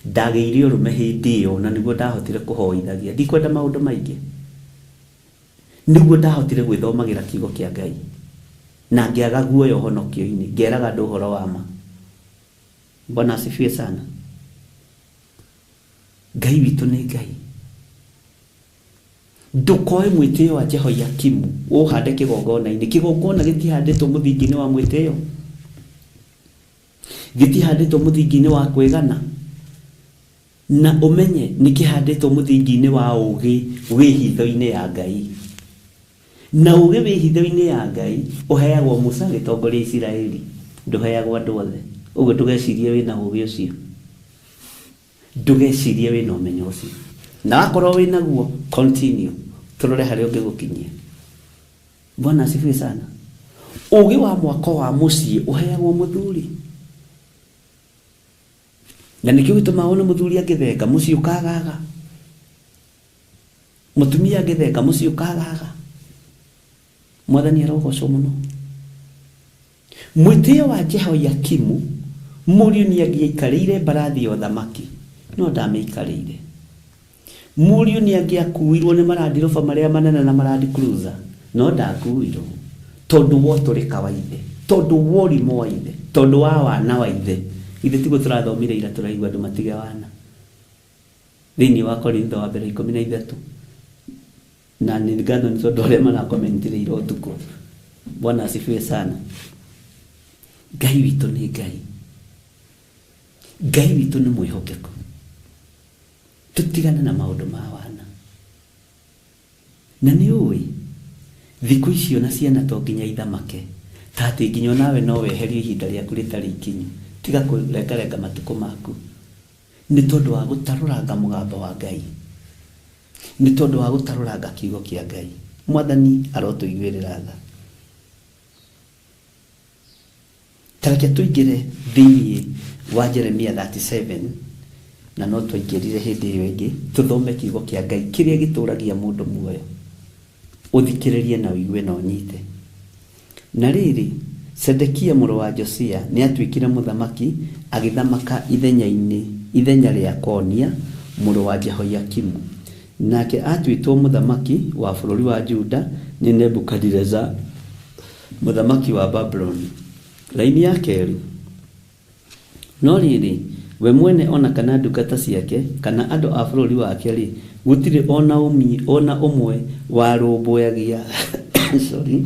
Ndagĩire ũrũme hĩndĩ ĩyo na nĩguo ndahotire kũhoithagia. Ndikwenda maũndũ maingĩ. Nĩguo ndahotire gwĩthomagĩra kiugo kĩa Ngai. Na ngĩaga guoya ũhonokio-inĩ, ngeraga andũ ũhoro wa ma. Bwana asifiwe sana. Ngai witũ nĩ Ngai. Ndũkoe mwĩtĩo wa Jehoiakimu ũhande kĩgongona-inĩ. Kĩgongona gĩtihandĩtwo mũthingi-inĩ wa mwĩtĩo. Gĩtihandĩtwo mũthingi-inĩ wa kwĩgana. Na ũmenye nĩ kĩhandĩtwo mũthingi-inĩ wa ũũgĩ wĩ hitho-inĩ ya Ngai. Na ũũgĩ wĩ hitho-inĩ ya Ngai ũheagwo Musa agĩtongoria Isiraeli, ndũheagwo andũ othe. Ũguo ndũgecirie wĩna ũũgĩ ũcio. Ndũgecirie wĩna ũmenyo ũcio. Na wakorwo wĩnaguo, continue. Tũrore harĩa ũngĩgũkinyia. Bwana asifiwe sana. Ũũgĩ wa mwako wa mũciĩ ũheagwo mũthuri. Na nĩkĩo gĩtũmaga wone mũthuri angĩthenga mũciĩ ũkagaga. Mũtumia angĩthenga mũciĩ ũkagaga. Mwathani arogocwo mũno. Mwĩtĩo wa Jehoiakimu mũriũ nĩ angĩaikarĩire mbarathi ya ũthamaki, no ndamĩikarĩire. Mũriũ nĩ angĩakuirwo nĩ marandiroba marĩa manene na marandi cruiser, No ndakuirwo tondu wotoreka wa ithe, tondu worimo wa ithe, tondu wa wana wa ithe. Ithe tiguo turathomire ira turaigua andu matige wana thiini wa Korintho wa mbere 13 na nĩ ngatho nĩ tondũ arĩa marakomentire ira ũtukũ. Bwana asifiwe sana. Ngai witũ nĩ Ngai, Ngai witũ nĩ mwĩhokeku. Tũtigane na maũndũ ma wana. Na nĩ ũĩ thikũ icio na ciana to nginya ithamake, ta atĩ nginya onawe no weherie ihinda rĩaku rĩtarĩ ikinyu. Tiga kũrengarenga matukũ maku nĩ tondũ wa gũtarũranga mũgambo wa Ngai, nĩ tondũ wa gũtarũranga kiugo kĩa Ngai. Mwathani arotũiguĩrĩra tha. Tareke tũingĩre thĩinĩ wa Jeremia 37 na no twaingĩrire hĩndĩ ĩyo ĩngĩ, tũthome kiugo kĩa Ngai kĩrĩa gĩtũragia mũndũ muoyo, ũthikĩrĩrie na ũigue na ũnyite. Na rĩrĩ, Sedekia mũrũ wa Josia nĩatuĩkire mũthamaki, agĩthamaka ithenya rĩa Konia mũrũ wa Jehoiakimu. Nake atuĩtwo mũthamaki wa bũrũri wa Juda nĩ Nebukadineza mũthamaki wa Babuloni. Raini ya kerĩ. No rĩrĩ, we mwene ona kana ndungata ciake kana andũ a bũrũri wake rĩ, gũtirĩ ona ũmwe warũmbũyagia sorry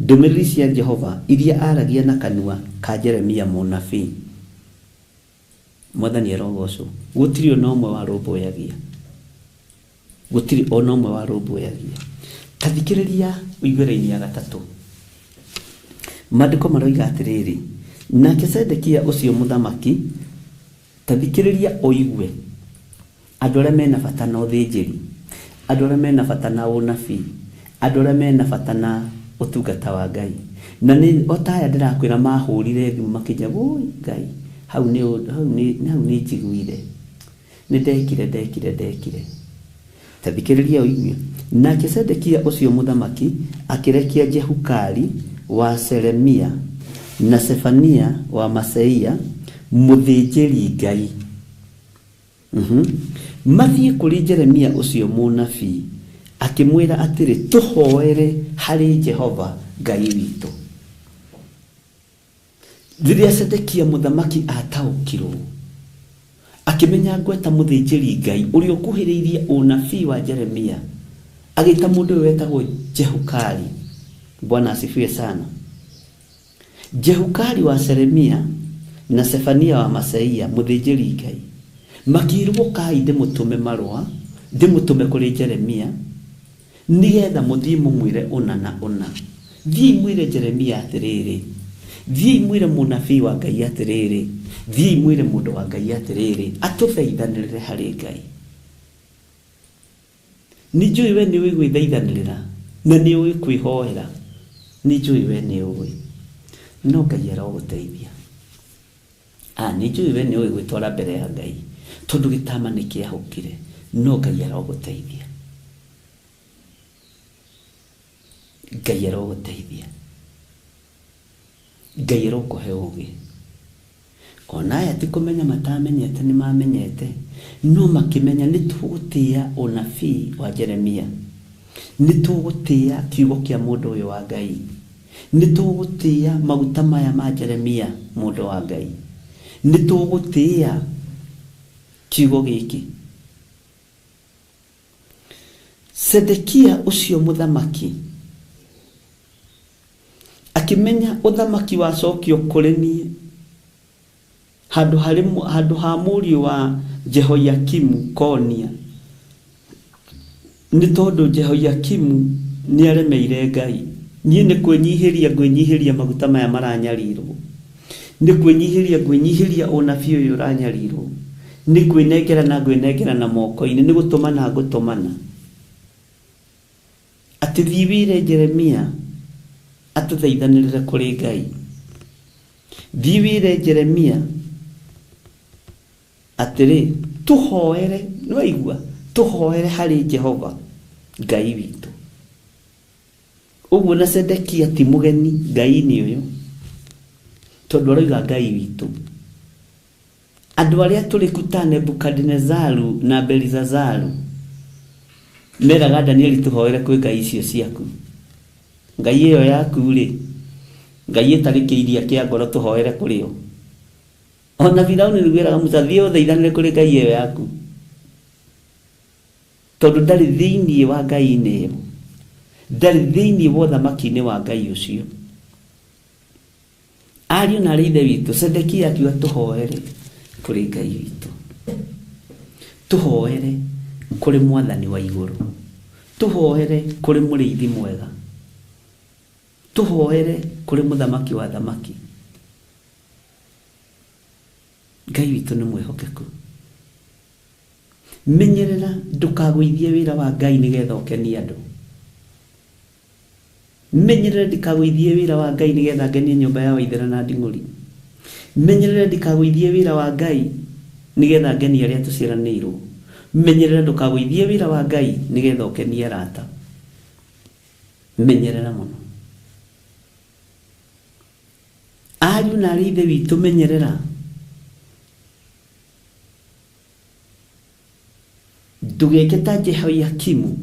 ndũmĩrĩri cia Jehova iria aragia na kanua ka Jeremia mũnabii. Mwathani arogocwo. Gũtirĩ ona ũmwe warũmbũyagia, gũtirĩ ona ũmwe warũmbũyagia. Ta thikĩrĩria ũigue raini ya gatatũ. Maandĩko maroiga atĩrĩrĩ, nake Sedekia ũcio mũthamaki, ta thikĩrĩria ũigue, andũ arĩa mena bata na ũthĩnjĩri, andũ arĩa mena bata na ũnabii, andũ arĩa mena bata na ũtungata wa Ngai. Na nĩ o ta aya ndĩrakwĩra mahũrire thimũ makĩnjĩra, woi Ngai, hau nĩ njiguire, nĩ ndekire. Ta thikĩrĩria ũigue. Nake Sedekia ũcio mũthamaki akĩrekia Jehukali wa Selemia na Sefania wa Maseia mũthĩnjĩri Ngai mathiĩ kũrĩ Jeremia ũcio mũnabii, akĩmwĩra atĩrĩ, tũhoere harĩ Jehova Ngai witũ. Rĩrĩa Sedekia mũthamaki ataũkirwo, akĩmenya ngweta mũthĩnjĩri Ngai ũrĩa ũkuhĩrĩirie ũnabii wa Jeremia, agĩta mũndũ ũyũ wetagwo Jehukali. Bwana asifiwe sana. Jehukali wa Seremia na Sefania wa Maseia mũthĩnjĩri Ngai makĩrwo, kai ndĩmũtũme marũa, ndĩmũtũme kũrĩ Jeremia nĩgetha mũthiĩ mũmwĩre ũna na ũna. Thiĩi mwĩre Jeremia atĩrĩrĩ, thiĩi mwĩre mũnabii wa Ngai atĩrĩrĩ, thiĩi mwĩre mũndũ wa Ngai atĩrĩrĩ, atũthaithanĩrĩre harĩ Ngai. Nĩ njũĩ we nĩ ũĩ gwĩthaithanĩrĩra na nĩ ũĩ kwĩhoera, nĩ njũĩ we nĩ ũĩ, no Ngai arogũteithia. Nĩ njũĩ we nĩ ũĩ gwĩtwara mbere ya Ngai tondũ gĩtama nĩ kĩahũkire, no Ngai arogũteithia. Ngai arogũteithia. Ngai arokũhe ũũgĩ. Ona aya ti kũmenya matamenyete, nĩ mamenyete, no makĩmenya nĩ tũgũtĩĩa ũnabii wa Jeremia, nĩ tũgũtĩĩa kiugo kĩa mũndũ ũyũ wa Ngai, nĩ tũgũtĩĩa maguta maya ma Jeremia mũndũ wa Ngai, nĩ tũgũtĩĩa kiugo gĩkĩ. Sedekia ũcio mũthamaki akĩmenya ũthamaki wacokio kũrĩ niĩ handũ ha mũriũ wa Jehoiakimu Konia, nĩ tondũ Jehoiakimu nĩ aremeire Ngai. Niĩ nĩ kwĩnyihĩria ngwĩnyihĩria maguta maya maranyarirwo, nĩ kwĩnyihĩria ngwĩnyihĩria ũnabii ũyũ ũranyarirwo, nĩ kwĩnengerana ngwĩnengerana moko-inĩ, nĩ gũtũmana ngũtũmana. Atĩ thiĩ wĩre Jeremia atũthaithanĩrĩre kũrĩ Ngai. Thiĩ wĩre Jeremia atĩrĩ, tũhoere, nĩwaigua, tũhoere harĩ Jehova Ngai witũ. Ũguo na Sedekia ti mũgeni Ngai-inĩ ũyũ, tondũ aroiga Ngai witũ. Andũ arĩa tũrĩ ta Nebukadinezaru na Belizazaru meraga Danieli tũhoere kwĩ ngai icio ciaku. Ngai ĩyo yaku rĩ, Ngai ĩtarĩ kĩiria kĩa ngoro tũhoere kũrĩ yo. Ona Firauni nĩguo eraga Musa, thiĩ ũthaithanĩre kũrĩ Ngai ĩyo yaku, tondũ ndarĩ thĩinĩ wa Ngai-inĩ ĩyo, ndarĩ thĩinĩ wa ũthamaki-inĩ wa Ngai ũcio. Ariũ na arĩ ithe witũ, Sedekia akiuga tũhoere kũrĩ Ngai witũ, tũhoere kũrĩ mwathani wa igũrũ, tũhoere kũrĩ mũrĩithi mwega, tũhoere kũrĩ mũthamaki wa thamaki. Ngai witũ nĩ mwĩhokeku. Menyerera ndũkagũithie wĩra wa Ngai nĩgetha ũkenie andũ. Menyerera ndikagũithie wĩra wa Ngai nĩgetha ngenie nyũmba ya Waithera na Nding'ũri. Menyerera ndikagũithie wĩra wa Ngai nĩgetha ngenie arĩa tũciaranĩirwo. Menyerera ndũkagũithie wĩra wa Ngai nĩgetha ũkenie arata. Menyerera mũno. Ariũ na arĩ ithe witũ, menyerera ndũgeke ta Jehoiakimu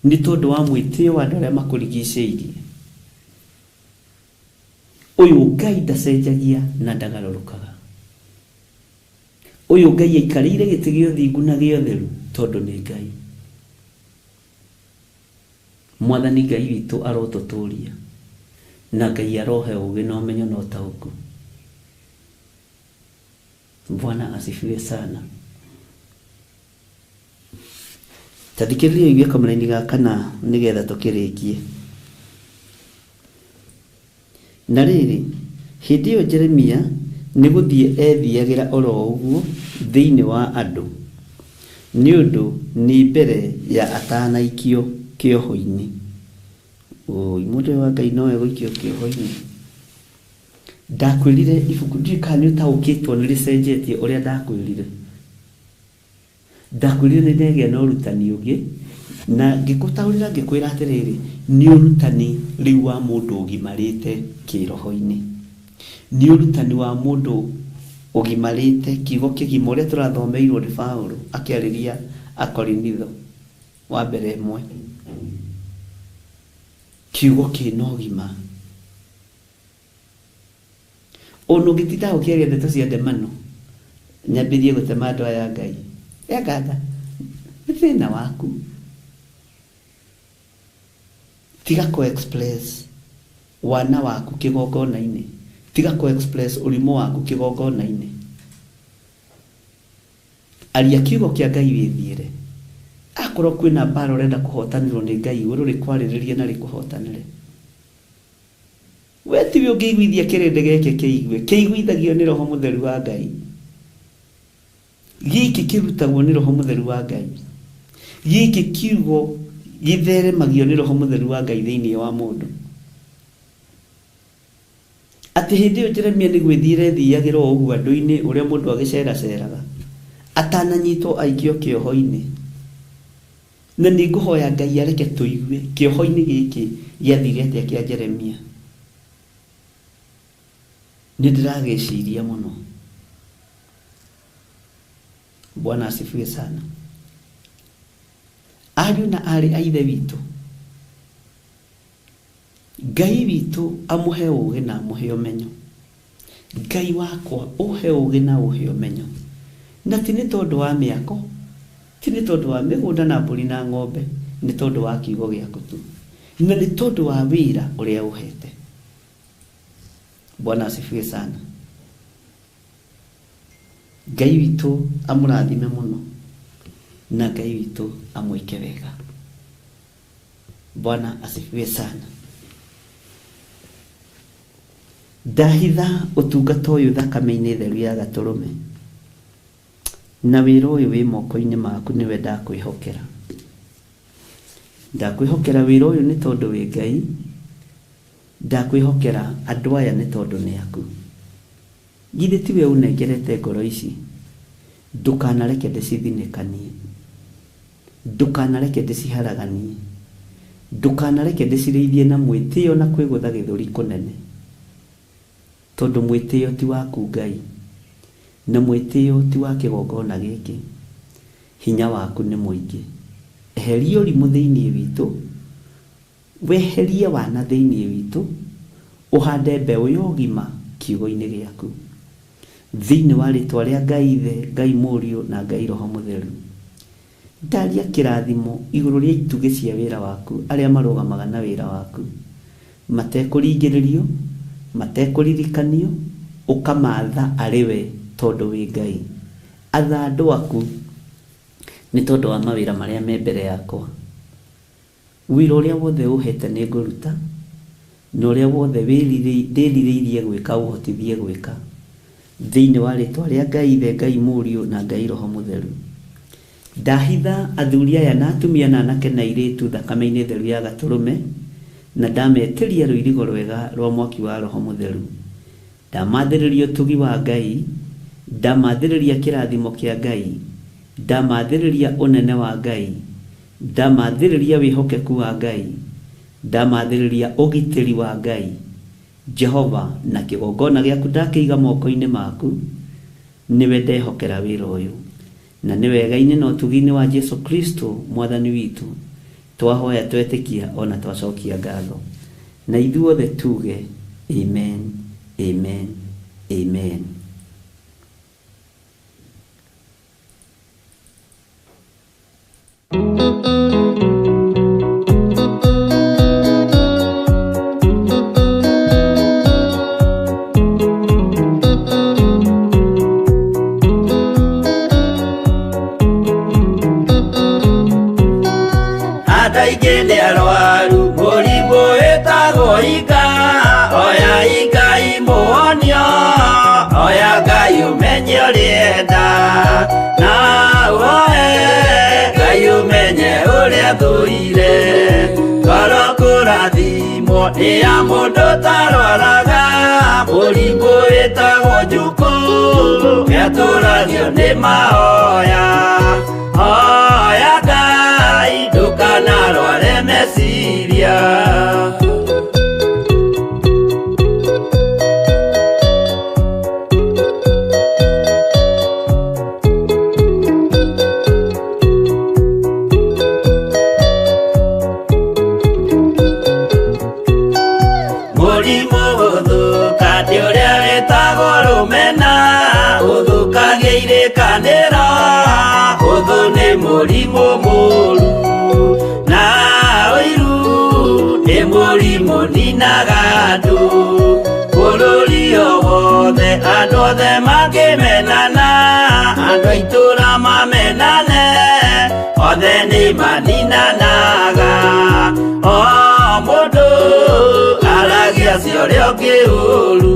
nĩ tondũ wa mwĩtĩo wa andũ arĩa makũrigicĩirie. Ũyũ Ngai ndacenjagia na ndagarũrũkaga. Ũyũ Ngai aikarĩire gĩtĩ gĩa ũthingu na gĩa ũtheru tondũ nĩ Ngai. Mwathani Ngai witũ arotũtũria, na Ngai arohe ũũgĩ na ũmenyo na ũtaũku. Bwana asifiwe sana. Ta thikĩrĩria ũigue kamũraini ga kana nĩgetha tũkĩrĩkie. Na rĩrĩ, hĩndĩ ĩyo Jeremia nĩ gũthiĩ ethiagĩra o ro ũguo thĩinĩ wa andũ, nĩ ũndũ nĩ mbere ya atanaikio kĩoho-inĩ. Ũi, mũndũ ũyũ wa Ngai no egũikio kĩoho-inĩ. Ndakwĩrire ibuku, ndiũĩ kana nĩ ũtaũkĩtwo nĩ rĩcenjetie ũrĩa ndakwĩrire. Ndakwĩrire nĩ ndegĩa na ũrutani ũngĩ, na ngĩgũtaũrĩra ngĩkwĩra atĩrĩrĩ, nĩ ũrutani rĩu wa mũndũ ũgimarĩte kĩroho-inĩ. Nĩ ũrutani wa mũndũ ũgimarĩte kiugo kĩgima ũrĩa tũrathomeirwo nĩ Paũlũ akĩarĩria Akorinitho wa mbere ĩmwe. Kiugo kĩna ũgima. Ona ũngĩtinda ũkĩaria ndeto cia ndemano, nyambĩrie gũtema andũ aya a Ngai. Enganga, nĩ thĩna waku. Tiga kũ express wana waku kĩgongona-inĩ. Tiga kũ express ũrimũ waku kĩgongona-inĩ. Aria kiugo kĩa Ngai wĩthiĩre. Akorwo kwĩna mbara ũrenda kũhotanĩrwo nĩ Ngai igũrũ rĩkwarĩrĩrie na rĩkũhotanĩre. We tiwe ũngĩiguithia kĩrĩndĩ gĩkĩ kĩigue, kĩiguithagio nĩ Roho Mũtheru wa Ngai. Gĩkĩ kĩrutagwo nĩ Roho Mũtheru wa Ngai. Gĩkĩ kiugo gĩtheremagio nĩ Roho Mũtheru wa Ngai thĩinĩ wa mũndũ. Atĩ hĩndĩ ĩyo Jeremia nĩ gwĩthiĩra ethiagĩra o ũguo andũ-inĩ ũrĩa mũndũ agĩceraceraga, atananyitwo aikio kĩoho-inĩ. Na nĩ ngũhoya Ngai areke tũigue kĩoho-inĩ gĩkĩ gĩathire atĩa kĩa Jeremia. Nĩ ndĩragĩciria mũno. Bwana asifiwe sana. Ariũ na aarĩ a ithe witũ, Ngai witũ amũhe ũũgĩ na amũhe ũmenyo. Ngai wakwa ũhe ũũgĩ na ũhe ũmenyo. Na ti nĩ tondũ wa mĩako, ti nĩ tondũ wa mĩgũnda na mbũri na ng'ombe, nĩ tondũ wa kiugo gĩaku tu. Na nĩ tondũ wa wĩra ũrĩa ũhete. Bwana asifiwe sana. Ngai witũ amũrathime mũno, na Ngai witũ amwĩke wega. Bwana asifiwe sana. Ndahitha ũtungata ũyũ thakame-inĩ theru ya gatũrũme, na wĩra ũyũ wĩ moko-inĩ maku nĩwe ndakwĩhokera. Ndakwĩhokera wĩra ũyũ nĩ tondũ wĩ Ngai, ndakwĩhokera andũ aya nĩ tondũ nĩ aku. Githĩ tiwe ũnengerete ngoro ici, ndũkanareke ndĩcithinĩkanie, ndũkanareke ndĩciharaganie, ndũkanareke ndĩcirĩithie na mwĩtĩo na kwĩgũtha gĩthũri kũnene, tondũ mwĩtĩo ti waku Ngai, na mwĩtĩo ti wa kĩgongona gĩkĩ. Hinya waku nĩ mũingĩ. Eheria ũrimũ thĩinĩ witũ, Weherie wana thĩinĩ witũ, ũhande mbeũ ya ũgima kiugo-inĩ gĩaku. Thĩinĩ wa rĩtwa rĩa Ngai Ithe, Ngai Mũriũ na Ngai Roho Mũtheru. Ndaria kĩrathimo igũrũ rĩa itugĩ cia wĩra waku, arĩa marũgamaga na wĩra waku, matekũringĩrĩrio, matekũririkanio, ũkamaatha arĩ we tondũ wĩ Ngai. Atha andũ aku nĩ tondũ wa mawĩra marĩa me mbere yakwa. Wĩra ũrĩa wothe ũhete nĩ ngũruta, na ũrĩa wothe ndĩrirĩirie gwĩka ũhotithie gwĩka. Thĩinĩ wa rĩtwa rĩa Ngai Ithe, Ngai Mũriũ na Ngai Roho Mũtheru. Ndahitha athuri aya na atumia na anake na airĩtu thakame-inĩ theru ya Gatũrũme, na ndametĩria rũirigo rwega rwa mwaki wa Roho Mũtheru. Ndamathĩrĩria ũtugi wa Ngai, ndamathĩrĩria kĩrathimo kĩa Ngai, ndamathĩrĩria ũnene wa Ngai, ndamathĩrĩria wĩhokeku wa Ngai, ndamathĩrĩria ũgitĩri wa Ngai. Jehova, na kĩgongona gĩaku ndakĩiga moko-inĩ maku, nĩwe ndehokera wĩra ũyũ. Na nĩ wega-inĩ na ũtugi-inĩ wa Jesu Kristo Mwathani witũ, twahoya twetĩkia ona twacokia ngatho. Na ithuothe tuge amen, amen, amen. Andũ aingĩ nĩ arwaru mũrimũ wĩtagwo inga, oya Ngai mũhonio, oya Ngai ũmenye ũrĩa na ũhoe Ngai ũmenye ũrĩa thũire. Ngoro kũrathimwo nĩ ya mũndũ ũtarwaraga, mũrimũ wĩtagwo njukũ, nĩatũragio nĩ mahoya. Hoya Ngai ndũkanarware meciria. Mũrimũ gũthũka nĩ ũrĩa wĩtagwo rũmena, ũthũkagia irĩkanĩro, ũthũ nĩ mũrimũ mũru, na ũiru nĩ mũrimũ ninaga andũ. Bũrũri o wothe andũ othe mangĩmenana, andũ a itũũra mamenane, othe nĩ maninanaga. O mũndũ aragia cia ũrĩa ũngĩ ũru.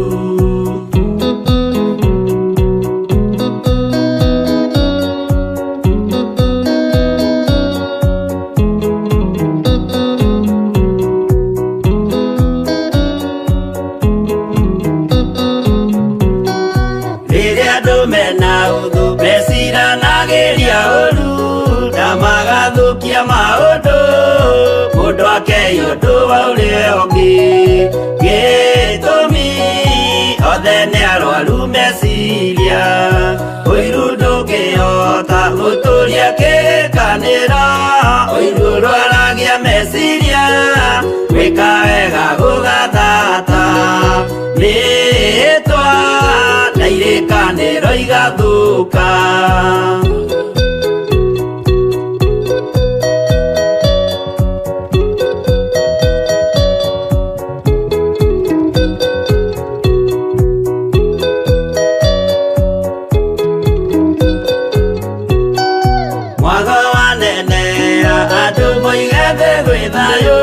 Rĩrĩa andũ mena ũthũ meciranagĩria ũru, na magathũkia maũndũ, mũndũ akei ũndũ wa ũrĩa ũngĩ. Gĩtũmi othe nĩ arwaru meciria, ũiru ndũngĩhota gũtũria kĩrĩkanĩro, ũiru ũrwaragia meciria, gwĩka wega gũgathata. Mĩhĩtwa na irĩkanĩro igathũka. Mwago wanenea andũ moige thĩ gwĩ thayũ,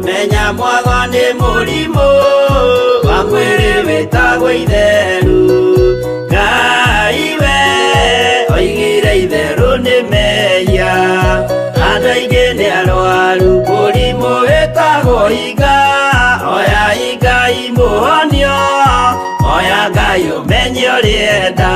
menya mwago nĩ mũrimũ wa mwĩrĩ wĩtagwo itheru. Ngai we oigire itherũ nĩ mehia, andũ aingĩ nĩ arwaru mũrimũ wĩtagwo inga, oya Ngai mũhonio, oya Ngai ũmenye ũrĩa enda.